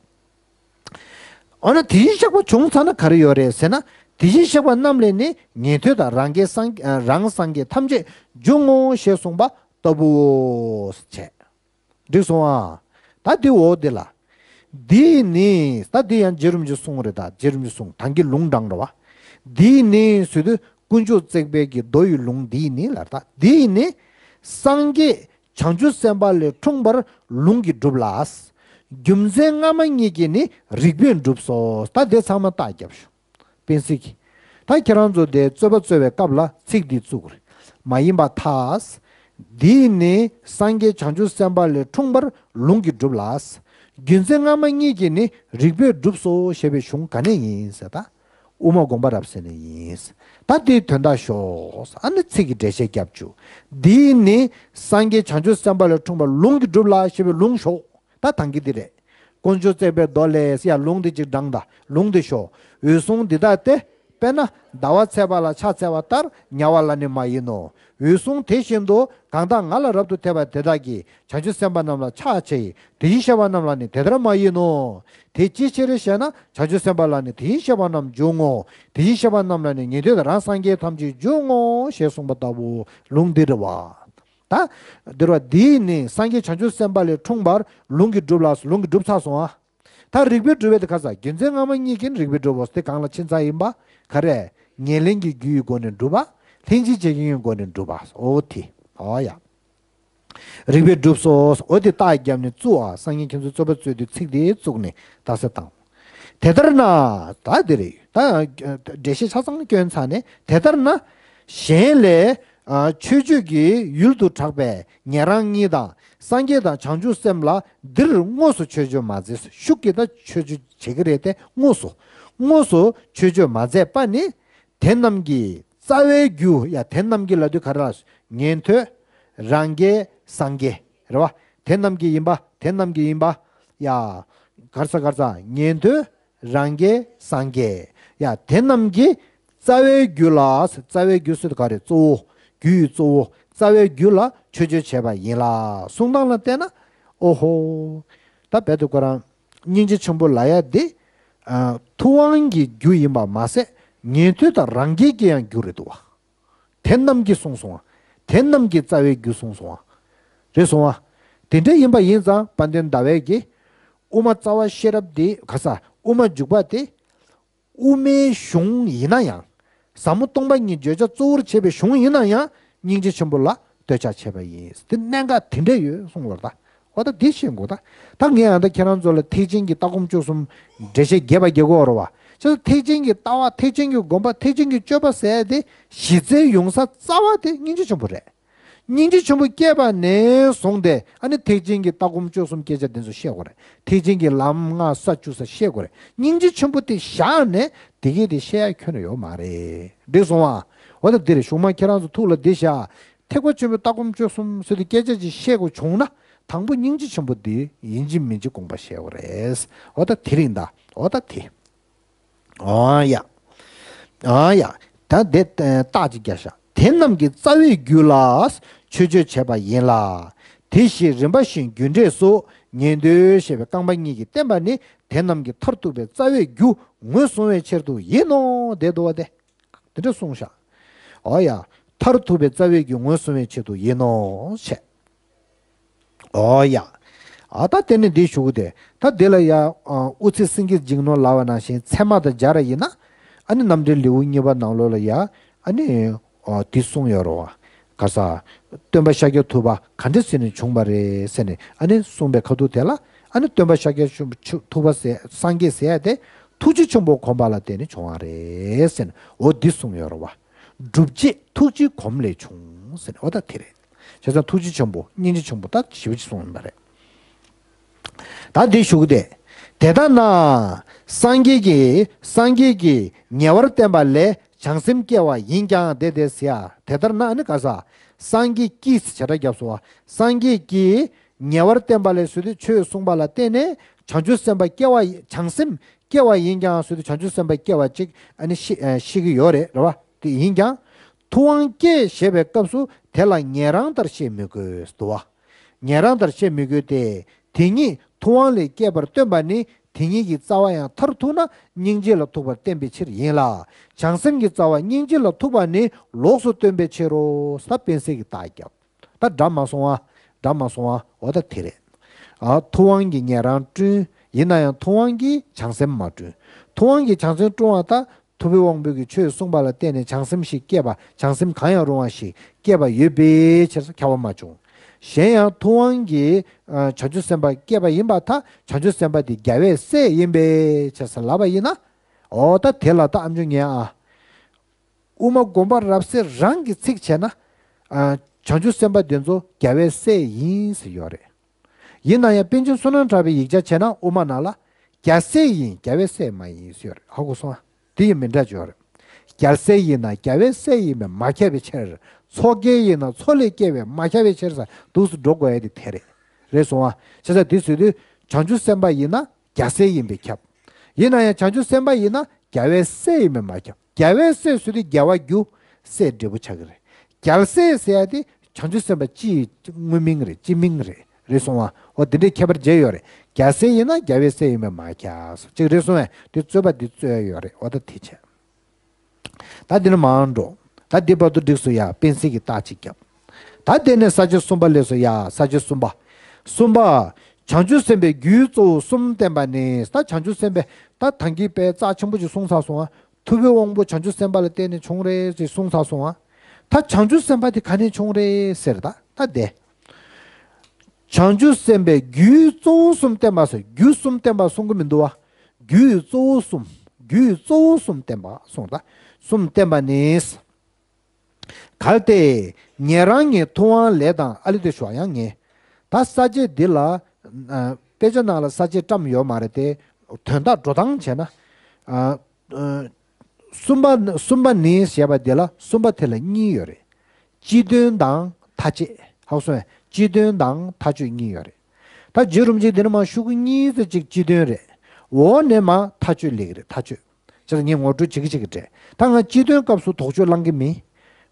འོ་ན་དེ་བཞིན་གཤེགས་པ་བྱུང་ཚར་ན་ག་རེ་ཡོད་རེད་ཟེར་ན། དེ་བཞིན་གཤེགས་པ་རྣམས་ལས་ནི་ཉན་ཐོས་དང་རང་གི་སངས། རང་སངས་རྒྱས་ཐམས་ཅད་འབྱུང་ངོ་ཞེས་གསུངས་པ་ལྟ་བུའོ། བྱས། འགྲིག་སོང་ཨ། ད་འདི་འོ་འདི་ལ། འདི་ནི་ད་འདི་ཡང་རྗེ་རིན་པོ་ཆེ་གསུངས་རེད། ད་རྗེ་རིན་པོ་ཆེ་གསུངས། ད་གིན་ལུང་དྲངས་རེད་བ། འདི་ནི་ཟེར་དུས་དཀོན་མཆོག་བརྩེགས་པའི་གི་མདོ་ཡི་ལུང་འདི་ནི་ལ། ད་འདི་ནི་སངས་རྒྱས་བྱང་ཆུབ་སེམས་དཔའ་ལས་འཁྲུངས་པར་ལུང་གིས་སྒྲུབ་ལ། རྒྱུ་མཚན་སྔ་མ་གཉིས་ཀྱིས་ནི་རིགས་པས་སྒྲུབ་སོ། ད་དེ་ཚང་མ་རྟགས་རྒྱབ་ཤོག། སྤེན་སྲིད་ཀྱིས། ད་ཁྱེད་རང་ཚོ་དེ་རྩོད་པ་རྩོད་པའི་སྐབས་ལ་ཚིག་འདི་བཙུགས་རེད། མ་ཡིན་པར་ཐལ། འདིས་ནི་སངས་རྒྱས་བྱང་ཆུབ་སེམས་དཔའ་ལས་འཁྲུངས་པར་ལུང་གིས་སྒྲུབ་ལ། རྒྱུ་མཚན་སྔ་མ་གཉིས་ཀྱིས་ནི་རིགས་པས་སྒྲུབ་སོ་ཞེས་པའི་གཞུང་ག་ནས་ཡིན་ཟེར་ད། དབུ་མ་དགོངས་པ་རབ་གསལ་ནས་ཡིན། ད་འདིའི་དོན་དག་ཞོག། ཨ་ནི་ཚིག་གི་འགྲེལ་བཤད་རྒྱབ་བཅུག། འདིས་ནི་སངས་རྒྱས་བྱང་ཆུབ་སེམས་དཔའ་ལས་འཁྲུངས་པར་ལུང་གིས་སྒྲུབ་ལ་ཞེས་པའི་ལུང་ཞོག། ད་དང་གི་འདི་རེད། དཀོན་མཆོག་བརྩེགས་པའི་མདོ་ལས་ཡ་ལུང་འདི་ཅིག་དྲངས་དང་། ལུང་འདི་ཞོག། འོད་སྲུང་འདི་ལྟ་སྟེ། དཔེར་ན་ཟླ་བ་ཚེས་པ་ལ་ཕྱག་འཚལ་བ་ལྟར་ཉལ་བ་ལ་ནི་མ་ཡིན་ནོ། འོད་སྲུང་དེ་བཞིན་དུ་གང་དག་ང་ལ་རབ་ཏུ་དད་པ་དེ་དག་གིས། བྱང་ཆུབ་སེམས་དཔའ་རྣམས་ལ་ཕྱག་བྱ་ཡི། དེ་བཞིན་གཤེགས་པ་རྣམས་ལ་ནི་དེ་ལྟར་མ་ཡིན་ནོ། དེ་ཅིའི་ཕྱིར་ཞེ་ན། བྱང་ཆུབ་སེམས་དཔའ་ལ་ནི་དེ་བཞིན་གཤེགས་པ་རྣམས་འབྱུང་ངོ་། དེ་བཞིན་གཤེགས་པ་རྣམས་ལ་ནི་ཉན་ཐོས་དང་རང་སངས་རྒྱས་ཐམས་ཅད་འབྱུང་ངོ་ཞེས་གསུངས་པ་ལྟ་བུ་ལུང་འདི་རེད་བ། ད། འདིར་བ་འདིས་ནི་སངས་རྒྱས་བྱང་ཆུབ་སེམས་དཔའ་ལས་འཁྲུངས་པར་ལུང་གིས་སྒྲུབ་ལ། ལུང་གིས་སྒྲུབ་ཚར་སོང་ཨ། ད་རིགས་པས་སྒྲུབ་པའི་དེ་ག་ས། རྒྱུ་མཚན་སྔ་མ་གཉིས་ཀྱིས་རིགས་པས་སྒྲུབ་བོ། དེ་གང་ལ་ཕྱིན་ཚར་ཡིན་པ། ག་རེ། ཉེར་ལེན་གྱི་རྒྱུ་ཡི་སྒོ་ནས་སྒྲུབ་པ། ལྷན་ཅིག་བྱེད་ཀྱི་ཡུལ་སྒོ་ནས་སྒྲུབ་པ། འོ་དེ། འོ་ཡ། རིགས་པས་སྒྲུབ་སོ། འོ་དེ་རྟགས་བརྒྱབ་ནས་བཙུགས་ཨ། སང་ཉིན་ཁྱེད་ཚོས་རྩོད་པ་རྩོད་དུས་ཚིག་དེ་བཙུགས་ནས་རྟགས་གསལ་བཏང་། དེ་ལྟར་ན། ད་འདི་རེད། ད་འགྲེལ་བཤད་ཆ་ཚང་སྐྱོན་ཚར་ནས། དེ་ལྟར་ན། གཞན་ལས། ཨ། མཆོད་བརྗོད་ཀྱི་ཡུལ་དུ་གྲགས་པའི་ཉན་རང་གཉིས་དང་སངས་རྒྱས་དང་བྱང་ཆུབ་སེམས་ལ་འདིར་དངོས་སུ་མཆོད་བརྗོད་མ་མཛད། ཤུགས་ཀྱིས་ད་མཆོད་བརྗོད་བྱེད་ཀྱི་རེད་དེ། དངོས་སུ། དངོས་སུ་མཆོད་བརྗོད་མ་མཛད་པ་ནི། དེ་རྣམས་ཀྱི་རྩ་བའི་རྒྱུ། ཡ། དེ་རྣམས་ཀྱི་ལབ་དུས་ག་རེ་ལ། ཉན་ཐོས། རང་རྒྱལ། སངས་རྒྱས། རེད་བ། དེ་རྣམས་ཀྱི་ཡིན་པ། དེ་རྣམས་ཀྱི་ཡིན་པ། ཡ། ག་རེ་ཟ་ག་རེ་ཟ། ཉན་ཐོས། རང་རྒྱལ། སངས་རྒྱས། ཡ། དེ་རྣམས་ཀྱི་རྩ་བའི་རྒྱུ་ལ། རྩ་བའི་རྒྱུ་ཟེར་དུས་ག་རེ། གཙོ་བོ། རྒྱུ་ཡི་གཙོ་བོ། རྩ་བའི་རྒྱུ་ལ་མཆོད་བརྗོད་བྱས་པ་ཡིན་ལ། གསུང་སྟངས་ལ་བལྟས་ན། ཨོ་ཧོ། ད་རྦད་དེ་ཁོ་རང་ སྙིང་རྗེ་ཆེན་པོ་ལབ་ཡ་དེ། ཨ། ཐུབ་དབང་གི་རྒྱུ་ཡིན་པ་མ་ཟད་ཉན་ཐོས་དང་རང་རྒྱལ་གྱི་ཡང་རྒྱུ་རེད་འདུག་བ། དེ་རྣམས་ཀྱིས་གསུངས་སོང་བ། དེ་རྣམས་ཀྱི་རྩ་བའི་རྒྱུ་གསུངས་སོང་བ། རེད་སོང་བ། དེ་འདྲ་ཡིན་པ་ཡིན་ཙང་དཔལ་ལྡན་ཟླ་བས་ཀྱིས། དབུ་མ་རྩ་བ་ཤེས་རབ་དེ་ག་ས། དབུ་མ་འཇུག་པ་དེ། དབུ་མའི་གཞུང་ཡིན་ན་ཡང་། ཟབ་མོ་སྟོང་པ་ཉིད་བརྗོད་བྱ་གཙོ་བོར་བྱས་པའི་གཞུང་ཡིན་ན་ཡང་སྙིང་རྗེ་ཆེན་པོ་ལ་བསྟོད་ཕྱག་བྱས་པ་ཡིན། དེ་གནད་འགག་དེ་འདྲ་ཡོད་གསུངས་པ་རེད་ད། འོ་ད་འདི་ཤེས་དགོས་ད། ད་ངས་ཡང་ད་ཁྱེད་རང་ཚོ་ལ་ཐེག་ཆེན་གྱི་ལྟ་སྒོམ་སྤྱོད་གསུམ་འགྲེལ་བཤད་རྒྱས་པ་རྒྱག་གི་ཡོད་རེད་བ། ཅེས་ཐེག་ཆེན་གྱི་ལྟ་བ། ཐེག་ཆེན་གྱི་སྒོམ་པ། ཐེག་ཆེན་གྱི་སྤྱོད་པ་ཟེར་ཡ་དེ་གཞི་རྩའི་ཡོང་ས་རྩ་བ་དེ་སྙིང་རྗེ་ཆེན་པོ་རེད། སྙིང་རྗེ་ཆེན་པོ་སྐྱེས་པ་ནས་བཟུང་སྟེ་ཨ་ནི་ཐེག་ཆེན་གྱི་ལྟ་སྒོམ་སྤྱོད་གསུམ་སྐད་ཆ་དེ་ཚོ་བཤད་དགོས་རེད། ཐེག་ཆེན་གྱི་ལམ་སྔ་ས་བཅུ་ས་བཤད་དགོས་རེད། སྙིང་རྗེ་ཆེན་པོ་དེ་བཞག་ནས་དེ་གས་དེ་བཤད་ཡ་ཁྱོན་ནས་ཡོད་མ་རེད། འགྲིག་སོང་ཨ། འོ་ད་འདི་རེད། གཞུག་མ་ཁྱེད་རང་ཚོ་ཐུགས་ལ་འདི་བཞག་ཐེག་པ་ཆེན་པོའི་ལྟ་སྒོམ་སྤྱོད་གསུམ་ཟེར་དུས་སྐད་ཆ་ཅིག་བཤད་དགོས་བྱུང་ན་དང་པོ་སྙིང་རྗེ་ཆེན་པོ་འདི་ཡིན་གཅིག་མིན་གཅིག་དགོངས་པ་བཞེས་དགོས་རེད། འོ་ད་དེ་རེད་ད། འོ་ད་དེ། ཨ་ཡ། ཨ་ཡ། ད་དེ་རྟགས་ཅིག་རྒྱག་ཤག་དེ་རྣམས་ཀྱི་རྩ་བའི་རྒྱུད་ལ་མཆོད་བརྗོད་བྱས་པ་ཡིན་ལ། དེ་བཞིན་རིམ་པ་བཞིན་རྒྱུ་འབྲས་སུ་ཉན་ཐོས་ཞེས་པའི་རྐང་པ་གཉིས་ཀྱིས་བསྟན་པ་ནི་དེ་རྣམས་ཀྱི་མཐར་ཐུག་པའི་རྩ་བའི་རྒྱུ་ངོས་བཟུང་བའི་ཕྱིར་དུ་ཡིན་ནོ། དེ་འདུག་བ་དེ། དེ་འདྲ་གསུངས་ཤག་ཨོ་ཡ། མཐར་ཐུག་པའི་རྩ་བའི་རྒྱུ་ངོས་བཟུང་བའི་ཆེད་དུ་ཡིན་ནོ་ཞེས། ཨོ་ཡ། ཨ་ད་དེ་ནི་འདི་ཞུ་གི་དེ། ད་འདི་ལ་ཡ། ཨ། དབུ་ཚད་སེང་གེ་འཇིགས་ནོར་ལབ་པ་ནང་བཞིན་ཚད་མ་དང་སྦྱར་ཡིན་ན། ཨ་ནི་རྣམ་འགྲེལ་ལེའུ་གཉིས་པ་ནང་ལོགས་ལ་ཡ། ཨ་ནི། ཨ། འདི་གསུངས་ཡོད་རེད་བ། ག་ས། སྟོན་པ་ཤཱཀྱ་ཐུབ་པ་ག་འདྲ་ཟེར་ནས་བྱུང་བ་རེད་ཟེར་ནས་ཨ་ནི་གསུངས་པའི་ཁ་ཐུག་དེ་ལ། ཨ་ནི་སྟོན་པ་ཤཱཀྱ་ཐུབ་པ་ཟེར་སངས་རྒྱས་ཟེར་ཡ་དེ་ཐུགས་རྗེ་ཆེན་པོ་གོམས་པ་ལ་བརྟེན་ནས་བྱུང་བ་རེད་ཟེར་ནས་འོ་འདི་གསུངས་ཡོད་རེད་བ། སྒྲུབ་བྱེད་ཐུགས་རྗེའི་གོམས་ལས་བྱུང་ཟེར་ནས་འོ་ད་དེ་རེད། བྱས་ཙང་ཐུགས་རྗེ་ཆེན་པོ་སྙིང་རྗེ་ཆེན་པོ་ད་ཞེ་པོ་ཅིག་གསུངས་ཡིན་པ་རེད། ད་འདི་ཞུ་གི་དེ། དེ་ལྟར་ན། སངས་རྒྱས་ཀྱིས་སངས་རྒྱས་ཀྱིས་ཉེ་བར་བསྟན་པ་ལས་བྱང་སེམས་སྐྱེ་བ་ཡིན་ཀྱང་དེ་དེ་ཟེར་ཡ། དེ་ལྟར་ན་ནི་ག་ས། སངས་རྒྱས་ཀྱིས་བྱེ་བྲག་བརྒྱབ་སོང་བ། སངས་རྒྱས་ཀྱིས་ཉེ་བར་བསྟན་པ་ལས་ཟེར་དུས་ཆོས་གསུངས་པ་ལ་བརྟེན་ནས་བྱང་ཆུབ་སེམས་དཔའ་སྐྱེ་བ་བྱང་སེམས་སྐྱེ་བ་ཡིན་ཀྱང་ཟེར་དུས་བྱང་ཆུབ་སེམས་དཔའ་སྐྱེ་བ་ཅིག་ཨ་ནི་ཤེས་ཤེས་ཀྱི་ཡོད་རེད། རེད་བ། དེ་ཡིན་ཀྱང་། ཐུབ་དབང་སྐྱེས་ཞེས་པའི་སྐབས་སུ་དེ་ལ་ཉན་རང་ལྟར་བཤད་མི་དགོས་འདུག་བ། ཉན་རང་ལྟར་བཤད་མི་དགོས་ཏེ། དེ་ཉིད་ཐུབ་དབང་ལས་སྐྱེས་པར་སྟོན་པ་ནི་དེ་ཉིད་ཀྱི་རྩ་བ་ཡང་མཐར་ཐུག་ན་སྙིང་རྗེ་ལ་ཐུག་པར་བསྟན་པའི་ཕྱིར་ཡིན་ལ། བྱང་སེམས་ཀྱི་རྩ་བ་སྙིང་རྗེ་ལ་ཐུག་པ་ནི་ལོགས་སུ་སྟོན་པའི་ཕྱིར་རོ། ད་དཔེ་གསལ་གྱི་རྟགས་བརྒྱབ། ད་འདྲ་མ་སོང་ཨ། འདྲ་མ་སོང་ཨ། འོ་ད་དེ་རེད། ཨ། ཐུབ་དབང་གིས་ཉན་རང་བསྐྲུན། ཡིན་ན་ཡང་ཐུབ་དབང་གིས་བྱང་སེམས་མ་བསྐྲུན། ཐུབ་དབང་གིས་བྱང་སེམས་བསྐྲུན་པ་ད། ཐུབ་པའི་དབང་པོ་གིས་ཆོས་གསུངས་པ་ལ་བརྟེན་ནས་བྱང་སེམས་ཤིག་སྐྱེས་པ། བྱང་སེམས་གང་ཡང་རུང་བ་ཞིག་སྐྱེས་པ་ཡོད་པའི་ཕྱིར་ཁྱབ་པ་མ་བྱུང་། གཞན་ཡང་ཐུབ་དབང་གིས་ཨ་བྱང་ཆུབ་སེམས་དཔའ་སྐྱེས་པ་ཡིན་པར་ཐལ། བྱང་ཆུབ་སེམས་དཔའ་དེ་རྒྱལ་བའི་སྲས་ཡིན་པའི་ཕྱིར་ལབ་པ་ཡིན་ན། འོ་ད་དེ་ལ་ད་ཨ་མཆོག་ངས་ཨ། དབུ་མ་དགོངས་པ་རབ་གསལ་རང་གི་ཚིག་བྱས་ན། ཨ། བྱང་ཆུབ་སེམས་དཔའ་དེ་ཚོ་རྒྱལ་བའི་སྲས་ཡིན་ཟེར་ཡོད་རེད། ཡིན་ན་ཡང་པཎ་ཆེན་བསོད་ནམས་གྲགས་པའི་ཡིག་ཆ་བྱས་ན་དབུ་མ་ནང་ལ། རྒྱལ་སྲས་ཡིན་རྒྱལ་བའི་སྲས་མ་ཡིན་ཟེར་ཡོད་རེད། ཧ་གོ་སོང་ཨ། དེ་ཡི་མི་འདྲ་ཅིག་ཡོད་རེད། རྒྱལ་སྲས་ཡིན་ན་རྒྱལ་བའི་སྲས་ཡིན་པས་མ་ཁྱབ་པའི་ཕྱིར། མཚོ་རྒྱལ་ཡིན་ན་མཚོ་ལས་སྐྱེ་བས་མ་ཁྱབ་པའི་ཕྱིར་ཟེར་འདུག་སེ་འགྲོ་དགོས་ཡ་དེ་དེ་རེད། རེད་སོང་ཨ། བྱས་ཙང་དེ་ཟེར་དུས་བྱང་ཆུབ་སེམས་དཔའ་ཡིན་ན་རྒྱལ་སྲས་ཡིན་པས་ཁྱབ། ཡིན་ན་ཡང་བྱང་ཆུབ་སེམས་དཔའ་ཡིན་ན་རྒྱལ་བའི་སྲས་ཡིན་པས་མ་ཁྱབ། རྒྱལ་བའི་སྲས་ཟེར་དུས་རྒྱལ་བ་རྒྱུ་སྲས་འབྲས་བུ་ཆགས་ཀྱི་རེད། རྒྱལ་སྲས་ཟེར་ཡ་དེ་བྱང་ཆུབ་སེམས་དཔའ་སྤྱིའི་དངོས་མིང་རེད། སྤྱི་མིང་རེད། རེད་སོང་བ། འོ་དེ་འདྲའི་ཁྱད་པར་འབྱེད་ཡོད་རེད། རྒྱལ་སྲས་ཡིན་ན་རྒྱལ་བའི་སྲས་ཡིན་པས་མ་ཁྱབ་ཅིག་རེད་སོང་བས་དེ་རྩོད་པ་འདི་རྩོད་ཡ་ཡོད་རེད། འོ་ད་དེ་བྱས། ད་འདི་ནས་མར་འགྲོ། ད་འདི་བར་དུ་འགྲིགས་སོང་ཡ། དཔེ་གསལ་གྱི་རྟགས་གཅིག་བརྒྱབ། ད་དེ་ནས་ས་བཅད་གསུམ་པ་སླེབས་སོང་ཡ། ས་བཅད་གསུམ་པ། གསུམ་པ། བྱང་ཆུབ་སེམས་དཔའི་རྒྱུའི་གཙོ་བོ་གསུམ་བསྟན་པ་ནི། ད་བྱང་ཆུབ་སེམས་དཔའི་ད་ཐང་གི་དཔེ་རྩ་ཆེན་པོ་ཅིག་གསུངས་ཚར་སོང་ཨ། ཐུབ་པའི་དབང་པོ་བྱང་ཆུབ་སེམས་དཔའ་ལ་བརྟེན་ནས་བྱུང་རེད་ཅེས་གསུངས་ཚར་སོང་ཨ། ད་བྱང་ཆུབ་སེམས་དཔའ་དེ་ག་ནས་བྱུང་རེད་ཟེར། ད་ད་དེ། བྱང་ཆུབ་སེམས་དཔའི་རྒྱུའི་གཙོ་བོ་གསུམ་བསྟན་པ་ཟེར། རྒྱུ་གསུམ་བསྟན་པ་གསུང་གི་མི་འདུག་བ། རྒྱུའི་གཙོ་བོ་གསུམ། རྒྱུའི་གཙོ་བོ་གསུམ་བསྟན་པ་གསུངས། ད་གསུམ་བསྟན་པ་ནི། གལ་ཏེ་ཉན་རང་ངེས་ཐུབ་དབང་ལས་དང་། ཨ་ལེ་དེ་ཞུ་བ་ཡང་ངེས། ད་ས་བཅད་འདི་ལ། ཨ། དཔེ་ཆ་ནང་ལ་ས་བཅད་བཀྲམ་ཡོད་མ་རེད་དེ། དོན་དག་འགྲོ་སྟངས་བྱས་ན། ཨ། ཨ། གསུམ་པ་གསུམ་པ་ནི་ཞེས་པ་འདི་ལ་གསུམ་པ་དེ་ལ་གཉིས་ཡོད་རེད། སྤྱི་དོན་དང་མཐའ་དཔྱོད། ཧ་གོ་སོང་ངས། སྤྱི་དོན་དང་མཐའ་དཔྱོད་གཉིས་ཡོད་རེད། ད་རྗེ་རིན་པོ་ཆེ་འདི་ནས་མར་ཤོག་གུ་གཉིས་ཙམ་ཅིག་སྤྱི་དོན་རེད། འོག་ནས་མར་མཐའ་དཔྱོད་སླེབས་ཀྱི་རེད། མཐའ་དཔྱོད། ཅེས་ངས་ངོ་སྤྲོད་བྱེད་ཀྱི་བྱེད་ཀྱི་རེད། ད་ང་སྤྱི་དོན་སྐབས་སུ་དོགས་གཅོད་བླང་གི་མིན།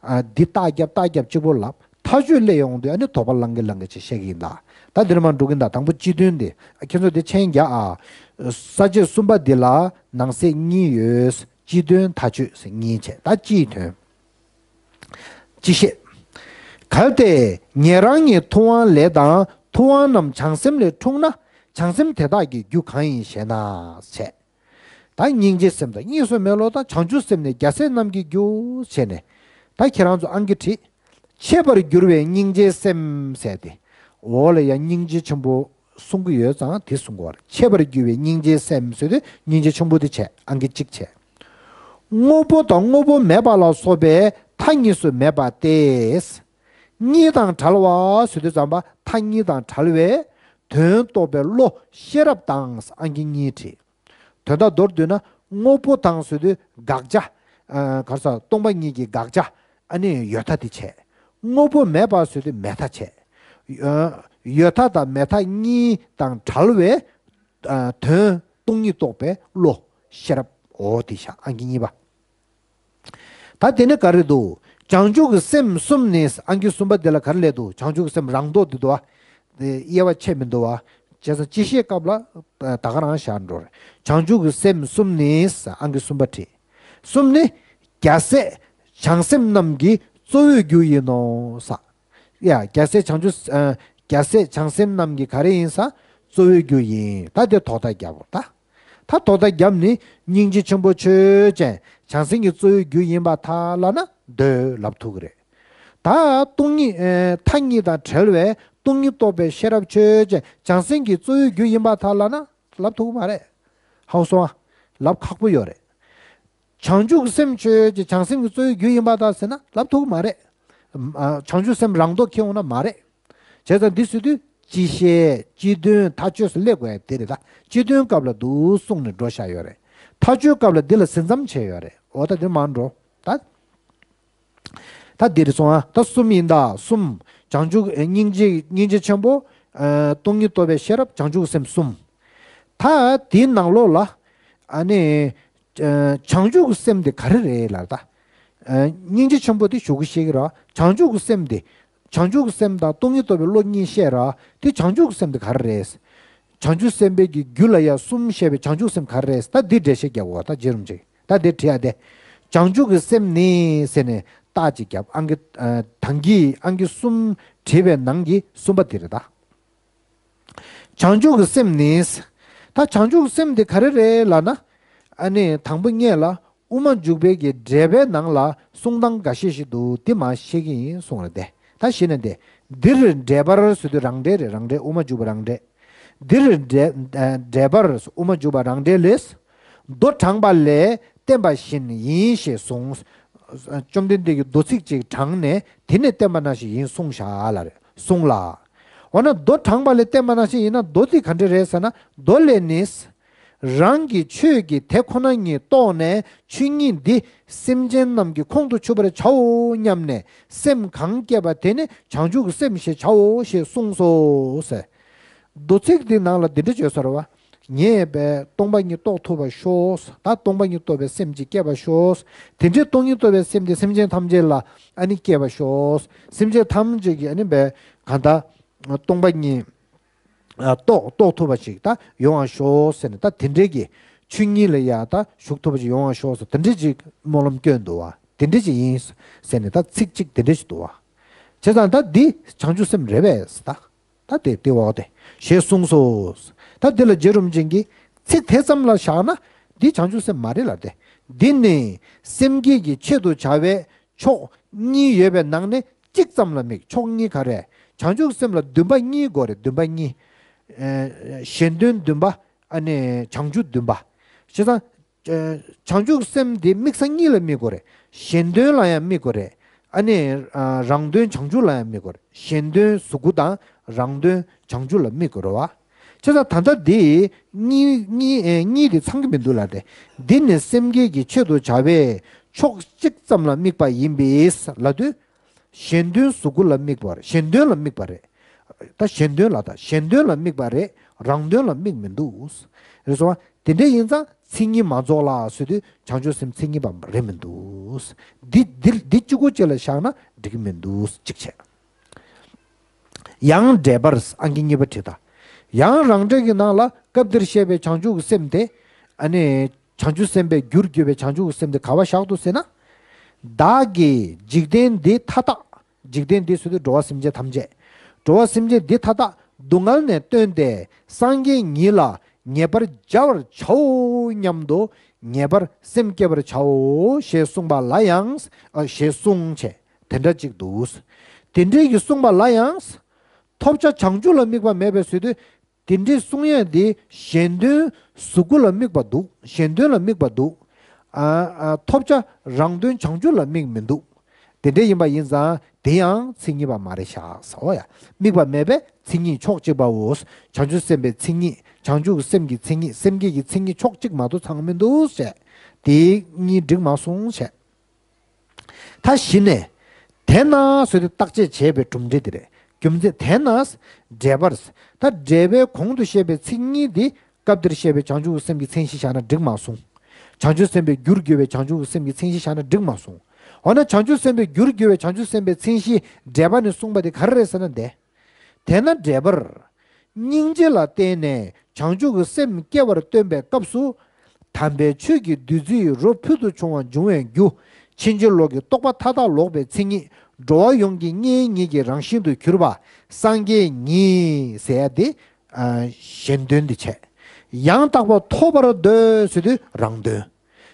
ཨ། འདི་རྟགས་རྒྱབ་རྟགས་རྒྱབ་གཅིག་པོ་ལབ། མཐའ་དཔྱོད་སླེབས་ཡོང་དུས་ཨ་ནི་དོགས་པ་ལངས་གི་ལངས་གི་ཅིག་བཤད་ཀྱི་ཡིན་ད། ད་འདིར་མར་འགྲོ་གི་ཡིན་ད། དང་པོ་སྤྱི་དོན་དེ་ཁྱེད་ཚོ་དེ་མཆན་རྒྱག་ཨ། ས་བཅད་གསུམ་པ་འདི་ལ་ནང་གསེས་གཉིས་ཡོད། སྤྱི་དོན་མཐའ་དཔྱོད་ཟེར་གཉིས་བྱས། ད་སྤྱིའི་དོན། སྤྱི་བཤད། གལ་ཏེ་ཉན་རང་གི་ཐུབ་དབང་ལས་དང་ཐུབ་དབང་རྣམས་བྱང་སེམས་ལས་འཁྲུངས་ན། བྱང་སེམས་དེ་དག་གི་རྒྱུ་གང་ཡིན་ཞེ་ན་བྱས། ད་སྙིང་རྗེའི་སེམས་དང་གཉིས་སུ་མེད་བློ་དང་བྱང་ཆུབ་སེམས་ནི་རྒྱལ་སྲས་རྣམས་ཀྱི་རྒྱུ་བྱས་ནས། ད་ཁྱེད་རང་ཚོ་ཨང་ཀི་བྲིས། འཆད་པར་འགྱུར་བའི་སྙིང་རྗེའི་སེམས་ཟེར་ཏེ། འོག་ལ་ཡང་སྙིང་རྗེ་ཆེན་པོ་གསུང་གི་ཡོད་ཙང་དེ་གསུང་དགོས་པ་རེད། འཆད་པར་འགྱུར་བའི་སྙིང་རྗེའི་སེམས་ཟེར་དུས་སྙིང་རྗེ་ཆེན་པོ་དེ་བྱས། ཨང་ཀི་གཅིག་བྱས། དངོས་པོ་དང་དངོས་པོ་མེད་པ་ལ་སོགས་པའི་མཐའ་གཉིས་སུ་མེད་པ་སྟེ། གཉིས་དང་བྲལ་བ་ཟེར་དུས་ཙམ་པ་མཐའ་གཉིས་དང་བྲལ་བའི་དོན་རྟོགས་པའི་བློ་ཤེས་རབ་དང་། ཨང་ཀི་གཉིས་བྲིས། དོན་དག་མདོར་བསྡུས་ན་དངོས་པོ་དང་ཟེར་དུས་དགག་བྱ། ཨ། ག་རེ་ཟེར། སྟོང་པ་ཉིད་ཀྱི་དགག་བྱ། ཨ་ནི་ཡོད་མཐའ་དེ་བྱས། དངོས་པོ་མེད་པ་ཟེར་དུས་མེད་མཐའ་བྱས། ཡོད་མཐའ་དང་མེད་མཐའ་གཉིས་དང་བྲལ་བའི། ཨ། དོན་སྟོང་ཉིད་རྟོགས་པའི་བློ་ཤེས་རབ། འོ་དེ་བཞག་ཨང་ཀི་གཉིས་པ། ད་དེ་ནི་ག་རེ་འདུག་བྱང་ཆུབ་ཀྱི་སེམས་གསུམ་ནི། ཨང་ཀི་གསུམ་པ་དེ་ལ་ག་རེ་སླེབས་འདུག་བྱང་ཆུབ་ཀྱི་སེམས་རང་ལྡོག་འདི་འདུག་བ། དེ་དབྱེ་བ་ཕྱེ་མི་འདུག་བ། བྱས་ཙང་སྤྱི་བཤད་སྐབས་ལ་ད་ག་རང་བཞག་འགྲོ་རེད། བྱང་ཆུབ་ཀྱི་སེམས་གསུམ་ནི། ཨང་ཀི་གསུམ་པ་བྲིས། གསུམ་ནི་རྒྱལ་སྲས་བྱང་སེམས་རྣམས་ཀྱི་གཙོ་བོའི་རྒྱུ་ཡིན་ནོ། ཡ། རྒྱལ་སྲས་བྱང་ཆུབ། ཨ། རྒྱལ་སྲས་བྱང་སེམས་རྣམས་ཀྱི་ག་རེ་ཡིན་ས། གཙོ་བོའི་རྒྱུ་ཡིན། ད་དེ་དོགས་པ་རྒྱབ་པ་ད། ད་དོགས་པ་རྒྱབ་ནི་སྙིང་རྗེ་ཆེན་པོ་ཆོས་ཅན་བྱང་སེམས་ཀྱི་གཙོ་བོའི་རྒྱུ་ཡིན་པར་ཐལ་ལབ་ན་འདོད་ལབ་ཐུབ་ཀྱི་རེད། ད་སྟོང་ཉིད། ཨེ། མཐའ་གཉིས་དང་བྲལ་བའི་སྟོང་ཉིད་རྟོགས་པའི་ཤེས་རབ་ཆོས་ཅན་བྱང་སེམས་ཀྱི་གཙོ་བོའི་རྒྱུ་ཡིན་པར་ཐལ་ལབ་ན་ལབ་ཐུབ་ཀྱི་མ་རེད། ཧ་གོ་སོང་ཨ། ལབ་ཁག་པོ་ཡོད་རེད། བྱང་ཆུབ་སེམས་ཆོས་ཅན་བྱང་སེམས་ཀྱི་གཙོ་བོའི་རྒྱུ་ཡིན་པར་ཐལ་ཟེར་ན་ལབ་ཐུབ་ཀྱི་མ་རེད། ཨ། བྱང་ཆུབ་སེམས་རང་ལྡོག་ཁེལ་འོང་ན་མ་རེད། བྱས་ཙང་འདི་ཟེར་དུས་སྤྱི་བཤད། སྤྱི་དོན། མཐའ་དཔྱོད་སུ་སླེབས་དགོས་ཡ་དེ་རེད་ད། སྤྱི་དོན་སྐབས་ལ་འདུག་གསུངས་ནས་འགྲོ་བཞག་ཡོད་རེད། མཐའ་དཔྱོད་སྐབས་ལ་འདི་ལ་ཟིན་མཚམས་བྱས་ཡོད་རེད། འོ་ད་འདིར་མར་འགྲོ་ད། ད་འདིར་སོང་ཨ། ད་གསུམ་ཡིན་ད། གསུམ། བྱང་ཆུབ། ཨེ། སྙིང་རྗེ། སྙིང་རྗེ་ཆེན་པོ། ཨ། སྟོང་ཉིད་རྟོགས་པའི་ཤེས་རབ། བྱང་ཆུབ་སེམས་གསུམ། ད་དེའི་ནང་ལོགས་ལ་ཨ་ནི། ཨ། བྱང་ཆུབ་ཀྱི་སེམས་དེ་ག་རེ་རེད་ལབ་ད། ཨ། སྙིང་རྗེ་ཆེན་པོ་དེ་ཞུ་གི་ཤེས་ཀྱི་རེད། བྱང་ཆུབ་ཀྱི་སེམས་དེ། བྱང་ཆུབ་ཀྱི་སེམས་དང་སྟོང་ཉིད་རྟོགས་པའི་བློ་གཉིས་བཤད་ར། དེ་བྱང་ཆུབ་ཀྱི་སེམས་དེ་ག་རེ་རེད། བྱང་ཆུབ་སེམས་དཔའི་གི་རྒྱུད་ལ་ཡང་གསུམ་བཤད་པའི་བྱང་ཆུབ་སེམས་ག་རེ་རེད། ད་འདི་འགྲེལ་བཤད་རྒྱག་དགོས་ད་རྗེ་རིན་པོ་ཆེ། ད་འདི་བྲིས་ཡ་དེ། བྱང་ཆུབ་ཀྱི་སེམས་ནི་ཟེར་ནས་རྟགས་ཅིག་བརྒྱབ། ཨང་ཀི། ཨ། ཐང་གི་ཨང་ཀི་གསུམ་བྲིས་པའི་ནང་གི་གསུམ་པ་དེ་རེད་ད། བྱང་ཆུབ་ཀྱི་སེམས་ནི། ད་བྱང་ཆུབ་ཀྱི་སེམས་དེ་ག་རེ་རེད་ལབ་ན། ཨ་ནི་དང་པོ་ངེད་ལ་དབུ་མ་འཇུག་པའི་གི་འགྲེལ་པའི་ནང་ལ་གསུང་སྟངས་འགའ་ཤས་ཤིག་འདུག་དེ་མར་བཤད་ཀྱི་ཡིན་གསུངས་རེད་དེ། ད་གཞི་ནས་དེ། འདིར་འགྲེལ་པར་ཟེར་དུས་རང་འགྲེལ་རེད། རང་འགྲེལ། དབུ་མ་འཇུག་པ་རང་འགྲེལ། འདིར་འགྲེལ། ཨ། འགྲེལ་པར། དབུ་མ་འཇུག་པ་རང་འགྲེལ་ལས། མདོ་དྲངས་པ་ལས་བསྟན་པ་བཞིན་ཡིན་ཞེས་གསུངས། བཅོམ་ལྡན་འདས་ཀྱིས་མདོ་ཚིག་ཅིག་དྲངས་ནས་དེ་ནས་བསྟན་པ་ནང་བཞིན་ཡིན་གསུངས་བཞག་ལ་རེད། གསུངས་ལ། འོ་ན་མདོ་དྲངས་པ་ལས་བསྟན་པ་ནང་བཞིན་ཡིན་ན་མདོ་དེ་ག་འདྲ་རེད་ཟེར་ན། མདོ་ལས་ནི། རང་གི་ཆོས་ཀྱི་དེ་ཁོ་ན་ཉིད་རྟོགས་ནས་ཆོས་ཉིད་འདི་སེམས་ཅན་རྣམས་ཀྱི་ཁོང་དུ་ཆུད་པར་བྱའོ་སྙམ་ནས་སེམས་གང་སྐྱེས་པ་དེ་ནི་བྱང་ཆུབ་ཀྱི་སེམས་ཞེས་བྱའོ་ཞེས་གསུངས་སོ་ཟེར། མདོ་ཚིག་འདི་ནང་ལ་འདི་འདྲ་བརྗོད་ས་རེད་བ། ངས་བས་སྟོང་པ་ཉིད་རྟོགས་ཐུབ་པར་ཤོག་ད་སྟོང་པ་ཉིད་རྟོགས་པའི་སེམས་ཅིག་སྐྱེ་བར་ཤོག་དེ་འདྲའི་སྟོང་ཉིད་རྟོགས་པའི་སེམས་དེ་སེམས་ཅན་ཐམས་ཅད་ལ་ཨ་ནི་སྐྱེ་བར་ཤོག་སེམས་ཅན་ཐམས་ཅད་ཀྱིས་ཨ་ནི་བས་གང་ལྟར་སྟོང་པ་ཉིད་ཨ། རྟོགས་རྟོགས་ཐུབ་པ་ཞིག་ད་ཡོང་བར་ཤོག་ཟེར་ནས། ད་དེ་འདྲའི་གི་ཆོས་ཉིད་ལ་ཡ་ད་ཞུགས་ཐུབ་པ་ཞིག་ཡོང་བར་ཤོག་ཟེར། དེ་འདྲའི་ཅིག་སྨོན་ལམ་སྐྱོན་འདུག་བ། དེ་འདྲའི་ཅིག་ཡིན་ཟེར་ནས་ད་ཚིག་གཅིག་དེ་འདྲའི་ཞིག་འདུག་བ། བྱས་ཙང་ད་འདི་བྱང་ཆུབ་སེམས་རེད་པས་ད། ད་དེ་དེ་འོག་དེ་ཞེས་གསུངས་སོ། ད་འདི་ལ་རྗེ་རིན་པོ་ཆེ་གིས་ཚིག་དེ་ཙམ་ལ་བཞག་ན་འདི་བྱང་ཆུབ་སེམས་མ་རེད་ལབ་སྟེ། འདི་ནི་སེམས་བསྐྱེད་ཀྱི་ཆེད་དུ་བྱ་བའི་ཕྱོགས་གཉིས་ཡོད་པའི་ནང་ནས་གཅིག་ཙམ་ལ་དམིགས། ཕྱོགས་གཉིས་ག་རེ། བྱང་ཆུབ་སེམས་ལ་འདུན་པ་གཉིས་དགོས་རེད། འདུན་པ་གཉིས། ཨེ། གཞན་དོན་འདུན་པ། ཨ་ནི་བྱང་ཆུབ་འདུན་པ། བྱས་ཙང་། ཨེ། བྱང་ཆུབ་སེམས་དེ་དམིགས་ས་གཉིས་ལ་དམིགས་དགོས་རེད། གཞན་དོན་ལ་ཡང་དམིགས་དགོས་རེད། ཨ་ནི། ཨ། རང་དོན་བྱང་ཆུབ་ལ་ཡང་དམིགས་དགོས་རེད། གཞན་དོན་གཟུགས་སྐུ་དང་རང་དོན་བྱང་ཆུབ་ལ་དམིགས་དགོས་རེད་བ། བྱས་ཙང་ད་ལྟ་འདི་གཉིས་གཉིས་ཨེ་གཉིས་དེ་ཚང་གི་མི་འདུག་ལབ་སྟེ། འདི་ནི་སེམས་བསྐྱེད་ཀྱི་ཆེད་དུ་བྱ་བའི་ཕྱོགས་གཅིག་ཙམ་ལ་དམིགས་པ་ཡིན་པས་ལབ་དུས། གཞན་དོན་གཟུགས་སྐུ་ལ་དམིགས་པ་རེད། གཞན་དོན་ལ་དམིགས་པ་རེད། ད་གཞན་དོན་ལ་ད་གཞན་དོན་ལ་དམིགས་པ་རེད། རང་དོན་ལ་དམིགས་མི་འདུག་རེད་སོང་བ། དེ་འདྲ་ཡིན་ཙང་མཚན་ཉིད་མ་རྫོགས་ལ་ཟེར་དུས་བྱང་ཆུབ་སེམས་མཚན་ཉིད་པ་རེད་མི་འདུག་འདི་འདི་འདི་གཅིག་པོ་གཅིག་ལ་བཞག་ན་འགྲིག་གི་མི་འདུག་གཅིག་བྱས། ཡང་འགྲེལ་པར། ཨང་ཀི་གཉིས་པ་བྲིས་ད། ཡང་རང་འགྲེལ་གྱི་ནང་ལ་སྐབས་འདིར་བཤད་པའི་བྱང་ཆུབ་ཀྱི་སེམས་དེ། ཨ་ནི། བྱང་ཆུབ་སེམས་དཔའི་རྒྱུར་གྱུར་པའི་བྱང་ཆུབ་ཀྱི་སེམས་དེ་ག་པར་བཞག་འདུག་ཟེར་ན། བདག་གིས་འཇིག་རྟེན་འདི་མཐའ་དག་འཇིག་རྟེན་འདི་ཟེར་དུས་འགྲོ་བ་སེམས་ཅན་ཐམས་ཅད། འགྲོ་བ་སེམས་ཅན་འདི་མཐའ་དག་སྡུག་བསྔལ་ནས་བཏོན་ཏེ་སངས་རྒྱས་ཉིད་ལ་ངེས་པར་སྦྱར་བར་བྱའོ་སྙམ་དུ་ངེས་པར་སེམས་བསྐྱེད་པར་བྱའོ་ཞེས་གསུངས་པ་ལ་ཡང་། ཨ། ཞེས་གསུངས་བྱས། དེ་འདྲ་ཅིག་འདུག། དེ་འདྲའི་གི་གསུངས་པ་ལ་ཡང་། ཐོབ་བྱ་བྱང་ཆུབ་ལ་དམིགས་པ་མེད་པའི་ཟེར་དུས། དེ་འདྲའི་གསུང་ཡས་དེ་གཞན་དོན་གཟུགས་སྐུ་ལ་དམིགས་པ་འདུག། གཞན་དོན་ལ་དམིགས་པ་འདུག། ཨ། ཨ། ཐོབ་བྱ་རང་དོན་བྱང་ཆུབ་ལ་དམིགས་མི་འདུག། དེ་འདྲ་ཡིན་པ་ཡིན་ཙང་དེ་ཡང་མཚན་ཉིད་པ་མ་རེད་ཤག་ཟེར་བ་ཡ། དམིགས་པ་མེད་པའི་མཚན་ཉིད་ཕྱོགས་གཅིག་པའོ། བྱང་ཆུབ་སེམས་དཔའི་མཚན་ཉིད། བྱང་ཆུབ་ཀྱི་སེམས་ཀྱི་མཚན་ཉིད། སེམས་བསྐྱེད་ཀྱི་མཚན་ཉིད་ཕྱོགས་གཅིག་མ་གཏོགས་ཚང་མི་འདུག་ཟེར། དེ་གཉིས་འགྲིག་མ་སོང་ཟེར། ད་གཞི་ནས། དེས་ན་ཟེར་དུས་བརྟག་དཔྱད་བྱས་པའི་གྲུབ་འབྲས་དེ་རེད། རྒྱུ་མཚན་དེས་ན། འགྲེལ་པར། ད་འགྲེལ་པའི་གོང་དུ་བཤད་པའི་མཚན་ཉིད་འདི་སྐབས་འདིར་བཤད་པའི་བྱང་ཆུབ་ཀྱི་སེམས་ཀྱི་མཚན་གཞི་བཞག་ན་འགྲིག་མ་སོང་། བྱང་ཆུབ་སེམས་དཔའི་རྒྱུར་གྱུར་པའི་བྱང་ཆུབ་ཀྱི་སེམས་ཀྱི་མཚན་གཞི་བཞག་ན་འགྲིག་མ་སོང་། འོ་ན་བྱང་ཆུབ་སེམས་དཔའི་རྒྱུར་གྱུར་པའི་བྱང་ཆུབ་སེམས་དཔའི་མཚན་གཞི་འགྲེལ་པ་ནས་གསུངས་པ་དེ་ག་རེ་རེད་ཟེར་ན་འདི། དེས་ན་འགྲེལ་པར། སྙིང་རྗེ་ལ་བརྟེན་ནས་བྱང་ཆུབ་ཀྱི་སེམས་སྐྱེ་བར་སྟོན་པའི་སྐབས་སུ། དམ་པའི་ཆོས་ཀྱི་བདུད་རྩིའི་རོ་ཕུལ་དུ་བྱུང་བ་འབྱུང་བའི་རྒྱུ། ཕྱིན་ཅི་ལོག་གི་རྟོག་པ་མཐའ་དག་ལོག་པའི་མཚན་ཉིད། འགྲོ་བ་ཡོངས་ཀྱི་གཉེན་ཉིད་ཀྱི་རང་བཞིན་དུ་གྱུར་པ། སངས་རྒྱས་ཉིད་ཟེར་ཡ་དེ། ཨ། གཞན་དོན་དེ་བྱས། ཡང་དག་པ་ཐོབ་པར་འདོད་ཟེར་དུས་རང་དོན།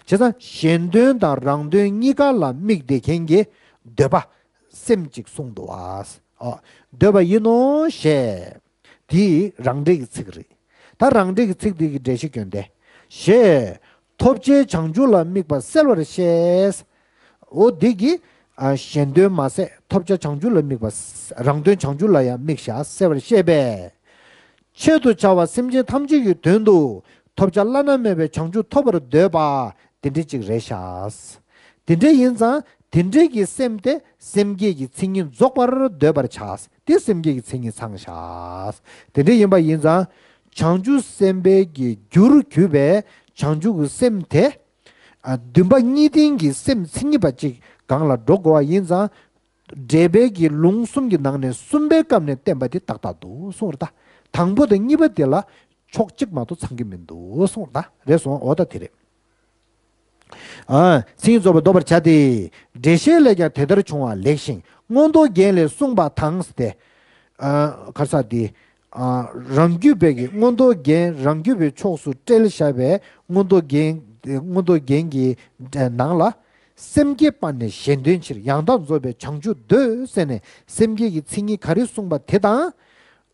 བྱས་ཙང་གཞན་དོན་དང་རང་དོན་གཉིས་ཀ་ལ་དམིགས་ཏེ་མཁན་གྱི་འདོད་པ། སེམས་གཅིག་གསུངས་འདུག་བ། ཨོ། འདོད་པ་ཡིན་ནོ་ཞེས། དེ་རང་འགྲེལ་གྱི་ཚིག་རེད། ད་རང་འགྲེལ་གྱི་ཚིག་འདི་གི་འགྲེལ་བཤད་སྐྱོན་ཏེ། ཞེས། ཐོབ་བྱའི་བྱང་ཆུབ་ལ་དམིགས་པ་གསལ་བར་བཤད། འོ་འདི་གིས། ཨ། གཞན་དོན་མ་ཟད་ཐོབ་བྱ་བྱང་ཆུབ་ལ་དམིགས་པ། རང་དོན་བྱང་ཆུབ་ལ་ཡང་དམིགས་བྱ་གསལ་བར་བཤད་པས། ཆེད་དུ་བྱ་བ་སེམས་ཅན་ཐམས་ཅད་ཀྱི་དོན་དུ་ཐོབ་བྱ་བླ་ན་མེད་པའི་བྱང་ཆུབ་ཐོབ་པར་འདོད་པ་དེ་འདྲ་ཅིག་རེད་ཤག། དེ་འདྲ་ཡིན་ཙང་དེ་འདྲའི་གི་སེམས་དེ་སེམས་བསྐྱེད་ཀྱི་མཚན་ཉིད་རྫོགས་པར་འདོད་པར་བྱ། དེ་སེམས་བསྐྱེད་ཀྱི་མཚན་ཉིད་ཚང་ཤག། དེ་འདྲ་ཡིན་པ་ཡིན་ཙང་བྱང་ཆུབ་སེམས་དཔའི་གི་རྒྱུར་གྱུར་པའི་བྱང་ཆུབ་ཀྱི་སེམས་དེ། ཨ། འདུན་པ་གཉིས་ལྡན་གྱི་སེམས་མཚན་ཉིད་པ་ཅིག་སྒང་ལ་འགྲོ་དགོས་པ་ཡིན་ཙང་། འགྲེལ་པའི་གི་ལུང་གསུམ་གྱི་ནང་ནས་གསུམ་པའི་སྐབས་ནས་བསྟན་པ་དེ་ཏག་ཏག་འདུག་གསུངས་རེད་ད། དང་པོ་དང་གཉིས་པ་དེ་ལ་ཕྱོགས་གཅིག་མ་གཏོགས་ཚང་གི་མི་འདུག་གསུངས་རེད་ད། རེད་སོང་། འོ་ད་དེ་རེད། ཨ། མཚན་ཉིད་རྫོགས་པར་འདོད་པར་བྱ་སྟེ། འགྲེལ་བཤད་ལས་ཀྱང་དེ་ལྟར་འབྱུང་བ་ལེགས་ཤིང་མངོན་རྟོགས་རྒྱན་ལས་གསུངས་པ་དང་ཟེར་ཏེ། ཨ། ག་རེ་ཟེར་དེ། ཨ། རང་རྒྱུད་པའི་གི་མངོན་རྟོགས་རྒྱན་རང་རྒྱུད་པའི་ཕྱོགས་སུ་བཀྲལ་བཞག་པའི་མངོན་རྟོགས་རྒྱན། མངོན་རྟོགས་རྒྱན་གྱི་ནང་ལ། སེམས་བསྐྱེད་སྤངས་ནས་གཞན་དོན་ཕྱིར། ཡང་དག་རྫོགས་པའི་བྱང་ཆུབ་འདོད་ཟེར་ནས་སེམས་བསྐྱེད་ཀྱི་མཚན་ཉིད་ག་རེ་གསུངས་པ་དེ་དང་།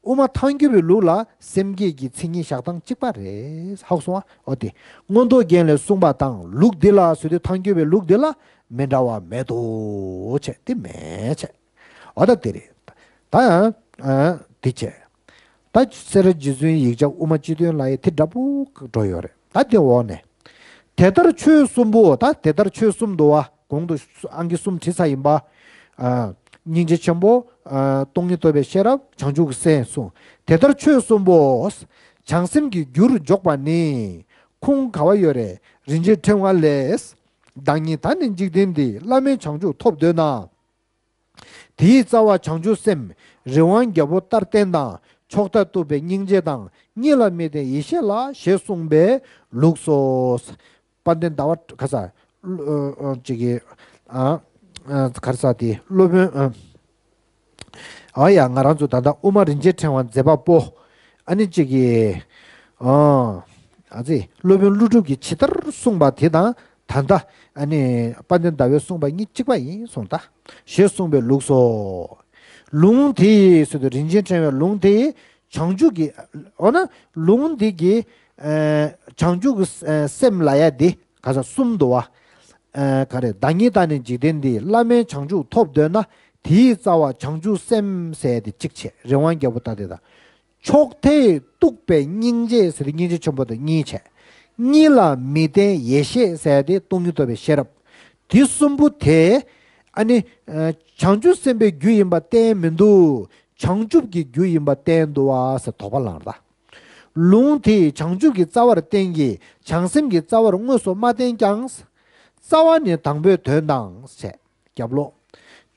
དབུ་མ་ཐལ་འགྱུར་བའི་ལུགས་ལ་སེམས་བསྐྱེད་ཀྱི་མཚན་ཉིད་བཞག་སྟངས་གཅིག་པ་རེད། ཧ་གོ་སོང་ཨ། འོ་དེ། མངོན་རྟོགས་རྒྱན་ལས་གསུངས་པ་དང་ལུགས་འདི་ལ་ཟེར་དུས་ཐལ་འགྱུར་བའི་ལུགས་འདི་ལ་མི་འདྲ་བ་མེད་དོ་བྱས་དེ་མེད་བྱས། འོ་ད་དེ་རེད། ད་ཡང་། ཨ། དེ་བྱས། ད་སེ་ར་རྗེ་བཙུན་ཡིག་བརྒྱ་དབུ་མ་སྤྱི་དོན་ལ་ཡི་དེ་འདྲ་པོ་འགྲོ་ཡོད་རེད། ད་དེ་འོག་ནས། དེ་ལྟར་ཆོས་གསུམ་པོ། ད་དེ་ལྟར་ཆོས་གསུམ་འདུག་བ། གོང་དུ་ཨང་ཀི་གསུམ་བྲིས་ཚར་ཡིན་པ། ཨ། སྙིང་རྗེ་ཆེན་པོ། ཨ། སྟོང་ཉིད་རྟོགས་པའི་ཤེས་རབ། བྱང་ཆུབ་ཀྱི་སེམས་གསུམ། དེ་ལྟར་ཆོས་གསུམ་པོ། བྱང་སེམས་ཀྱི་རྒྱུར་འཇོག་པ་ནི། ཁུངས་ག་བ་ཡོད་རེད། རིན་ཆེན་ཕྲེང་བ་ལས། བདག་ཉིད་དང་ནི་འཇིག་རྟེན་འདི། བླ་མེད་བྱང་ཆུབ་ཐོབ་འདོད་ན། དེའི་རྩ་བ་བྱང་ཆུབ་སེམས། རི་དབང་རྒྱལ་པོ་ལྟར་བསྟེན་དང་། ཕྱོགས་མཐས་གཏུགས་པའི་སྙིང་རྗེ་དང་། གཉིས་ལ་མི་བརྟེན་ཡེ་ཤེས་ལ། ཞེས་གསུངས་པའི་ལུགས་སོ། དཔལ་ལྡན་ཟླ་བ་ག་ས། ཨ། ཨ། ཅིག་གི། ཨ། ཨ། ག་རེ་ཟེར་དེ། སློབ་དཔོན། ཨ། ཨ་ཡ། ང་རང་ཚོ་ད་ལྟ་དབུ་མ་རིན་ཆེན་ཕྲེང་བ་མཛད་པ་པོ། ཨ་ནི་ཅིག་གི། ཨ། ཨ་ཙི། སློབ་དཔོན་ཀླུ་སྒྲུབ་ཀྱིས་ཇི་ལྟར་གསུངས་པ་དེ་དང་། ད་ལྟ་ཨ་ནི་དཔལ་ལྡན་ཟླ་བས་གསུངས་པ་གཉིས་གཅིག་པ་ཡིན་གསུངས་ད། ཞེས་གསུངས་པའི་ལུགས་སོ། ལུང་དེ་ཡི་ཟེར་དུས་རིན་ཆེན་ཕྲེང་བའི་ལུང་དེ་ཡི་བྱང་ཆུབ་ཀྱི། འོ་ན་ལུང་འདི་གི། ཨ། བྱང་ཆུབ་ཀྱི། ཨ། སེམས་ལབ་ཡ་འདི་ག་ས་གསུམ་འདུག་བ། ཨ། ག་རེ། བདག་ཉིད་དང་ནི་འཇིག་རྟེན་འདི། བླ་མེད་བྱང་ཆུབ་ཐོབ་འདོད་ན། དེའི་རྩ་བ་བྱང་ཆུབ་སེམས་ཟེར་ཡ་འདི་གཅིག་བྱས། རི་དབང་རྒྱལ་པོ་ལྟར་བསྟེན་དང་། ཕྱོགས་མཐས་གཏུགས་པའི་སྙིང་རྗེ་ཟེར་ཏེ་སྙིང་རྗེ་ཆེན་པོ་དང་གཉིས་བྱས། གཉིས་ལ་མི་བརྟེན་ཡེ་ཤེས་ཟེར་ཏེ་སྟོང་ཉིད་རྟོགས་པའི་ཤེས་རབ། འདི་གསུམ་པོ་དེ་ཨ་ནི། ཨ། བྱང་ཆུབ་སེམས་དཔའི་རྒྱུ་ཡིན་པ་བསྟན་མི་འདུག། བྱང་ཆུབ་ཀྱི་རྒྱུ་ཡིན་པ་བསྟན་འདུག་བ་ཟེར་དོགས་པ་ལངས་ར། ལུང་དེས་བྱང་ཆུབ་ཀྱི་རྩ་བར་བསྟན་གྱི། བྱང་སེམས་ཀྱི་རྩ་བར་དངོས་སུ་མ་བསྟན་ཀྱང་། རྩ་བ་ནི་དང་པོའི་དོན་དང་ཟེར། རྒྱབ་ལོགས།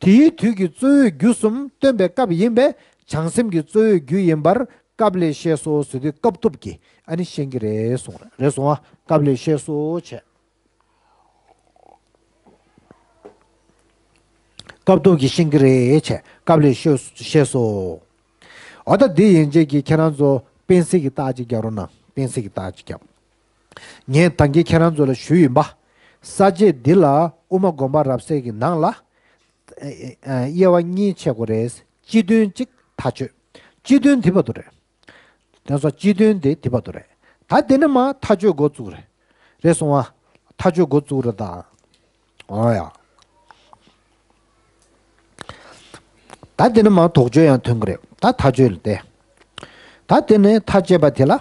དེའི་དུས་ཀྱི་གཙོ་བོའི་རྒྱུ་གསུམ་སྟོན་པའི་སྐབས་ཡིན་པས་ བྱང་སེམས་ཀྱི་གཙོ་བོའི་རྒྱུ་ཡིན་པར་སྐབས་ལས་ཤེས་སོ་ཟེར་དུས་སྐབས་ཐོབ་ཀྱིས་ཨ་ནི་ཤེས་ཀྱི་རེད་གསུངས་རེད། རེད་སོང་ཨ། སྐབས་ལས་ཤེས་སོ་བྱས། སྐབས་ཐོབ་ཀྱིས་ཤེས་ཀྱི་རེད་བྱས། སྐབས་ལས་ཤེས་ཤེས་སོ། འོ་ད་འདི་ཡན་ཆད་ཀྱིས་ཁྱེད་རང་ཚོ་དཔེ་གཟིགས་ཀྱི་རྟགས་ཅིག་རྒྱག་རོགས་གནང་། དཔེ་གཟིགས་ཀྱི་རྟགས་ཅིག་རྒྱབ། ངས་ད་གིན་ཁྱེད་རང་ཚོ་ལ་ཞུས་ཡིན་པ། ས་བཅད་འདི་ལ་དབུ་མ་དགོངས་པ་རབ་གསལ་གྱི་ནང་ལ། ཨ། ཨ། དབྱེ་བ་གཉིས་ཕྱེ་དགོས་རེད། སྤྱི་དོན་གཅིག་མཐའ་དཔྱོད། སྤྱི་དོན་འདི་བར་དུ་རེད། དེ་ཚོ་སྤྱི་དོན་དེ་འདི་བར་དུ་རེད། ད་དེ་ནས་མར་མཐའ་དཔྱོད་འགོ་བཙུགས་རེད། རེད་སོང་ཨ། མཐའ་དཔྱོད་འགོ་བཙུགས་རེད་ད། འོ་ཡ། ད་དེ་ནས་མར་དོགས་གཅོད་ཡང་ཐོན་གྱི་རེད། ད་མཐའ་དཔྱོད་ལ་བལྟས། ད་དེ་ནས་མཐའ་དཔྱད་པ་དེ་ལ།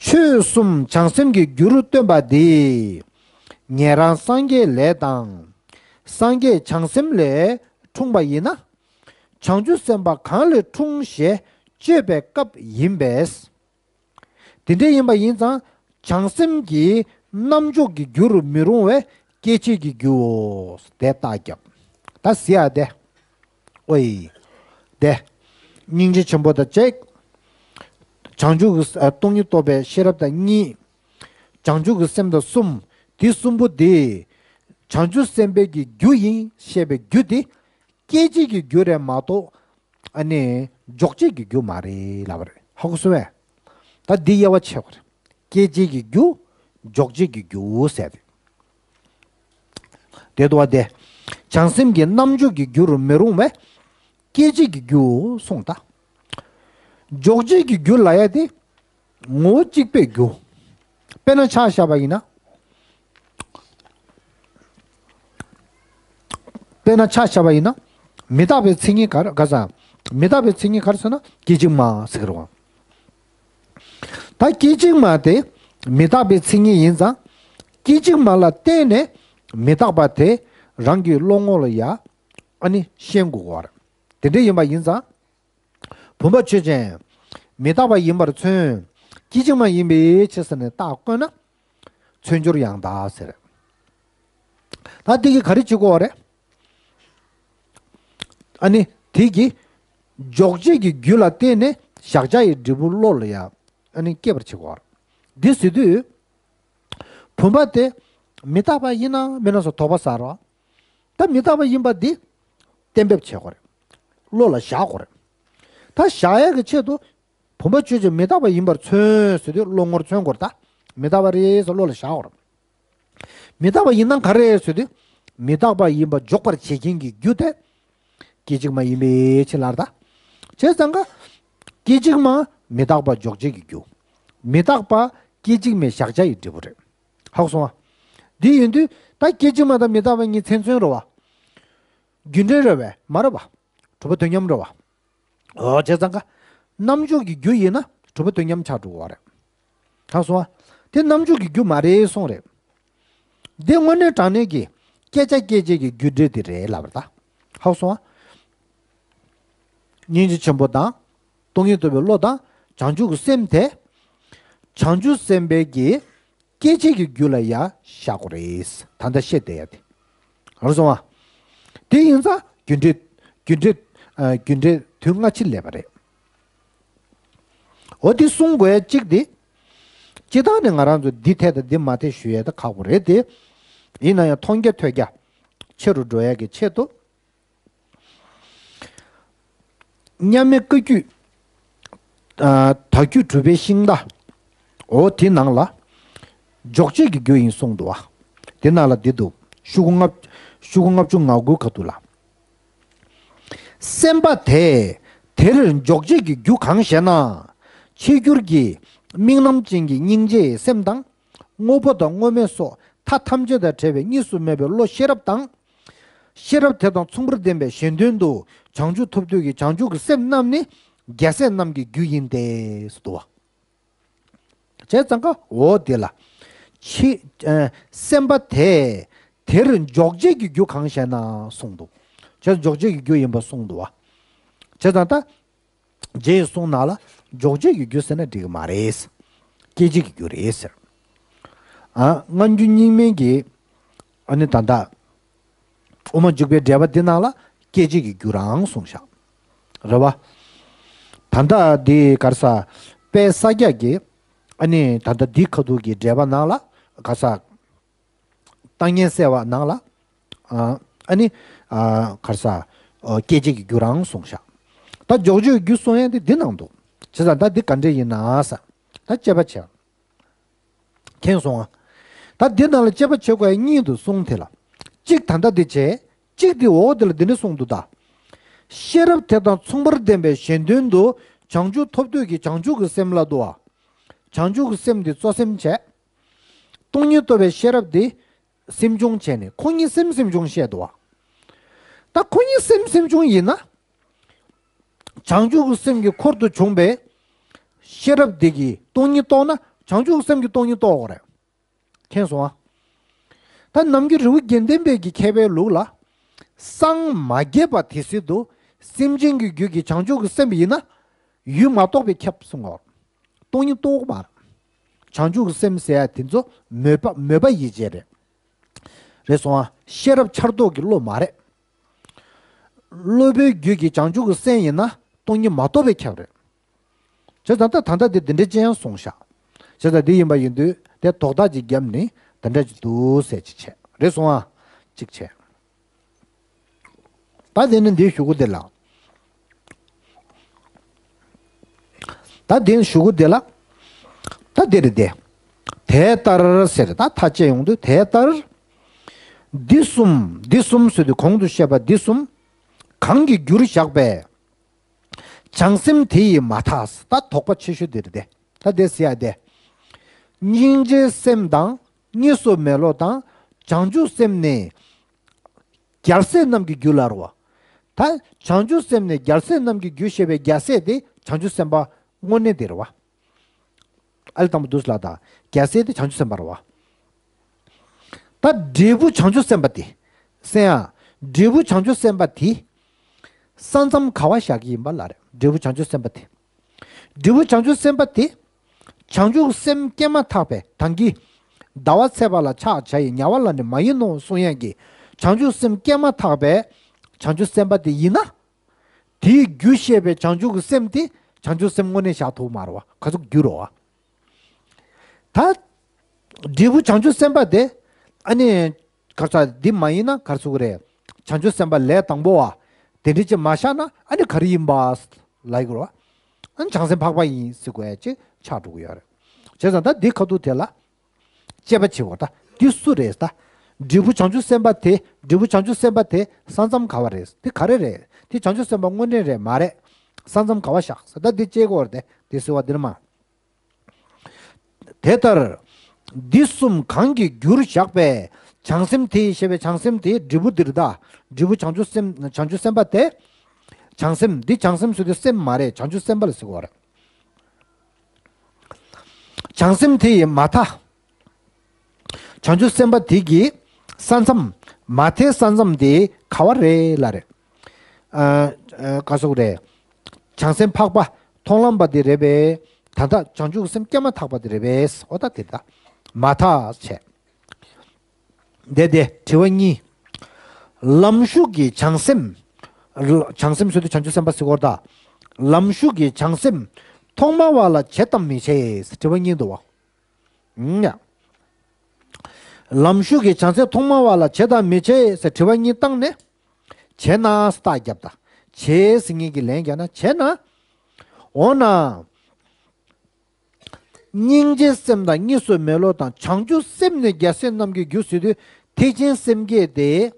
ཆོས་གསུམ་བྱང་སེམས་ཀྱི་རྒྱུར་སྟོན་པ་འདི། ཉན་རང་སངས་རྒྱས་ལས་དང་། སངས་རྒྱས་བྱང་སེམས་ལས་འཁྲུངས་པ་ཡིན་ན། བྱང་ཆུབ་སེམས་དཔའ་གང་ལས་འཁྲུངས་ཞེས་དཔྱོད་པའི་སྐབས་ཡིན་པས། དེ་འདྲ་ཡིན་པ་ཡིན་ཙང་། བྱང་སེམས་ཀྱི་རྣམ་འཇོག་གི་རྒྱུ་རུ་མི་རུང་བས་སྐྱེ་མཆེད་ཀྱི་རྒྱུའོ། དེ་རྟགས་རྒྱབ། ད་གཟིགས་ཨ་དེ། ཨོའི། དེ། སྙིང་རྗེ་ཆེན་པོ་དང་གཅིག་བྱང་ཆུབ་ཀྱི་ཨ། སྟོང་ཉིད་རྟོགས་པའི་ཤེས་རབ་དང་གཉིས། བྱང་ཆུབ་ཀྱི་སེམས་དང་གསུམ། དེ་གསུམ་པོ་དེ། བྱང་ཆུབ་སེམས་དཔའི་གི་རྒྱུ་ཡིན་ཞེས་པའི་རྒྱུ་དེ། སྐྱེ་མཆེད་ཀྱི་རྒྱུ་རེད་མ་གཏོགས། ཨ་ནི་འཇོག་བྱེད་ཀྱི་རྒྱུ་མ་རེད་ལབ་པ་རེད། ཧ་གོ་སོང་ངས། ད་འདི་དབྱེ་བ་ཕྱེ་དགོས་རེད། སྐྱེ་མཆེད་ཀྱི་རྒྱུ། འཇོག་བྱེད་ཀྱི་རྒྱུ་ཟེར་ཏེ། དེ་འདུག་བ་དེ། བྱང་སེམས་ཀྱི་རྣམ་འཇོག་གི་རྒྱུ་རུ་མི་རུང་བས། སྐྱེ་མཆེད་ཀྱི་རྒྱུ་གསུངས་ད། འཇོག་བྱེད་ཀྱི་རྒྱུ་ལབ་ཡ་དེ། ངོ་བོ་གཅིག་པའི་རྒྱུ། དཔེར་ན་ཆ་བཞག་པ་ཡིན་ན། དཔེར་ན་ཆ་བཞག་པ་ཡིན་ན། མི་རྟག་པའི་མཚན་ཉིད་ག་རེ་ག་ས། མི་རྟག་པའི་མཚན་ཉིད་ག་རེ་ཟེར་ན་སྐད་ཅིག་མ་ཟེར་གི་རེད་བ། ད་སྐད་ཅིག་མ་དེ་མི་རྟག་པའི་མཚན་ཉིད་ཡིན་ཙང་། སྐད་ཅིག་མ་ལ་བརྟེན་ནས་མི་རྟག་པ་དེ་རང་གི་བློ་ངོ་ལ་ཡ། ཨ་ནི་ཤེས་དགོས་པ་རེད། དེ་འདྲ་ཡིན་པ་ཡིན་ཙང་། བུམ་པ་ཆོས་ཅན། མི་རྟག་པ་ཡིན་པར་མཚོན། སྐད་ཅིག་མ་ཡིན་པའི་ཕྱིར་ཟེར་ནས་རྟགས་བཀོད་ན། མཚོན་སྦྱོར་ཡང་དག་ཟེར། ད་དེ་གིས་ག་རེ་བྱེད་དགོས་པ་རེད། ཨ་ནི་དེ་གིས་འཇོག་བྱེད་ཀྱི་རྒྱུ་ལ་བརྟེན་ནས་བཞག་བྱ་ཡི་འབྲས་བུ་བློ་ལ་ཡང་ཨ་ནི་སྐྱེད་པར་བྱེད་དགོས་པ་རེད། འདི་ཟེར་དུས། བུམ་པ་དེ་མི་རྟག་པ་ཡིན་ནམ་མིན་ནམ་སོགས་དོགས་པ་ཟ་རོགས། ད་མི་རྟག་པ་ཡིན་པ་འདི་གཏན་འབེབས་བྱེད་དགོས་རེད། བློ་ལ་བཞག་དགོས་རེད། ད་བཞག་ཡག་གི་ཆེད་དུ་བུམ་པ་ཆོས་ཅན་མི་རྟག་པ་ཡིན་པར་མཚོན་ཟེར་དུས་བློ་ངོར་མཚོན་དགོས་རེད་ད། མི་རྟག་པ་རེད་ཟེར་བློ་ལ་བཞག་དགོས་རེད། མི་རྟག་པ་ཡིན་ན་ག་རེ་ཟེར་དུས་མི་རྟག་པ་ཡིན་པ་འཇོག་པར་བྱེད་མཁན་གྱི་རྒྱུ་དེ་སྐད་ཅིག་མ་ཡིན་པའི་ཕྱིར་ལབ་ད། བྱས་ཙང་ཀ་སྐད་ཅིག་མ་མི་རྟག་པ་འཇོག་བྱེད་ཀྱི་རྒྱུ། མི་རྟག་པ་སྐད་ཅིག་མའི་བཞག་བྱ་ཡི་འབྲས་བུ་རེད། ཧ་གོ་སོང་ང་། འདི་ཡིན་དུས་ད་སྐད་ཅིག་མ་དང་མི་རྟག་པ་གཉིས་མཚན་མཚོན་རེད་བ། རྒྱུ་འབྲས་རེད་བས་མ་རེད་བ། གྲུབ་པ་དོན་མཉམ་རེད་བ། འོ་བྱས་ཙང་ཀ་རྣམ་འཇོག་གི་རྒྱུ་ཡིན་ན་གྲུབ་པ་དོན་མཉམ་ཆགས་འགྲོ་བ་རེད། ཧ་གོ་སོང་ང་། དེ་རྣམ་འཇོག་གི་རྒྱུ་མ་རེད་གསུངས་རེད། འདི་དངོས་གནས་དྲང་གནས་ཀྱི་སྐད་ཆ་སྐད་ཅིག་གི་རྒྱུ་འབྲས་དེ་རེད་ལབ་པ་རེད་ད། ཧ་གོ་སོང་ང་། སྙིང་རྗེ་ཆེན་པོ་དང་། སྟོང་ཉིད་རྟོགས་པའི་བློ་དང་བྱང་ཆུབ་ཀྱི་སེམས་དེ། བྱང་ཆུབ་སེམས་དཔའི་གི་སྐྱེ་མཆེད་ཀྱི་རྒྱུ་ལ་ཡ་བཞག་དགོས་རེད། ད་ལྟ་བཤད་བསྡད་ཡ་དེ། རེད་སོང་ང་། དེ་ཡིན་ཙང་རྒྱུ་འབྲས། རྒྱུ་འབྲས། ཨ། རྒྱུ་འབྲས་དུས་སྔ་ཕྱི་ལས་པ་རེད། འོ་དེ་གསུང་དགོས་ཡ་གཅིག་དེ། སྤྱིར་བཏང་ནས་ང་རང་ཚོ་འདི་འཐད་དང་འདི་མ་འཐད་ཞུ་ཡ་ད་ཁག་པོ་རེད་དེ། ཡིན་ན་ཡང་མཐོང་རྒྱ་ཐོས་རྒྱ་ཆེ་རུ་འགྲོ་ཡ་གི་ཆེད་དུ། མཉམ་མེད་བཀའ་བརྒྱུད། ཨ། དྭགས་བརྒྱུད་གྲུབ་པའི་ཤིང་རྟ། འོ་དེ་ནང་ལ། འཇོག་བྱེད་ཀྱི་རྒྱུ་ཡིན་གསུངས་འདུག་བ། དེ་ནང་ལ་འདི་འདུག་ཤོག་གུ་ལྔ། ཤོག་གུ་ལྔ་བཅུ་ང་དགུ་ཁ་ཐུག་ལ། སེམས་པ་དེས་དེར་འཇོག་བྱེད་ཀྱི་རྒྱུ་གང་ཞེ་ན། ཆེས་འགྱུར་གྱི་དམིགས་རྣམ་ཅན་གྱི་སྙིང་རྗེའི་སེམས་དང་། དངོས་པོ་དང་དངོས་མེད་སོགས་མཐའ་ཐམས་ཅད་དང་བྲལ་བའི་གཉིས་སུ་མེད་པའི་བློ་ཤེས་རབ་དང་། ཤེས་རབ་དེ་དང་མཚུངས་པར་ལྡན་པའི་གཞན་དོན་དུ་བྱང་ཆུབ་ཐོབ་འདོད་ཀྱི་བྱང་ཆུབ་ཀྱི་སེམས་རྣམས་ནི་རྒྱལ་སྲས་རྣམས་ཀྱི་རྒྱུ་ཡིན་ཏེ། ཟེར་འདུག་བ། བྱས་ཙང་ཀ་འོ་དེ་ལ། ཆེ། ཨ། སེམས་པ་དེས་དེར་འཇོག་བྱེད་ཀྱི་རྒྱུ་གང་ཞེ་ན་གསུངས་འདུག་བྱས་ཙང་འཇོག་བྱེད་ཀྱི་རྒྱུ་ཡིན་པ་གསུངས་འདུག་བ། བྱས་ཙང་ད། རྗེས་གསུངས་ནང་ལ་འཇོག་བྱེད་ཀྱི་རྒྱུ་ཟེར་ན་འགྲིག་གི་མ་རེད། སྐྱེ་མཆེད་ཀྱི་རྒྱུ་རེད་ཟེར། ཨ། སྔ་འགྱུར་རྙིང་མའི་གི། ཨ་ནི་ད་ལྟ། དབུ་མ་འཇུག་པའི་འགྲེལ་པ་འདི་ནང་ལ་སྐྱེ་མཆེད་ཀྱི་རྒྱུ་རང་གསུངས་ཤག་རེད་བ། ད་ལྟ་འདི་ག་རེ་ཟ། དཔལ་ས་སྐྱ་གི་ཨ་ནི་ད་ལྟ་འདི་ཁ་ཐུག་གི་འགྲེལ་པ་ནང་ལ་ག་རེ་ཟ། རྟགས་ངན་བསལ་བ་ནང་ལ། ཨ་ཨ་ནི་ཨ་ག་རེ་ཟ། ཨ་སྐྱེད་བྱེད་ཀྱི་རྒྱུ་རང་གསུངས་ཤག་ད་འཇོག་བྱེད་ཀྱི་རྒྱུ་གསུང་ཡ་དེ་འདི་ནང་འདུག་བྱས་ཙང་ད་འདི་ག་འདྲ་ཡིན་ན་ཟེར། ད་དཔྱད་པ་བྱས། མཁྱེན་སོང་ང་། ད་འདི་ནང་ལ་དཔྱད་པ་བྱེད་དགོས་ཡ་གཉིས་འདུག་གསུངས་དེ་ལ། གཅིག་ད་ལྟ་འདི་བྱས། གཅིག་དེ་འོག་དེ་ལ་འདི་འདྲ་གསུངས་འདུག་ད། ཤེས་རབ་དེ་དང་མཚུངས་པར་ལྡན་པའི་གཞན་དོན་དུ་བྱང་ཆུབ་ཐོབ་འདོད་ཀྱི་བྱང་ཆུབ་ཀྱི་སེམས་ལ་འདུ་བ། བྱང་ཆུབ་ཀྱི་སེམས་དེ་གཙོ་སེམས་བྱས། སྟོང་ཉིད་རྟོགས་པའི་ཤེས་རབ་དེ་སེམས་བྱུང་བྱས་ནས་ཁོ་གཉིས་སེམས་སེམས་བྱུང་བཤད་འདུག་བ། ད་ཁོ་གཉིས་སེམས་སེམས་བྱུང་ཡིན་ན། བྱང་ཆུབ་ཀྱི་སེམས་ཀྱི་འཁོར་དུ་བྱུང་བའི་ཤེས་རབ་དེ་གིས་སྟོང་ཉིད་རྟོགས་ན་བྱང་ཆུབ་ཀྱི་སེམས་ཀྱིས་སྟོང་ཉིད་རྟོགས་དགོས་རེད། མཁྱེན་སོང་ཨ། ད་ནམ་རྒྱུན་རི་བོ་དགེ་ལྡན་པའི་གི་མཁས་པའི་ལུགས་ལ། སངས་མ་རྒྱས་པ་དེ་སྲིད་དུ་སེམས་ཅན་གྱི་རྒྱུད་ཀྱི་བྱང་ཆུབ་ཀྱི་སེམས་ཡིན་ན། ཡུལ་མ་རྟོགས་པས་ཁྱབ་གསུང་ངོ་། སྟོང་ཉིད་རྟོགས་མ་རེད། བྱང་ཆུབ་ཀྱི་སེམས་ཟེར་ཡ་དེ་ཚོ་མོས་པ་མོས་པ་ཡིད་བྱེད་རེད། རེད་སོང་ཨ། ཤེས་རབ་འཆར་སྡོད་ཀྱི་བློ་མ་རེད། སློབ་དཔོན་རྒྱུད་ཀྱི་བྱང་ཆུབ་ཀྱི་སེམས་ཡིན་ན་སྟོང་ཉིད་མ་རྟོགས་པས་ཁྱབ་རེད། བྱས་ཙང་ད་ད་ལྟ་དེ་འདི་འདྲ་ཅན་ཡང་གསུངས་ཤག་བྱས་ཙང་འདི་ཡིན་པ་ཡིན་དུས་དེ་དོགས་ཐག་ཅིག་བརྒྱབ་ནས་དེ་འདྲ་ཅིག་འདུག་ཟེར་ཅིག་བྱས། རེད་སོང་ཨ། ཅིག་བྱས། ད་དེ་ནི་འདི་གཞུག་གུ་དེ་ལ། ད་དེ་ནི་གཞུག་གུ་དེ་ལ། ད་དེ་རེད་དེ། དེ་ལྟར་ཟེར་ད་མཐའ་དཔྱད་ཡོང་དུས་དེ་ལྟར། འདི་གསུམ་འདི་གསུམ་ཟེར་དུས་གོང་དུ་བཤད་པ་འདི་གསུམ། གང་གིས་བསྒྱུར་བཞག་པའི། བྱང་སེམས་དེ་ཡིས་མ་ཐག་ད་དོགས་པ་ཆེ་ཤོས་དེ་རེད་དེ། ད་དེ་ཟེར་ཡ་དེ། སྙིང་རྗེའི་སེམས་དང་གཉིས་སུ་མེད་བློ་དང་བྱང་ཆུབ་སེམས་ནི། རྒྱལ་སྲས་རྣམས་ཀྱི་རྒྱུ་ལ་རོ། ད་བྱང་ཆུབ་སེམས་ནི་རྒྱལ་སྲས་རྣམས་ཀྱི་རྒྱུ་ཞེས་པའི་རྒྱལ་སྲས་དེ་བྱང་ཆུབ་སེམས་དཔའ་དངོས་གནས་དེ་རེད་བ། ཨ་ལས་དང་པོ་འདུག་ལ་ད་རྒྱལ་སྲས་དེ་བྱང་ཆུབ་སེམས་དཔའ་རེད་བ། ད་འབྲས་བུ་བྱང་ཆུབ་སེམས་དཔའ་དེ། སེམས་ཡང་འབྲས་བུ་བྱང་ཆུབ་སེམས་དཔའ་དེ། ས་མཚམས་ག་བ་བཞག་གི་ཡིན་པ་ལ་རེད་འབྲས་བུ་བྱང་ཆུབ་སེམས་དཔའ་དེ། འབྲས་བུ་བྱང་ཆུབ་སེམས་དཔའ་དེ། བྱང་ཆུབ་སེམས་སྐྱེས་མ་ཐག་པའི་དང་གི། ཟླ་བ་ཚེས་པ་ལ་ཕྱག་བྱ་ཡི་ཉ་བ་ལ་ནི་མ་ཡིན་ནོ་གསུང་ཡན་གྱི། བྱང་ཆུབ་སེམས་སྐྱེས་མ་ཐག་པའི། བྱང་ཆུབ་སེམས་དཔའ་དེ་ཡིན་ན། དེའི་རྒྱུ་ཤེས་པའི་བྱང་ཆུབ་ཀྱི་སེམས་དེ། བྱང་ཆུབ་སེམས་དངོས་གནས་བཞག་ཐུབ་མ་རེད་བ། ག་ཚོད་རྒྱུ་རེད་བ། ད། འབྲས་བུ་བྱང་ཆུབ་སེམས་དཔའ་དེ། ཨ་ནི། ག་ཚོད་འདི་མ་ཡིན་ན་ག་ཚོད་རེད། བྱང་ཆུབ་སེམས་དཔའ་ལས་དང་པོ་བ། དེ་འདྲ་ཅིག་མ་བཞག་ན་ཨ་ནི་ག་རེ་ཡིན་པ། ལ་ཡི་གོ་ར། ཨ་ནི་བྱང་སེམས་འཕགས་པ་ཡིན་ཟེར་དགོས་ཡ་ཅིག་ཆགས་འགྲོ་གི་ཡོད་རེད། བྱས་ཙང་ད་འདི་ཁ་ཐུག་དེ་ལ། དཔྱད་པ་བྱེད་དགོས་ད། འདི་སུ་རེད་ད། འབྲས་བུ་བྱང་ཆུབ་སེམས་དཔའ་དེ་འབྲས་བུ་བྱང་ཆུབ་སེམས་དཔའ་དེ་ས་མཚམས་ག་བ་རེད་དེ་ག་རེ་རེད་དེ་བྱང་ཆུབ་སེམས་དཔའ་དངོས་གནས་རེད་མ་རེད། ས་མཚམས་ག་བ་བཞག་ཟེར་ད་འདི་དཔྱད་དགོས་རེད་དེ་དེ་ཟེར་བ་འདིར་མ། དེ་ལྟར། འདི་གསུམ་གང་གིས་བསྒྱུར་བཞག་པའི། བྱང་སེམས་དེ་ཡིས་ཞེས་པའི་བྱང་སེམས་དེ་འབྲས་བུ་འདིར་གདའ། འབྲས་བུ་བྱང་ཆུབ་སེམས་བྱང་ཆུབ་སེམས་དཔའ་སྟེ། བྱང་སེམས་འདི་བྱང་སེམས་ཟེར་དུས་སེམས་མ་རེད་བྱང་ཆུབ་སེམས་དཔའ་ལ་ཟེར་བ་རེད། བྱང་སེམས་དེ་ཡིས་མ་ཐག་བྱང་ཆུབ་སེམས་དཔའ་དེ་གི་ས་མཚམས་མ་ཐད་ས་མཚམས་དེ་ག་བ་རེད་ལ་རེད། ཨ་ཨ་ག་སོག་རེད། བྱང་སེམས་འཕགས་པ་མཐོང་ལམ་པ་དེ་རེད་པས། ད་ལྟ་བྱང་ཆུབ་སེམས་བསྐྱེད་མ་ཐག་པ་དེ་རེད་པས། འོ་ད་དེ་ད། མ་ཐག་བྱས། དེ་དེ་དྲི་བ་གཉིས། ལམ་ཞུགས་ཀྱི་བྱང་སེམས། བྱང་སེམས་ཟེར་དུས་བྱང་ཆུབ་སེམས་དཔའ་ཟེར་གོ་ད། ལམ་ཞུགས་ཀྱི་བྱང་སེམས་ཐོག་མ་བ་ལ་བྱེད་དམ་མི་བྱེད་དྲི་བ་གཉིས་འདུག་བ། ཡ། ལམ་ཞུགས་ཀྱི་བྱང་སེམས་ཐོག་མ་བ་ལ་བྱེད་དམ་མི་བྱེད་ཟེར་དྲི་བ་གཉིས་བཏང་ནས། བྱེད་ན་རྟགས་བརྒྱབ་ད། བྱེད་ཟེར་ངེས་ཀྱི་ལན་རྒྱག་ན་བྱེད་ན། འོ་ན། སྙིང་རྗེའི་སེམས་དང་གཉིས་སུ་མེད་བློ་དང་བྱང་ཆུབ་སེམས་ནི་རྒྱལ་སྲས་རྣམས་ཀྱི་རྒྱུ་ཟེར་དུས་ཐེག་ཆེན་སེམས་བསྐྱེད་དེ།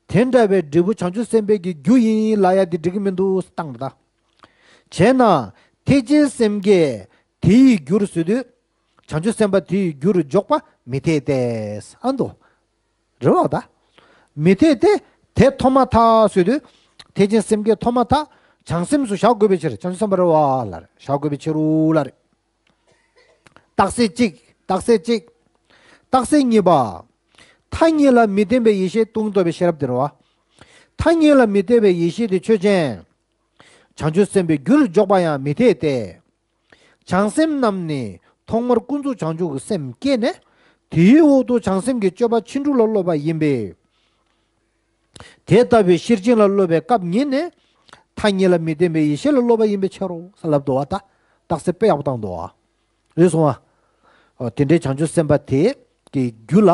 དེ་འདྲ་བའི་འབྲས་བུ་བྱང་ཆུབ་སེམས་དཔའི་གི་རྒྱུ་ཡིན་ལ་ཡ་དེ་འགྲིག་གི་མི་འདུག་བཏང་ད། བྱས་ན་ཐེག་ཆེན་སེམས་བསྐྱེད་དེ་ཡི་རྒྱུར་ཟེར་དུས། བྱང་ཆུབ་སེམས་དཔའ་དེའི་རྒྱུ་རུ་འཇོག་པ་མི་འཐད་དེ། ཨ་འདུག་རེད་བ་ད། མི་འཐད་དེ། དེ་ཐོབ་མ་ཐག་ཟེར་དུས། ཐེག་ཆེན་སེམས་བསྐྱེད་ཐོབ་མ་ཐག་བྱང་སེམས་སུ་བཞག་དགོས་པའི་ཕྱིར་བྱང་ཆུབ་སེམས་དཔའ་རེད་བ་ལ་རེད་བཞག་དགོས་པའི་ཕྱིར་རོ་ལ་རེད། རྟགས་གསལ་གཅིག་རྟགས་གསལ་གཅིག་རྟགས་གསལ་གཉིས་པ། མཐའ་གཉིས་ལ་མི་བརྟེན་པའི་ཡེ་ཤེས་སྟོང་ཉིད་རྟོགས་པའི་ཤེས་རབ་དེ་རེད་བ། མཐའ་གཉིས་ལ་མི་བརྟེན་པའི་ཡེ་ཤེས་དེ་ཆོས་ཅན། བྱང་ཆུབ་སེམས་དཔའི་རྒྱུར་འཇོག་པ་ཡང་མི་འཐད་དེ། བྱང་སེམས་རྣམས་ནི་ཐོག་མར་ཀུན་རྫོབ་བྱང་ཆུབ་ཀྱི་སེམས་བསྐྱེད་ནས། དེའི་འོག་ཏུ་བྱང་སེམས་ཀྱི་སྤྱོད་པ་ཕྱིན་དྲུག་ལ་སློབ་པ་ཡིན་པས། དེ་ལྟ་བུའི་ཤེར་ཕྱིན་ལ་སློབ་པའི་སྐབས་ཉིད་ནས། མཐའ་གཉིས་ལ་མི་ལྡན་པའི་ཡེ་ཤེས་ལ་སློབ་པ་ཡིན་པའི་ཕྱིར་རོ་ཟེར་ལབ་འདུག་བ། ད་རྟགས་གསལ་དཔེ་ཡག་པོ་བཏང་འདུག་བ། རེད་སོང་བ། ཨོ་དེ་འདྲའི་བྱང་ཆུབ་སེམས་དཔའ་དེ་གི་རྒྱུད་ལ།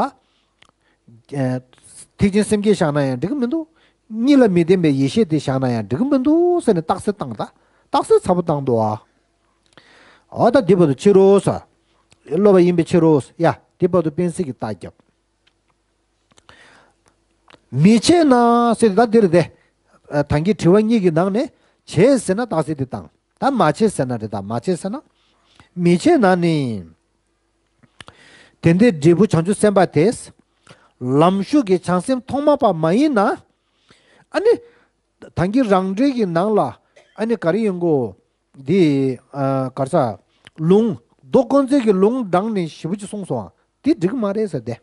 ཨེ། ཐེག་ཆེན་སེམས་བསྐྱེད་བཞག་ན་ཡང་འགྲིག་གི་མི་འདུག་གཉིས་ལ་མི་ལྡན་པའི་ཡེ་ཤེས་དེ་བཞག་ན་ཡང་འགྲིག་གི་མི་འདུག་ཟེར་ནས་རྟགས་གསལ་བཏང་། ད་རྟགས་གསལ་ཚ་པོ་བཏང་འདུག་བ། ཨོ་ད་འདི་བར་དུ་ཕྱིར་རོ་ཟེར། སློབ་པ་ཡིན་པའི་ཕྱིར་རོ་ཟེར། ཡ་འདི་བར་དུ་སྤེན་སྲིད་ཀྱི་རྟགས་བརྒྱབ། མི་བྱེད་ན་ཟེར་ད་འདིར་དེ། ད་གིན་དྲི་བ་གཉིས་ཀྱི་ནང་ནས་བྱེད་ཟེར་ན་རྟགས་གསལ་དེ་བཏང་། ད་མ་བྱེད་ཟེར་ན་རེད། ད་མ་བྱེད་ཟེར་ན། མི་བྱེད་ན་ནི། དེ་འདྲའི་འབྲས་བུ་བྱང་ཆུབ་སེམས་དཔའ་དེས། ལམ་ཞུགས་ཀྱི་བྱང་སེམས་ཐོག་མ་པ་མ་ཡིན་ན། ཨ་ནི། ད་གིན་རང་འགྲེལ་གྱི་ནང་ལ། ཨ་ནི་ག་རེ་ཡིན་གོ་འདི། ཨ་ག་རེ་ཟ། ལུང་། མདོ་ཀུན་བརྩེགས་ཀྱི་ལུང་དྲངས་ནས་ཞེ་པོ་ཅིག་གསུངས་སོང་བ། འདི་འགྲིག་གི་མ་རེད་ཟེར་ཏེ།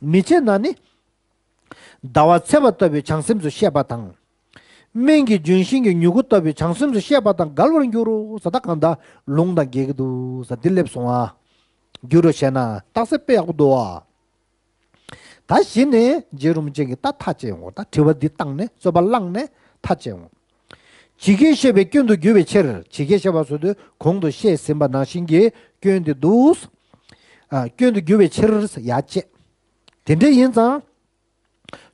མི་བྱེད་ན་ནི། ཟླ་བ་ཚེས་པ་ལྟ་བུའི་བྱང་སེམས་སུ་བཤད་པ་དང་། སྨན་གྱི་ལྗོན་ཤིང་གི་མྱུ་གུ་ལྟ་བུའི་བྱང་སེམས་སུ་བཤད་པ་དང་འགལ་བར་འགྱུར་རོ་ཟེར། ད་གང་ལྟར་ལུང་དང་འགལ་གྱི་འདུག་ཟེར། འདི་སླེབས་སོང་ཨ། འགྱུར་རོ་ཞེ་ན་རྟགས་གསལ་དཔེ་ཡག་པོ་འདུག་ཨ། ད་གཞི་ནས་རྗེ་རིན་པོ་ཆེ་གིས་ད་མཐའ་དཔྱད་ཡོང་། ད་དྲི་བ་འདི་བཏང་ནས་རྩོད་པ་བླངས་ནས་མཐའ་དཔྱད་ཡོང་། ཇི་སྐད་བཤད་པའི་སྐྱོན་དུ་འགྱུར་བའི་ཕྱིར། ཇི་སྐད་བཤད་པ་ཟེར་དུས་གོང་དུ་བཤད་ཟིན་པ་ནང་བཞིན་གྱི་སྐྱོན་དེ་འདུག་ཨ། སྐྱོན་དུ་འགྱུར་བའི་ཕྱིར་ཡ་བཅད། དེ་འདྲ་ཡིན་ཙང་།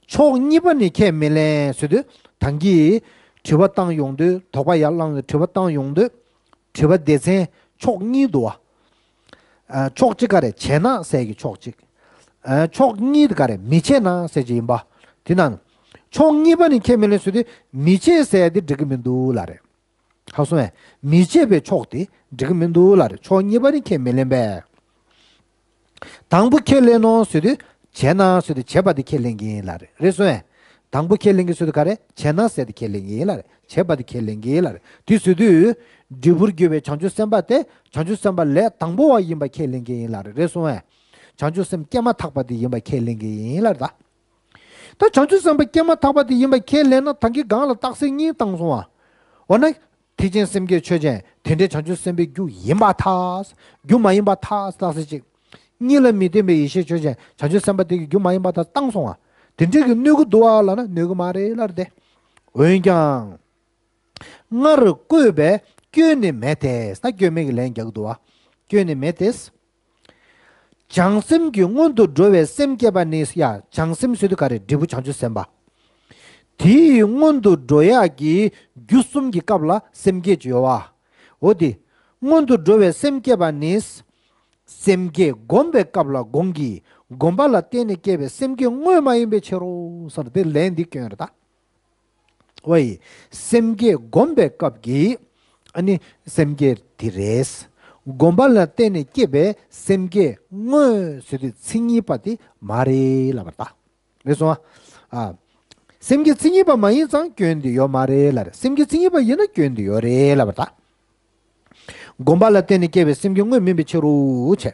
ཕྱོགས་གཉིས་པ་ནི་ཁས་མི་ལེན་ཟེར་དུས་ད་གིན་དྲི་བ་བཏང་ཡོང་དུས། དོགས་པ་ཡར་བསླངས་ནས་དྲི་བ་བཏང་ཡོང་དུས། དྲི་བ་སྡེ་ཚན་ཕྱོགས་གཉིས་འདུག་བ། ཨ་ཕྱོགས་གཅིག་ག་རེ། བྱས་ན་ཟེར་གྱི་ཕྱོགས་གཅིག་ཨ་ཕྱོགས་གཉིས་དེ་ག་རེ། མི་བྱེད་ན་ཟེར་གྱི་ཡིན་པ། དེ་ན། ཕྱོགས་གཉིས་པ་ནི་ཁས་མི་ལེན་ཟེར་དུས་མི་བྱེད་ཟེར་དེ་འགྲིག་གི་མི་འདུག་ལབ་རེད། ཧ་སོང་ངས། མི་བྱེད་པའི་ཕྱོགས་དེ་འགྲིག་གི་མི་འདུག་ལབ་རེད། ཕྱོགས་གཉིས་པ་ནི་ཁས་མི་ལེན་པས། དང་པོ་ཁས་ལེན་ནོ་ཟེར་དུས། བྱས་ན་ཟེར་དུས་བྱས་པ་དེ་ཁས་ལེན་གྱི་ཡིན་ལབ་རེད། རེད་སོང་ངས། དང་པོ་ཁས་ལེན་གྱི་ཟེར་དུས་ག་རེ། བྱས་ན་ཟེར་དེ་ཁས་ལེན་གྱི་ཡིན་ལབ་རེད། བྱས་པ་དེ་ཁས་ལེན་གྱི་ཡིན་ལབ་རེད། དེ་ཟེར་དུས། འབྲས་བུར་གྱུར་པའི་བྱང་ཆུབ་སེམས་དཔའ་དེ་བྱང་ཆུབ་སེམས་དཔའ་ལས་དང་པོ་བ་ཡིན་པ་ཁས་ལེན་གྱི་ཡིན་ལབ་རེད། རེད་སོང་ངས། བྱང་ཆུབ་སེམས་བསྐྱེད་མ་ཐག་པ་དེ་ཡིན་པ་ཁས་ལེན་གྱི་ཡིན་ལབ་རེད་ད། ད་བྱང་ཆུབ་སེམས་དཔའ་བསྐྱེད་མ་ཐག་པ་དེ་ཡིན་པ་ཁས་ལེན་ན་ད་གིན་སྒང་ལ་རྟགས་གསལ་གཉིས་བཏང་སོང་བ། འོ་ན། ཐེག་ཆེན་སེམས་བསྐྱེད་ཆོས་ཅན། དེ་འདྲའི་བྱང་ཆུབ་སེམས་དཔའི་རྒྱུ་ཡིན་པར་ཐལ། རྒྱུ་མ་ཡིན་པར་ཐལ། རྟགས་གསལ་གཅིག་གཉིས་ལ་མི་ལྡན་པའི་ཡེ་ཤེས་ཆོས་ཅན། བྱང་ཆུབ་སེམས་དཔའ་དེ་གི་རྒྱུ་མ་ཡིན་པར་ཐལ་བཏང་སོང་བ། དེ་འདྲའི་གི་གནོད་ཀྱི་འདུག་བ་ལབ་ན་གནོད་ཀྱི་མ་རེད་ལབ་རེད་དེ། འོན་ཀྱང་། སྔར་བཀོད་པའི་སྐྱོན་ནི་མེད་དེ། ད་སྐྱོན་མེད་ཀྱི་ལན་རྒྱག་གི་འདུག་བ། སྐྱོན་ནི་མེད་དེ། བྱང་སེམས་ཀྱི་སྔོན་དུ་འགྲོ་བའི་སེམས་བསྐྱེད་པ་ནི། ཡ། བྱང་སེམས་ཟེར་དུས་ག་རེ། འབྲས་བུ་བྱང་ཆུབ་སེམས་དཔའ། དེའི་སྔོན་དུ་འགྲོ་ཡག་གི་རྒྱུ་གསུམ་གྱི་སྐབས་ལ་སེམས་བསྐྱེད་ཅིག་ཡོད་བ། འོ་དེ། སྔོན་དུ་འགྲོ་བའི་སེམས་བསྐྱེད་པ་ནི། སེམས་བསྐྱེད་སྒོམ་པའི་སྐབས་ལ་སྒོམ་གྱི། སྒོམ་པ་ལ་བརྟེན་ནས་སྐྱེས་པའི་སེམས་བསྐྱེད་དངོས་མ་ཡིན་པའི་ཕྱིར་རོ་ཟེར། དེ་ལན་འདི་སྐྱོན་རེད་ད། ཝའི། སེམས་བསྐྱེད་སྒོམ་པའི་སྐབས་ཀྱི། ཨ་ནི་སེམས་བསྐྱེད་དེ་རེད། སྒོམ་པ་ལ་བརྟེན་ནས་སྐྱེས་པའི་སེམས་བསྐྱེད་དངོས་ཟེར་དུས་མཚན་ཉིད་པ་དེ་མ་རེད་ལབ་པ་རེད་ད། རེད་སོང་ཨ། ཨ། སེམས་བསྐྱེད་མཚན་ཉིད་པ་མ་ཡིན་ཙང་སྐྱོན་དེ་ཡོད་མ་རེད་ལབ་རེད། སེམས་བསྐྱེད་མཚན་ཉིད་པ་ཡིན་ན་སྐྱོན་དེ་ཡོད་རེད་ལབ་པ་རེད་ད། སྒོམ་པ་ལ་བརྟེན་ནས་སྐྱེས་པའི་སེམས་བསྐྱེད་དངོས་མིན་པའི་ཕྱིར་རོ་བྱས།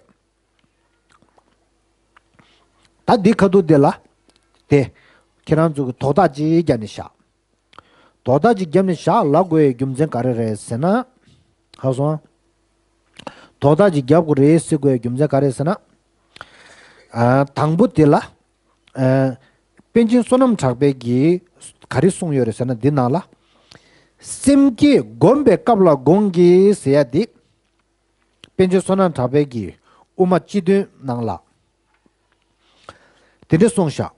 ད་འདི་ཁ་ཐུག་འདི་ལ། དེ། ཁྱེད་རང་ཚོ་གི་དོགས་དག་ཅིག་བརྒྱབ་ནས་བཞག་དོགས་དག་ཅིག་བརྒྱབ་ནས་བཞག་ལབ་དགོས་ཡའི་རྒྱུ་མཚན་ག་རེ་རེད་ཟེར་ན། ཧ་སོང་། དོགས་དག་ཅིག་བརྒྱབ་དགོས་རེད་ཟེར་དགོས་ཡའི་རྒྱུ་མཚན་ག་རེ་ཟེར་ན། ཨ། དང་པོ་དེ་ལ། ཨ། པཎ་ཆེན་བསོད་ནམས་གྲགས་པས་ཀྱིས་ག་རེ་གསུངས་ཡོད་རེད་ཟེར་ན། འདི་ནང་ལ། སེམས་བསྐྱེད་སྒོམ་པའི་སྐབས་ལ་སྒོམ་གྱི་ཟེར་ཡ་འདི། པཎ་ཆེན་བསོད་ནམས་གྲགས་པས་ཀྱིས་དབུ་མ་སྤྱི་དོན་ནང་ལ། དེ་འདྲ་གསུངས་བཞག་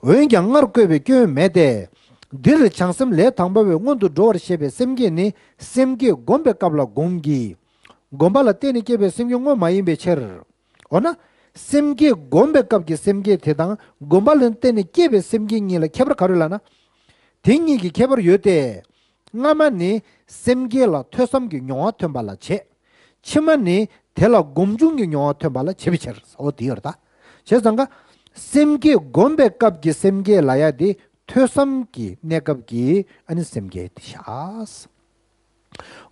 འོན་ཀྱང་སྔར་བཀོད་པའི་སྐྱོན་མེད་དེ། འདིར་བྱང་སེམས་ལས་དང་པོ་བའི་སྔོན་དུ་འགྲོ་བར་བཤད་པའི་སེམས་བསྐྱེད་ནི་སེམས་བསྐྱེད་སྒོམ་པའི་སྐབས་ལ་སྒོམ་གྱི། སྒོམ་པ་ལ་བརྟེན་ནས་སྐྱེས་པའི་སེམས་བསྐྱེད་དངོས་མ་ཡིན་པའི་ཕྱིར། འོ་ན། སེམས་བསྐྱེད་སྒོམ་པའི་སྐབས་ཀྱི་སེམས་བསྐྱེད་དེ་དང་སྒོམ་པ་ལ་བརྟེན་ནས་སྐྱེས་པའི་སེམས་བསྐྱེད་གཉིས་ལ་ཁྱད་པར་ག་རེ་ལབ་ན། དེ་གཉིས་ཀྱི་ཁྱད་པར་ཡོད་དེ། སྔ་མ་ནི་སེམས་བསྐྱེད་ལ་ཐོས་བསམ་གྱི་མྱོང་བ་ཐོན་པ་ལ་བྱེད། ཕྱི་མ་ནི་དེ་ལ་སྒོམ་བྱུང་གི་མྱོང་བ་ཐོན་པ་ལ་བྱེད་པའི་ཕྱིར། འོ་དེ་ཡོད་རེད་ད། བྱས་ཙང་ཀ། སེམས་བསྐྱེད་སྒོམ་པའི་སྐབས་ཀྱི་སེམས་བསྐྱེད་ལབ་ཡ་དེ་ཐོས་བསམ་གྱི་གནས་སྐབས་ཀྱི་ཨ་ནི་སེམས་བསྐྱེད་དེ་བཞག་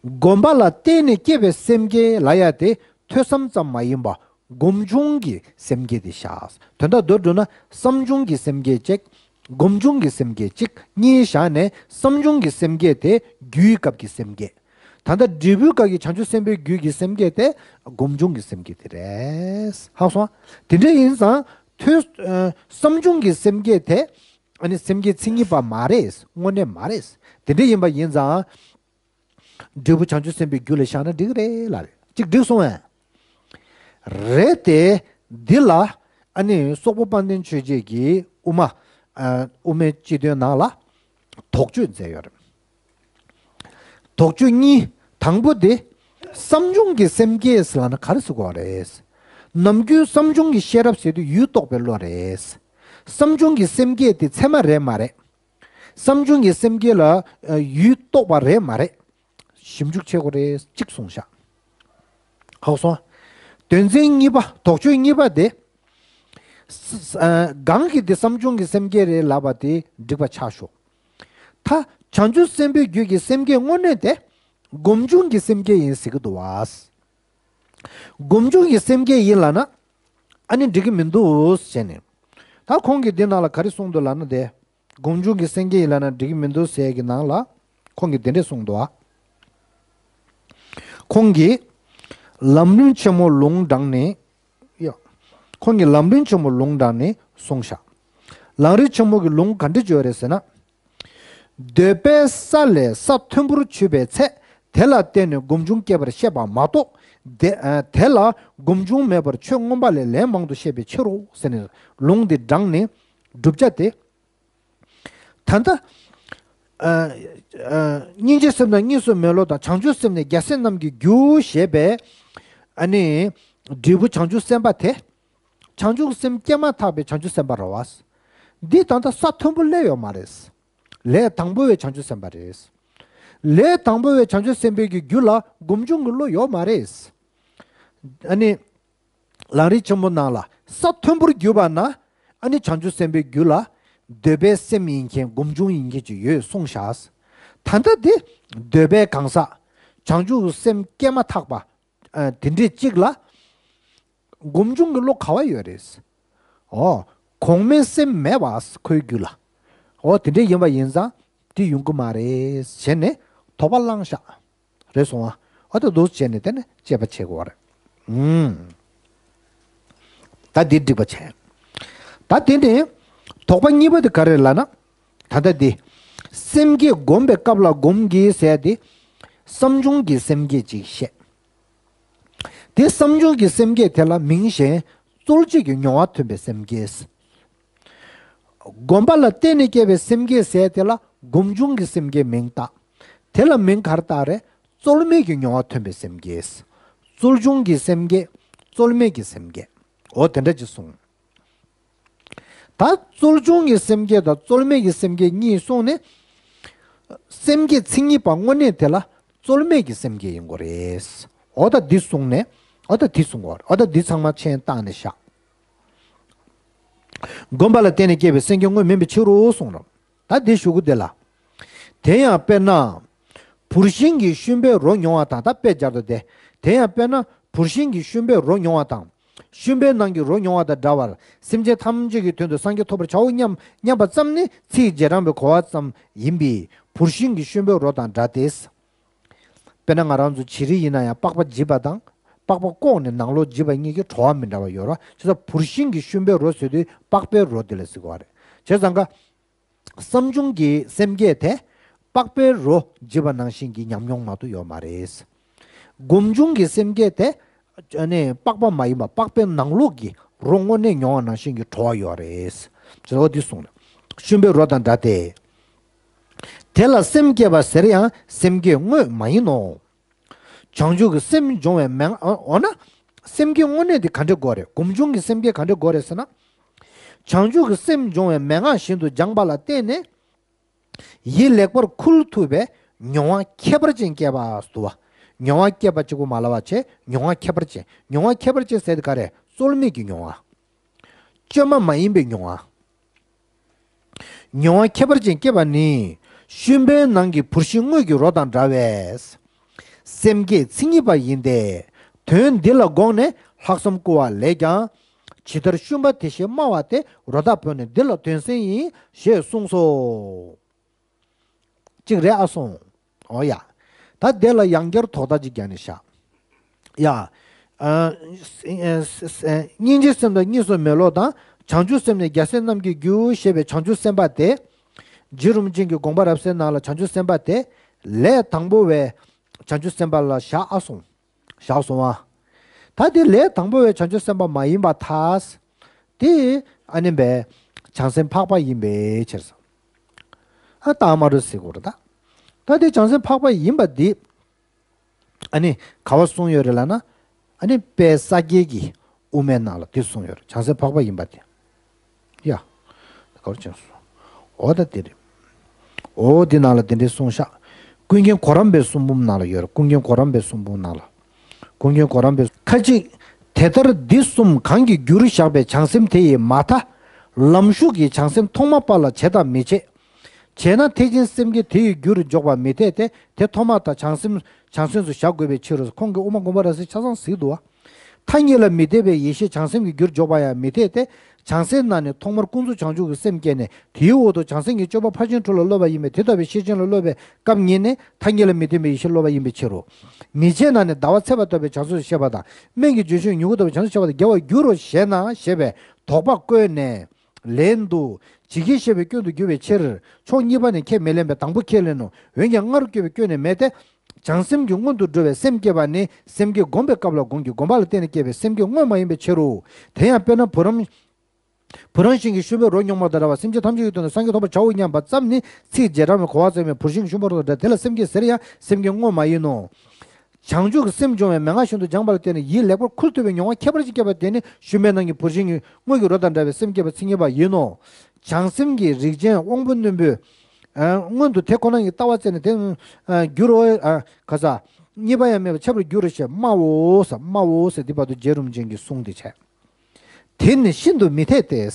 སྒོམ་པ་ལ་བརྟེན་ནས་སྐྱེས་པའི་སེམས་བསྐྱེད་ལབ་ཡ་དེ་ཐོས་བསམ་ཙམ་མ་ཡིན་པ་སྒོམ་བྱུང་གི་སེམས་བསྐྱེད་དེ་བཞག་དོན་དག་མདོར་བསྡུ་ན་བསམ་བྱུང་གི་སེམས་བསྐྱེད་གཅིག་སྒོམ་བྱུང་གི་སེམས་བསྐྱེད་གཅིག་གཉིས་བཞག་ནས་བསམ་བྱུང་གི་སེམས་བསྐྱེད་དེ་རྒྱུའི་སྐབས་ཀྱི་སེམས་བསྐྱེད། ད་ལྟ་འབྲས་བུའི་སྐབས་ཀྱི་བྱང་ཆུབ་སེམས་དཔའི་རྒྱུད་ཀྱི་སེམས་བསྐྱེད་དེ་སྒོམ་བྱུང་གི་སེམས་བསྐྱེད་དེ་རེད། ཧ་གོ་སོང་། དེ་འདྲ་ཡིན་ཙང་ཐོས། ཨ། བསམ་བྱུང་གི་སེམས་བསྐྱེད་དེ། ཨ་ནི་སེམས་བསྐྱེད་མཚན་ཉིད་པ་མ་རེད། དངོས་གནས་མ་རེད། དེ་འདྲ་ཡིན་པ་ཡིན་ཙང་། འབྲས་བུ་བྱང་ཆུབ་སེམས་དཔའི་རྒྱུད་ལ་བཞག་ན་འགྲིག་གི་རེད་ལབ་རེད། གཅིག་འགྲིག་སོང་ངས། རེད་དེ། འདི་ལ་ཨ་ནི་སོག་པོ་དཔལ་ལྡན་ཆོས་རྗེ་གིས་དབུ་མ། ཨ། དབུ་མའི་སྤྱི་དོན་ནང་ལ་དོགས་གཅོད་མཛད་ཡོད་རེད། དོགས་གཅོད་གཉིས། དང་པོ་དེ། བསམ་བྱུང་གི་སེམས་བསྐྱེད་ལབ་ན་ག་རེ་ཟེར་དགོས་རེད། ནམ་རྒྱུན་བསམ་བྱུང་གི་ཤེས་རབ་ཟེར་དུས་ཡུལ་རྟོགས་པའི་བློ་རེད། བསམ་བྱུང་གི་སེམས་བསྐྱེད་དེ་ཚད་མ་རེད་མ་རེད། བསམ་བྱུང་གི་སེམས་བསྐྱེད་ལ་ཡུལ་རྟོགས་པ་རེད་མ་རེད། ཞིབ་འཇུག་བྱེད་དགོས་རེད། གཅིག་གསུངས་ཤག་ཧ་གོ་སོང་། དོན་ཚན་གཉིས་པ། དོགས་གཅོད་གཉིས་པ་དེ། ས- ས- གང་གིས་དེ་བསམ་བྱུང་གི་སེམས་བསྐྱེད་རེད་ལབ་པ་དེ་འགྲིག་པ་ཆགས་ཤོག་ད་བྱང་ཆུབ་སེམས་དཔའི་རྒྱུད་ཀྱི་སེམས་བསྐྱེད་དངོས་གནས་དེ་སྒོམ་བྱུང་གི་སེམས་བསྐྱེད་ཡིན་ཟེར་གྱི་འདུག་བ། སྒོམ་བྱུང་གི་སེམས་བསྐྱེད་ཡིན་ལབ་ན་ཨ་ནི་འགྲིག་གི་མི་འདུག་ཟེར་ནས། ད་ཁོང་གིས་འདི་ནང་ལ་ག་རེ་གསུངས་འདུག་ལབ་ན་དེ། སྒོམ་བྱུང་གི་སེམས་བསྐྱེད་ཡིན་ལབ་ན་འགྲིག་གི་མི་འདུག་ཟེར་གྱི་ནང་ལ་ཁོང་གིས་དེ་འདྲས་གསུངས་འདུག་ཨ། ཁོང་གིས་ལམ་རིམ་ཆེན་མོ་ལུང་དྲངས་ནས། ཡ། ཁོང་གིས་ལམ་རིམ་ཆེན་མོ་ལུང་དྲངས་ནས་གསུངས་ཤག་ལམ་རིམ་ཆེན་མོ་གི་ལུང་ག་འདྲས་བརྗོད་རེད་ཟེར་ན། འདོད་པའི་ས་ལས་ས་མཐོན་པོར་ཆུད་པའི་ཚེ། དེ་ལ་བརྟེན་ནས་སྒོམ་བྱུང་སྐྱེ་བར་བཤད་པ་མ་གཏོགས། དེ་ཨ། དེ་ལ་སྒོམ་བྱུང་མེད་པར་ཆོས་མངོན་པ་ལས་ལན་མང་དུ་བཤད་པའི་ཕྱིར་རོ་ཟེར་ནས་ལུང་འདི་དྲངས་ནས་བསྒྲུབ་བྱ་དེ། ད་ལྟ། ཨ། ཨ། སྙིང་རྗེ་སེམས་དང་གཉིས་སུ་མེད་བློ་དང་བྱང་ཆུབ་སེམས་ནི་རྒྱལ་སྲས་རྣམས་ཀྱི་རྒྱུ་ཞེས་པའི། ཨ་ནི། འབྲས་བུ་བྱང་ཆུབ་སེམས་དཔའ་དེ། བྱང་ཆུབ་སེམས་སྐྱེས་མ་ཐག་པའི་བྱང་ཆུབ་སེམས་དཔའ་རེད་བ། འདི་ད་ལྟ་ས་མཐོན་པོ་སླེབས་ཡོད་མ་རེད། ལས་དང་པོ་བའི་བྱང་ཆུབ་སེམས་དཔའ་རེད། ལས་དང་པོ་བའི་བྱང་ཆུབ་སེམས་དཔའི་གི་རྒྱུད་ལ་སྒོམ་བྱུང་གི་བློ་ཡོད་མ་རེད། ཨ་ནི། ལམ་རིམ་ཆེན་མོ་ནང་ལ་ས་མཐོན་པོར་གྱུར་པ་ན། ཨ་ནི་བྱང་ཆུབ་སེམས་དཔའི་རྒྱུད་ལ་འདོད་པའི་སེམས་ཡིན་མཁན་སྒོམ་བྱུང་ཡིན་མཁན་ཅིག་ཡོད་གསུངས་ཤག་ད་ལྟ་དེ་འདོད་པའི་གང་ཟག་བྱང་ཆུབ་སེམས་སྐྱེས་མ་ཐག་པ། ཨ། དེ་འདྲས་གཅིག་ལ་སྒོམ་བྱུང་གི་བློ་ག་བ་ཡོད་རེད། ཨོ། གོང་མའི་སེམས་མེད་པ་ཁོའི་རྒྱུད་ལ། ཨོ། དེ་འདྲས་ཡིན་པ་ཡིན་ཙང་དེ་ཡོང་གི་མ་རེད་ཟེར་ནས་དོགས་པ་བསླངས་ཤག་རེད་སོང་ཨ། ཨ་ད་འདུག་བྱས་ནས་དེ་ནས་དཔྱད་པ་བྱེད་དགོས་པ་རེད། ཨུམ། ད་འདི་འགྲིག་པ་བྱས། ད་དེ་ནས་དོགས་པ་གཉིས་པ་དེ་ག་རེ་ལབ་ན། ད་ལྟ་འདི། སེམས་བསྐྱེད་བསྒོམ་པའི་སྐབས་ལ་སྒོམ་གྱི་ཟེར་དེ། བསམ་བྱུང་གི་སེམས་བསྐྱེད་ཅིག་བཤད། དེ་བསམ་བྱུང་གི་སེམས་བསྐྱེད་དེ་ལ་མིང་གཞན་རྩོལ་བྱེད་ཀྱི་མྱོང་བ་ཐོན་པའི་སེམས་བསྐྱེད། སྒོམ་པ་ལ་བརྟེན་ནས་སྐྱེ་བའི་སེམས་བསྐྱེད་ཟེར་དེ་ལ་སྒོམ་བྱུང་གི་སེམས་བསྐྱེད་མིང་བཏགས། དེ་ལ་མིང་ག་རེ་བཏགས་རེད། རྩོལ་མེད་ཀྱི་མྱོང་བ་ཐོན་པའི་སེམས་བསྐྱེད། རྩོལ་བྱུང་གི་སེམས་བསྐྱེད། རྩོལ་མེད་ཀྱི་སེམས་བསྐྱེད། འོ་དེ་འདྲ་ཅིག་གསུངས། ད་རྩོལ་བྱུང་གི་སེམས་བསྐྱེད་དང་རྩོལ་མེད་ཀྱི་སེམས་བསྐྱེད་གཉིས་གསུངས་ནས། སེམས་བསྐྱེད་མཚན་ཉིད་པ་དངོས་གནས་དེ་ལ་རྩོལ་མེད་ཀྱི་སེམས་བསྐྱེད་ཡིན་དགོས་རེད། འོ་ད་འདི་གསུངས་ནས། འོ་ད་འདི་གསུངས་དགོས་རེད། འོ་ད་འདི་ཚང་མ་མཆན་བཏང་ནས་བཞག་སྒོམ་པ་ལ་བརྟེན་ནས་སྐྱེས་པའི་སེམས་བསྐྱེད་དངོས་མིན་པའི་ཕྱིར་རོ་གསུངས་རོ། ད་འདི་ཞུ་གི་འདི་ལ། དེ་ཡང་དཔེར་ན། བུར་ཤིང་གི་ཤུན་པའི་རོ་མྱོང་བ་དང་ད་དཔེ་སྦྱར་དུ་སྟེ། དེ་ཡང་དཔེར་ན་བུར་ཤིང་གི་ཤུན་པའི་རོ་མྱོང་བ་དང་། ཤུན་པའི་ནང་གི་རོ་མྱོང་བ་དང་འདྲ་བར་སེམས་ཅན་ཐམས་ཅད་ཀྱི་དོན་དུ་སངས་རྒྱས་ཐོབ་པར་བྱའོ་སྙམ་སྙམ་པ་ཙམ་ནི་ཚིག་རྗེས་འབྲང་པའི་གོ་བ་ཙམ་ཡིན་པས་བུར་ཤིང་གི་ཤུན་པའི་རོ་དང་འདྲ་སྟེ། དཔེར་ན་ང་རང་ཚོ་བྱི་རིལ་ཡིན་ན་ཡང་པགས་པ་འཇིབ་པ་དང་པགས་པ་བཀོག་ནས་ནང་ལོགས་འཇིབ་པ་གཉིས་ཀྱི་བྲོ་བ་མི་འདྲ་བ་ཡོད་རེད་བ། བྱས་ཙང་བུར་ཤིང་གི་ཤུན་པའི་རོ་ཟེར་དུས་པགས་པའི་རོ་དེ་ལ་ཟེར་གྱི་ཡོད་རེད། བྱས་ཙང་ཀ་བསམ་བྱུང་གི་སེམས་བསྐྱེད་དེ་པགས་པའི་རོ་འཇིབ་པ་ནང་བཞིན་གྱི་ཉམས་མྱོང་མ་གཏོགས་ཡོད་མ་རེད། སྒོམ་བྱུང་གི་སེམས་བསྐྱེད་དེ་ཨ་ནི་པགས་པ་མ་ཡིན་པ་པགས་པའི་ནང་ལོགས་ཀྱི་རོ་དངོས་གནས་མྱོང་བ་ནང་བཞིན་གྱི་བྲོ་བ་ཡོད་རེད། ཟེར་བ་འདི་གསུངས་ནས་ཤུན་པའི་རོ་དང་འདྲ་སྟེ། དེ་ལ་སེམས་བསྐྱེད་པ་ཟེར་ཡང་སེམས་བསྐྱེད་དངོས་མ་ཡིན་ནོ། བྱང་ཆུབ་ཀྱི་སེམས་སྦྱོང་བའི་མན་ངག་འོ་ན། སེམས་བསྐྱེད་དངོས་གནས་དེ་ག་འདྲ་དགོས་རེད། སྒོམ་བྱུང་གི་སེམས་བསྐྱེད་ག་འདྲ་དགོས་རེད་ཟེར་ན། བྱང་ཆུབ་ཀྱི་སེམས་སྦྱོང་བའི་མན་ངག་བཞིན་དུ་སྦྱངས་པ་ལ་བརྟེན་ནས། ཡིད་ལེགས་པར་འཁུལ་ཐུབ་པའི་མྱོང་བ་ཁྱད་པར་ཅན་སྐྱེས་པ་སུ་བ། མྱོང་བ་སྐྱེས་པ་གཅིག་པུ་མ་ལབ་པ་བྱས་མྱོང་བ་ཁྱད་པར་ཅན། མྱོང་བ་ཁྱད་པར་ཅན་ཟེར་དེ་ག་རེ། རྩོལ་མེད་ཀྱི་མྱོང་བ། བཅོས་མ་མ་ཡིན་པའི་མྱོང་བ། མྱོང་བ་ཁྱད་པར་ཅན་སྐྱེས་པ་ནི། ཤུན་པའི་ནང་གི་བུར་ཤིང་དངོས་ཀྱི་རོ་དང་འདྲ་བས། སེམས་བསྐྱེད་མཚན་ཉིད་པ་ཡིན་ཏེ། དོན་འདི་ལ་དགོངས་ནས་ལྷག་བསམ་བསྐུལ་བ་ལས་ཀྱང་། ཇི་ལྟར་ཤུན་པ་དེ་བཞིན་སྨྲ་བ་སྟེ། རོ་བདག་བོས་ནས་འདི་ལ་དོན་གསན་ཡིན། ཞེས་གསུངས་སོ། གཅིག་རེད་ཨ་སོང་། འོ་ཡ། ད་དེ་ལ་ཡང་བསྐྱར་དོགས་པ་ཅིག་རྒྱག་ནས་བཞག་ཡ། ཨ། སྙིང་རྗེ་སེམས་དང་གཉིས་སུ་མེད་བློ་དང་ བྱང་ཆུབ་སེམས་ནི་རྒྱལ་སྲས་རྣམས་ཀྱི་རྒྱུ་ཞེས་པའི་བྱང་ཆུབ་སེམས་དཔའ་དེ། རྗེ་རིན་པོ་ཆེ་གི་དགོངས་པ་རབ་གསལ་ནང་ལ་བྱང་ཆུབ་སེམས་དཔའ་དེ་ལས་དང་པོ་བའི་བྱང་ཆུབ་སེམས་དཔའ་ལ་བཞག་ཨ་གསུངས། བཞག་སོང་བ། ད་དེ་ལས་དང་པོ་བའི་བྱང་ཆུབ་སེམས་དཔའ་མ་ཡིན་པར་ཐལ། དེ་ཨ་ནི་བའི་བྱང་སེམས་འཕགས་པ་ཡིན་པའི་ཕྱིར། ཨ་རྟགས་མ་རུ་ཟེར་དགོས་རེད་ད། ད་དེ་བྱང་སེམས་འཕགས་པ་ཡིན་པ་འདི། ཨ་ནི་ག་བ་གསུངས་ཡོད་རེད་ལབ་ན། ཨ་ནི་དཔལ་ས་སྐྱའི་གི་དབུ་མའི་ནང་ལ་དེ་གསུངས་ཡོད་རེད། བྱང་སེམས་འཕགས་པ་ཡིན་པ་དེ། ཡ། ག་བར་ཅན་སོང་། འོ་ད་དེ་རེད། འོ་དེ་ནང་ལ་དེ་འདྲའི་གསུངས་ཤག་ཀུན་མཁྱེན་གོ་རམས་པའི་གསུང་འབུམ་ནང་ལ་ཡོད་རེད། ཀུན་མཁྱེན་གོ་རམས་པའི་གསུང་འབུམ་ནང་ལ། ཀུན་མཁྱེན་གོ་རམས་པའི་ཁ་ཅིག་དེ་ལྟར་འདི་གསུམ་གང་གི་རྒྱུར་བཞག་པའི་བྱང་སེམས་དེ་ཡིས་མ་ཐལ། ལམ་ཞུགས་ཀྱི་བྱང་སེམས་ཐོག་མ་པ་ལ་བྱེད་དང་མི་བྱེད། བྱས་ན་ཐེག་ཆེན་སེམས་བསྐྱེད་དེ་ཡི་རྒྱུར་འཇོག་པ་མི་འཐད་དེ། དེ་ཐོག་མ་དང་བྱང་སེམས་བྱང་སེམས་སུ་བཞག་དགོས་པའི་ཕྱིར་རོ། ཁོང་གི་དབུ་མ་དགོངས་པ་རབ་གསལ་ཆ་ཚང་གཟིགས་འདུག་བ། ཐ་སྙད་ལ་མི་ལྟོས་པའི་ཡེ་ཤེས་བྱང་སེམས་ཀྱི་རྒྱུར་འཇོག་པ་ཡང་མི་འཐད་དེ། བྱང་སེམས་ནང་ནས་ཐོག་མར་ཀུན་རྫོབ་བྱང་ཆུབ་ཀྱི་སེམས་བསྐྱེད་ནས། དེའི་འོག་ཏུ་བྱང་སེམས་ཀྱི་སྤྱོད་པ་ཕར་ཕྱིན་དྲུག་ལ་སློབ་པ་ཡིན་པས། དེ་ལྟ་བུའི་ཤེར་ཕྱིན་ལ་སློབ་པའི་སྐབས་ཉིད་ནས་ཐ་སྙད་ལ་མི་ལྟོས་པའི་ཡེ་ཤེས་སློབ་པ་ཡིན་པའི་ཕྱིར་རོ། མི་བྱེད་ན་ནི་ཟླ་བ་ཚེས་པ་ལྟ་བུའི་བྱང་སེམས་སུ་བཤད་པ་དང་། སྨན་གྱི་ལྗོན་ཤིང་མྱུ་གུ་ལྟ་བུའི་བྱང་སེམས་སུ་བཤད་པ་དང་འགལ་བར་འགྱུར་རོ་ཞེ་ན་ཞེས་པའི་དོགས་པ་བཀོད་ནས། ལན་དུ། ཇི་སྐད་བཤད་པའི་སྐྱོན་དུ་འགྱུར་བའི་ཕྱིར། ཕྱོགས་གཉིས་པ་ནས་ཁས་མི་ལེན་པས། དང་པོ་ཁས་ལེན་ནོ། འོན་ཀྱང་སྔ་རུ་བསྐྱོད་པའི་སྐྱོན་ནི་མེད་དེ། བྱང་སེམས་ཀྱི་སྔོན་དུ་འགྲོ་བའི་སེམས་བསྐྱེད་པ་ནི་སེམས་བསྐྱེད་བསྒོམས་པའི་སྐབས་ལ་བསྒོམས་ཀྱི་བསྒོམ་པ་ལ་བརྟེན་ནས་སྐྱེས་པའི་སེམས་བསྐྱེད་དངོས་མ་ཡིན་པའི་ཕྱིར་རོ། དེ་ཡང་དཔེར་ན་བུ་རམ། བུ་རམ་ཤིང་གི་ཤུན་པའི་རོ་རྙོག་མ་དང་འདྲ་བར་སེམས་ཅན་ཐམས་ཅད་ཀྱི་དོན་དུ་སངས་རྒྱས་ཐོབ་པར་བྱའོ་སྙམ་པ་ཙམ་ནི་ཚིག་རྗེས་འབྲང་བའི་གོ་བ་ཙམ་ཡང་བུར་ཤིང་གི་ཤུན་པ་རོ་དང་འདྲ། དེ་ལ་སེམས་བསྐྱེད་ཟེར་ཡང་སེམས་བསྐྱེད་དངོས་མ་ཡིན་ནོ། བྱང་ཆུབ་ཀྱི་སེམས་སྦྱོང་བའི་མན་ངག་ཤིན་ཏུ་སྦྱངས་པ་ལ་བརྟེན་ནས་ཡིད་ལེགས་པར་འཁུར་ཐུབ་པའི་མྱོང་བ་ཁྱད་པར་ཅན་སྐྱེས་པ་དེ་ནི་ཤུན་པའི་ནང་གི་བུར་ཤིང་གི་དངོས་ཀྱི་རོ་དང་འདྲ་བའི་སེམས་བསྐྱེད་པ་མཚན་ཉིད་པ་ཡིན་ནོ། བྱང་སེམས་ཀྱི་རིགས་ཅན་དབང་པོ་རྣོན་པོས། ཨ། སྔོན་དུ་དེ་ཁོ་ན་ཉིད་ལྟ་བ་བཙལ་ནས་དེ། ཨ། འགྱུར་རོ། ཨ། ག་ས། གཉིས་པ་ཡང་མེད་པར་འཆབ་པར་འགྱུར་རོ་ཞེས་སྨྲའོ། སྨྲའོ་ཟེར་འདི་བར་དུ་རྗེ་རིན་པོ་ཆེ་གི་གསུང་འདི་བྱས། དེ་ནི་ཤིན་ཏུ་མི་འཐད་དེ།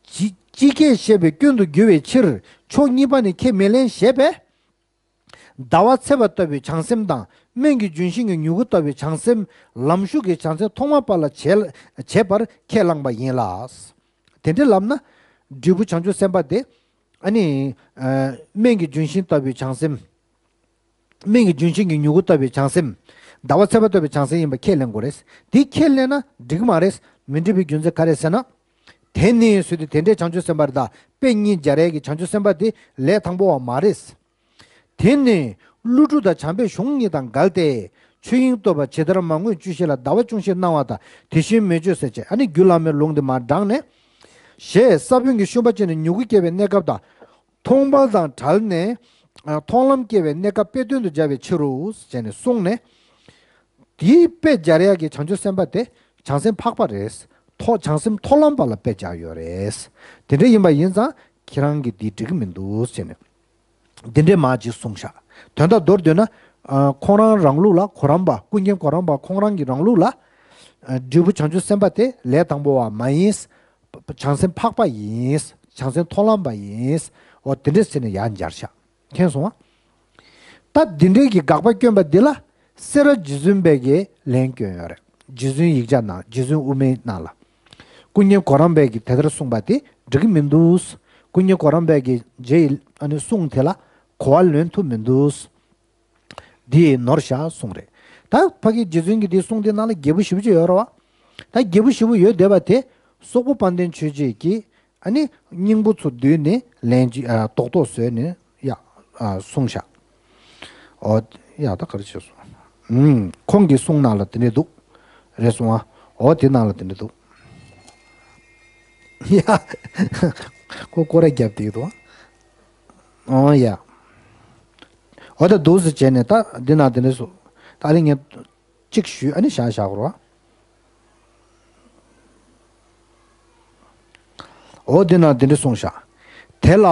ཇི་ཇི་སྐད་བཤད་པའི་སྐྱོན་དུ་འགྱུར་བའི་ཕྱིར། ཕྱོགས་གཉིས་པ་ནས་ཁས་མི་ལེན་ཞེས་པས། ཟླ་བ་ཚེས་པ་ལྟ་བུའི་བྱང་སེམས་དང་སྨན་གྱི་ལྗོན་ཤིང་གི་མྱུ་གུ་ལྟ་བུའི་བྱང་སེམས། ལམ་ཞུགས་ཀྱི་བྱང་སེམས་ཐོག་མ་པ་ལ་བྱེད་བྱེད་པར་ཁས་བླངས་པ་ཡིན་ལ། དེ་འདྲ་ལབ་ན། འབྲས་བུ་བྱང་ཆུབ་སེམས་དཔའ་དེ། ཨ་ནི། ཨ། སྨན་གྱི་ལྗོན་ཤིང་ལྟ་བུའི་བྱང་སེམས། སྨན་གྱི་ལྗོན་ཤིང་གི་མྱུ་གུ་ལྟ་བུའི་བྱང་སེམས། ཟླ་བ་ཚེས་པ་ལྟ་བུའི་བྱང་སེམས་ཡིན་པ་ཁས་ལེན་དགོས་རེད། དེ་ཁས་ལེན་ན་འགྲིག་གི་མ་རེད། མི་འགྲིག་པའི་རྒྱུ་མཚན་ག་རེ་ཟེར་ན། དེ་ནི་ཟེར་དུས་དེ་འདྲའི་བྱང་ཆུབ་སེམས་དཔའ་རེད་ད། དཔེ་གཉིས་སྦྱར་ཡས་ཀྱི་བྱང་ཆུབ་སེམས་དཔའ་དེ་ལས་དང་པོ་བ་མ་རེད། དེ་ནི་ཀླུ་སྒྲུབ་དང་བྱམས་པའི་གཞུང་གཉིས་དང་འགལ་ཏེ། ཆོས་དབྱིངས་རྟོགས་པ་ཇི་ལྟར་མ་བསྔོས་བཅུ་བཞི་ལ། ཟླ་བ་ཅུང་ཞིག་སྣང་བ་དང་དེ་བཞིན་མི་སྤྱོད་ཟེར་བྱས། ཨ་ནི་རྒྱུ་བླ་མའི་ལུང་དེ་མར་དྲངས་ནས། ཞེས་ས་བོན་གྱི་ཤུན་པ་ཅན་ནི་མྱུ་གུ་སྐྱེ་བའི་གནས་སྐབས་དང་། མཐོང་བ་དང་བྲལ་ནས། ཨ། མཐོང་ལམ་སྐྱེ་བའི་གནས་སྐབས་དཔེ་དོན་དུ་སྦྱར་བའི་ཕྱིར་རོ། ཞེས་ནས་གསུངས་ནས། དེའི་དཔེ་སྦྱར་ཡག་གི་བྱང་ཆུབ་སེམས་དཔའ་དེ་བྱང་སེམས་འཕགས་པ་རེད། ཐོག་བྱང་སེམས་མཐོ་ལམ་པ་ལ་དཔེ་སྦྱར་ཡོད་རེད། དེ་འདྲ་ཡིན་པ་ཡིན་ཙང་ཁྱེད་རང་གིས་འདི་འགྲིག་གི་མི་འདུག་ཟེར་ནས། འདི་འདྲའི་མ་ཅིག་གསུངས་ཤག་དོན་དག་མདོར་བསྡུས་ན། ཨ། ཁོང་རང་རང་ལུགས་ལ་གོ་རམས་པ། ཀུན་མཁྱེན་གོ་རམས་པ་ཁོང་རང་གི་རང་ལུགས་ལ། ཨ། འབྲས་བུ་བྱང་ཆུབ་སེམས་དཔའ་དེ་ལས་དང་པོ་བ་མ་ཡིན། བྱང་སེམས་འཕགས་པ་ཡིན། བྱང་སེམས་མཐོ་ལམ་པ་ཡིན། འོ་དེ་འདྲ་ཟེར་ནས་ཡར་སྦྱར་ཤག་མཁྱེན་སོང་ང་། ད་འདི་འདྲའི་གི་དགག་པ་བསྐྱོན་པ་འདི་ལ་སེ་ར་རྗེ་བཙུན་པས་ཀྱི་ལན་བསྐྱོན་ཡོད་རེད། རྗེ་བཙུན་ཡིག་ཆ་ནང་། རྗེ་བཙུན་དབུ་མའི་ནང་ལ། ཀུན་མཁྱེན་གོ་རམས་པས་ཀྱི་དེ་ལྟར་གསུངས་པ་དེ་འགྲིག་གི་མི་འདུག་ཀུན་མཁྱེན་གོ་རམས་པས་ཀྱི་རྗེ་ཡི་ཨ་ནི་གསུང་དེ་ལ་གོ་བ་ལོན་ཐུབ་མི་འདུག་འདི་ནོར་བཞག་གསུངས་རེད། ད་ཕ་གི་རྗེ་བཙུན་གྱི་འདི་གསུང་དེ་ནང་ལ་རྒྱས་པོ་ཞེ་པོ་ཅིག་ཡོད་རེད་བ། ད་རྒྱས་པོ་ཞེ་པོ་ཡོད་བསྡད་པ་དེ་སོག་པོ་དཔལ་ལྡན་ཆོས་རྗེས་ཀྱིས། ཨ་ནི་སྙིང་པོ་ཚུར་བསྡུས་ནས་ལན་ཅིག་ཨ། རྡོག་རྡོག་བཟོས་ནས་ཡ། ཨ། གསུངས་ཤག་འོ། ཡ། ད་ག་རེ་བྱས་སོང་། ཨུམ། ཁོང་གི་གསུང་ནང་ལ་དེ་འདྲས་འདུག་རེད་སོང་ཨ། འོ་དེ་ནང་ལ་དེ་འདྲས་འདུག་ཡ། ཁོ་སྐོར་ར་རྒྱབ་བསྡད་འདུག་འོ་ཡ། འོ་ད་འདུག་སེ་བྱས་ནས་ད་འདི་ནང་དེ་འདྲས་སོ། ད་ཨ་ནི་ངས། གཅིག་ཞུས། ཨ་ནི་བཞག་བཞག་རོ། འོ་དེ་ན་དེ་འདྲ་གསུངས་ཤག་དེ་ལ་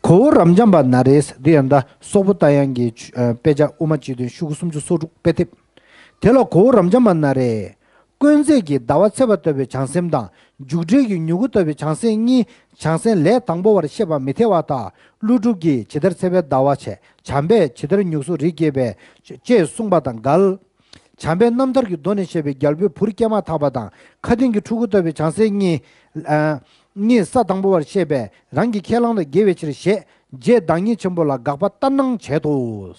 གོ་བོ་རབ་འབྱམས་པ་ན་རེ། འདི་ཡང་ད་སོག་པོ་རྟ་དབྱངས་ཀྱི་ཆུ། ཨ། དཔེ་ཆ་དབུ་མ་སྤྱི་དོན་ཤོག་གུ་སུམ་ཅུ་སོ་དྲུག་དཔེ་དེབ། དེ་ལ་གོ་བོ་རབ་འབྱམས་པ་ན་རེ། དཀོན་བརྩེགས་ཀྱི་ཟླ་བ་ཚེས་པ་ལྟ་བུའི་བྱང་སེམས་དང་། འཇུག་འགྲེལ་གྱི་མྱུ་གུ་ལྟ་བུའི་བྱང་སེམས་གཉིས་བྱང་སེམས་ལས་དང་པོ་བར་བཤད་པ་མི་འཐད་པ་དང་། ཀླུ་སྒྲུབ་ཀྱིས་ཇི་ལྟར་ཚེས་པའི་ཟླ་བ་བྱས། བྱམས་པས་ཇི་ལྟར་མྱུག་སུ་རིགས་སྐྱེས་པའི། ཅེས་གསུངས་པ་དང་འགལ། བྱམས་པའི་རྣམ་ཐར་གྱི་མདོ་ནས་བཤད་པའི་རྒྱལ་པོའི་བུར་སྐྱེས་མ་ཐག་པ་དང་། མཁའ་ལྡིང་གི་ཕྲུ་གུ་ལྟ་བུའི་བྱང་སེམས་གཉིས། ཨ། གཉིས་ས་དང་པོ་བར་བཤད་པས་རང་གི་ཁས་བླངས་དང་འགལ་བའི་ཕྱིར་ཞེས་རྗེ་བདག་ཉིད་ཆེན་པོ་ལ་དགག་པ་ལྟར་སྣང་བྱེད་དོ།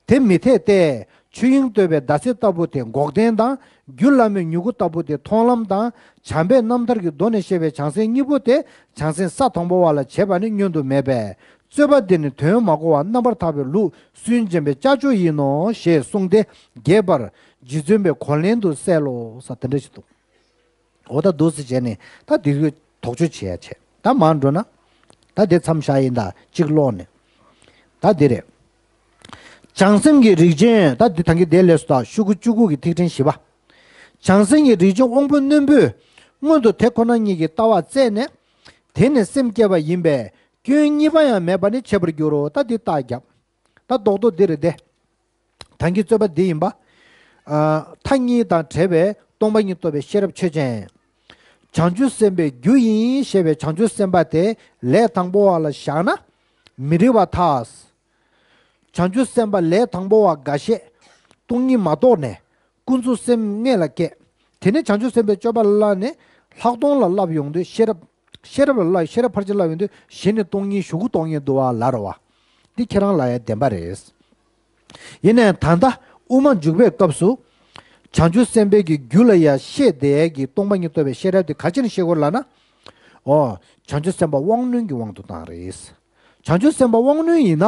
དེ་མི་འཐད་དེ། ཆོས་དབྱིངས་བསྟོད་པའི་ཟླ་ཟེར་ལྟ་བུ་སྟེ་འགོག་བདེན་དང་། རྒྱུ་བླ་མེད་མྱུ་གུ་ལྟ་བུ་སྟེ་མཐོང་ལམ་དང་། བྱམས་པའི་རྣམ་ཐར་གྱི་མདོ་ནས་བཤད་པའི་བྱང་སེམས་གཉིས་པོ་སྟེ་བྱང་སེམས་ས་དང་པོ་བ་ལ་བྱེད་པ་ནི་བསྙོན་དུ་མེད་པས། རྩོད་པ་འདི་ནི་དོན་མ་གོ་བར་རྣམ་པར་ཐར་པའི་ལུགས་སུན་འབྱིན་པའི་ཅ་ཅོ་ཡིན་ནོ་ཞེས་གསུངས་ཏེ། རྒྱས་པར་རྗེ་བཙུན་པས་གོ་ལན་དུ་གསལ་ལོ་ཟེར་དེ་འདྲ་ཞིག་འདུག་འོ་ད་འདུག་སེ་བྱས་ནས་ད་འདི་གི་དོགས་གཅོད་བྱེད་ཡ་བྱས། ད་མར་འགྲོ་ན། ད་འདི་མཚམས་བཞག་ཡིན་ད་གཅིག་ཀློག་ནས། ད་འདི་རེད། བྱང་སེམས་ཀྱི་རིགས་ཅན། ད་འདི་ད་གིན་དེ་ལས་སུ་དག་ཤོག་གུ་བཅུ་དགུ་གི་ཐིག་ཕྲེང་བཞི་པ། བྱང་སེམས་ཀྱི་རིགས་ཅན་དབང་པོ་རྣོན་པོས་སྔོན་དུ་དེ་ཁོ་ན་ཉིད་ཀྱི་ལྟ་བ་བཙལ་ནས། དེ་ནས་སེམས་བསྐྱེད་པ་ཡིན་པས་སྐྱོན་གཉིས་པ་ཡང་མེད་པ་ནི་འཆད་པར་འགྱུར་རོ། ད་འདི་རྟགས་བརྒྱབ། ད་རྡོག་རྡོག་འདི་རེད་དེ། ད་གིན་རྩོད་པ་འདི་ཡིན་པ། ཨ། མཐའ་གཉིས་དང་བྲལ་བའི་སྟོང་པ་ཉིད་རྟོགས་པའི་ཤེས་རབ་ཆོས་ཅན། བྱང་ཆུབ་སེམས་དཔའི་རྒྱུ་ཡིན་ཞེས་པའི་བྱང་ཆུབ་སེམས་དཔའ་དེ་ལས་དང་པོ་བ་ལ་བཞག་ན་མི་རིགས་པར་ཐལ། བྱང་ཆུབ་སེམས་དཔའ་ལས་དང་པོ་བ་འགའ་ཤས་སྟོང་ཉིད་མ་རྟོགས་ནས་ཀུན་རྫོབ་སེམས་ལྔ་ལ་སྐྱེས། དེ་ནས་བྱང་ཆུབ་སེམས་དཔའི་སྤྱོད་པ་ལ་བསླབས་ནས་ལྷག་མཐོང་ལ་བསླབས་ཡོང་དུས་ཤེས་རབ། ཤེས་རབ་ལ་བསླབས། ཤེས་རབ་ཕར་ཕྱིན་བསླབས་ཡོང་དུས་གཞི་ནས་སྟོང་ཉིད་གཞུག་གུ་སྟོང་ཉིད་འདུ་བ་ལ་རེད་བ། འདི་ཁྱེད་རང་ལ་ཡང་བདེན་པ་རེད། ཡིན་ནའི་ད་ལྟ་དབུ་མ་འཇུག་པའི་སྐབས་སུ། བྱང་ཆུབ་སེམས་དཔའི་གི་རྒྱུ་ལ་ཡང་བཤད་བསྡད་ཀྱི་སྟོང་པ་ཉིད་རྟོགས་པའི་ཤེས་རབ་དེ་ག་ཅི་ནས་ཤེས་དགོས་ལབ་ན། ཨོ། བྱང་ཆུབ་སེམས་དཔའ་དབང་རྣོན་གྱི་དབང་དུ་བཏང་རེད། བྱང་ཆུབ་སེམས་དཔའ་དབང་རྣོན་ཡིན་ན།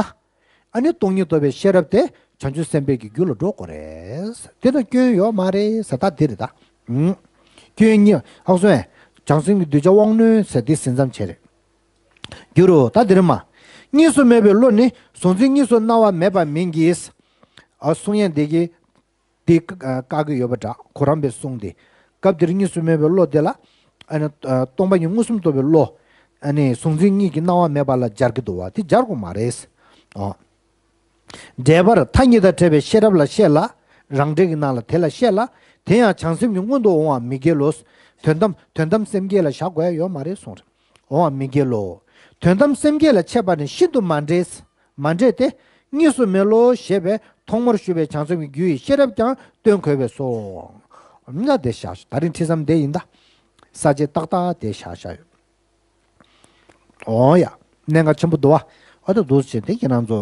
ཨ་ནི་སྟོང་ཉིད་རྟོགས་པའི་ཤེས་རབ་དེ་བྱང་ཆུབ་སེམས་དཔའི་གི་རྒྱུ་ལ་འགྲོ་དགོས་རེད། དེ་ལ་སྐྱོན་ཡོད་མ་རེད་ཟེར། ད་འདི་རེད་ད། ཨུམ། སྐྱོན་གཉིས་ཧ་གོ་སོང་ངས། བྱང་སེམས་ཀྱི་གདུལ་བྱ་དབང་རྣོན་ཟེར་འདི་ཟིན་མཚམས་བྱས་རེད། འགྱུར་རོ། ད་འདི་རེད་མ། གཉིས་སུ་མེད་པའི་བློ་ནི་གཟུང་འཛིན་གཉིས་སུ་སྣང་བ་མེད་པ་མིན་གྱི། ཨ། གསུང་ཡས་འདི་གི། འདི་བཀག་གི་ཡོད་པ་འདྲ། གོ་རམས་པའི་གསུང་འདི། སྐབས་འདིར་གཉིས་སུ་མེད་པའི་བློ་དེ་ལ། ཨ་ནི། ཨ། སྟོང་པ་ཉིད་མངོན་སུམ་རྟོགས་པའི་བློ། ཨ་ནི་གཟུང་འཛིན་གཉིས་ཀྱི་སྣང་བ་མེད་པ་ལ་སྦྱར་གྱི་འདུག་བ། དེ་སྦྱར་དགོས་མ་རེད། ཨོ། འགྲེལ་པར་མཐའ་གཉིས་དང་བྲལ་བའི་ཤེས་རབ་ལ་བཤད་ལ། རང་འགྲེལ་གྱི་ནང་ལ་དེ་ལ་བཤད་ལ། དེ་ཡང་བྱང་སེམས་ཀྱི་སྔོན་དུ་འོང་བ་མི་འགལ་ལོ། དོན་དམ་དོན་དམ་སེམས་བསྐྱེད་ལ་བཞག་དགོས་ཡ་ཡོད་མ་རེད་གསུངས་རེད། འོང་བ་མི་འགལ་ལོ། དོན་དམ་སེམས་བསྐྱེད་ལ་འཆད་པ་ནི་ཤིན་ཏུ་མ་འགྲེལ། མ་འགྲེལ་ཏེ། གཉིས་སུ་མེད་བློ་ཞེས་པས་ཐོག་མར་ཞུས་པའི་བྱང་སེམས་ཀྱི་རྒྱུ་ཡི་ཤེས་རབ་ཀྱང་སྟོན་དགོས་པས་སོ། ན་དེ་བཞག་ད་རིང་ཁྲིད་མཚམས་དེ་ཡིན་ད། ས་བཅད་ཏག་ཏག་དེ་བཞག་བཞག་ཡོད། འོ་ཡ། གནད་འགག་ཆེན་པོ་འདུག་བ། ཨ་ད་འདུག་བྱས་ཏེ་ཁྱེད་རང་ཚོ་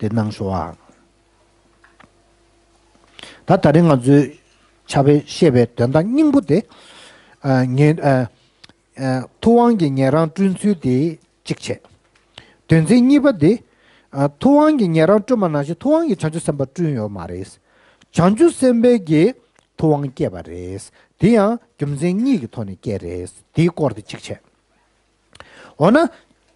དེ་གནང་ཤོག་ཨ། ད་ད་རིང་ང་ཚོས་ཕྱག་དཔེ་བཤད་པའི་དོན་དག་སྙིང་པོ་དེ། ཨ། ངེས། ཨ། ཨ། ཐུབ་དབང་གིས་ཉན་རང་བསྐྲུན་ཚུལ་དེ་གཅིག་བྱས། དོན་ཚན་གཉིས་པ་དེ། ཨ། ཐུབ་དབང་གིས་ཉན་རང་བསྐྲུན་པ་ནང་བཞིན་ཐུབ་དབང་གིས་བྱང་ཆུབ་སེམས་དཔའ་བསྐྲུན་ཡོད་མ་རེད། བྱང་ཆུབ་སེམས་དཔའ་གིས་ཐུབ་དབང་བསྐྱེད་པ་རེད། དེ་ཡང་རྒྱུ་མཚན་གཉིས་ཀྱི་ཐོག་ནས་བསྐྱེད་རེད། དེའི་སྐོར་དེ་གཅིག་བྱས། འོ་ན།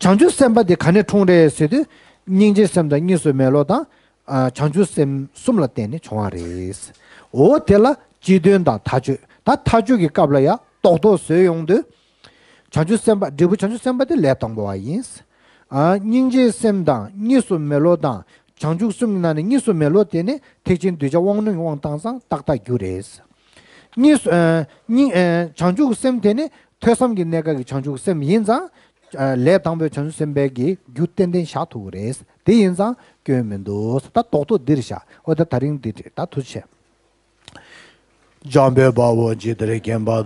བྱང་ཆུབ་སེམས་དཔའ་དེ་ག་ནས་འཁྲུངས་རེད་ཟེར་དུས། སྙིང་རྗེའི་སེམས་དང་གཉིས་སུ་མེད་བློ་དང་། ཨ། བྱང་ཆུབ་སེམས་གསུམ་ལ་བརྟེན་ནས་བྱུང་བ་རེད། འོ་དེ་ལ་སྤྱི་དོན་དང་མཐའ་དཔྱོད། ད་མཐའ་དཔྱོད་ཀྱི་སྐབས་ལ་ཡང་རྡོག་རྡོག་བཟོས་ཡོང་དུས། བྱང་ཆུབ་སེམས་དཔའ། འབྲས་བུ་བྱང་ཆུབ་སེམས་དཔའ་དེ་ལས་དང་པོ་བ་ཡིན། ཨ། སྙིང་རྗེའི་སེམས་དང་གཉིས་སུ་མེད་བློ་དང་། བྱང་ཆུབ་གསུམ་གྱི་ནང་ནས་གཉིས་སུ་མེད་བློ་དེ་ནི་ཐེག་ཆེན་གདུལ་བྱ་དབང་རྣོན་གྱི་དབང་བཏང་ཙང་ཏག་ཏག་རྒྱུ་རེད། གཉིས་སུ། ཨ། སྙིང་། ཨ། བྱང་ཆུབ་སེམས་དེ་ནི་ཐོས་བསམ་གྱི་གནས་སྐབས་ཀྱི་བྱང་ཆུབ་སེམས་ཡིན་ཙང་། ཨ། ལས་དང་པོའི་བྱང་ཆུབ་སེམས་དཔའི་གི་རྒྱུ་ཏན་ཏན་བཞག་ཐུབ་ཀྱི་རེད། དེ་ཡིན་ཙང་སྐྱོན་མི་འདུག་ད་རྡོག་རྡོག་འདིར་བཞག་འོ་ད་ད་རིང་འདི་བྲིས་ད་ཐུགས་རྗེ་ཆེ། འཇམ་དཔལ་དཔའ་བོས་ཇི་ལྟར་མཁྱེན་པ།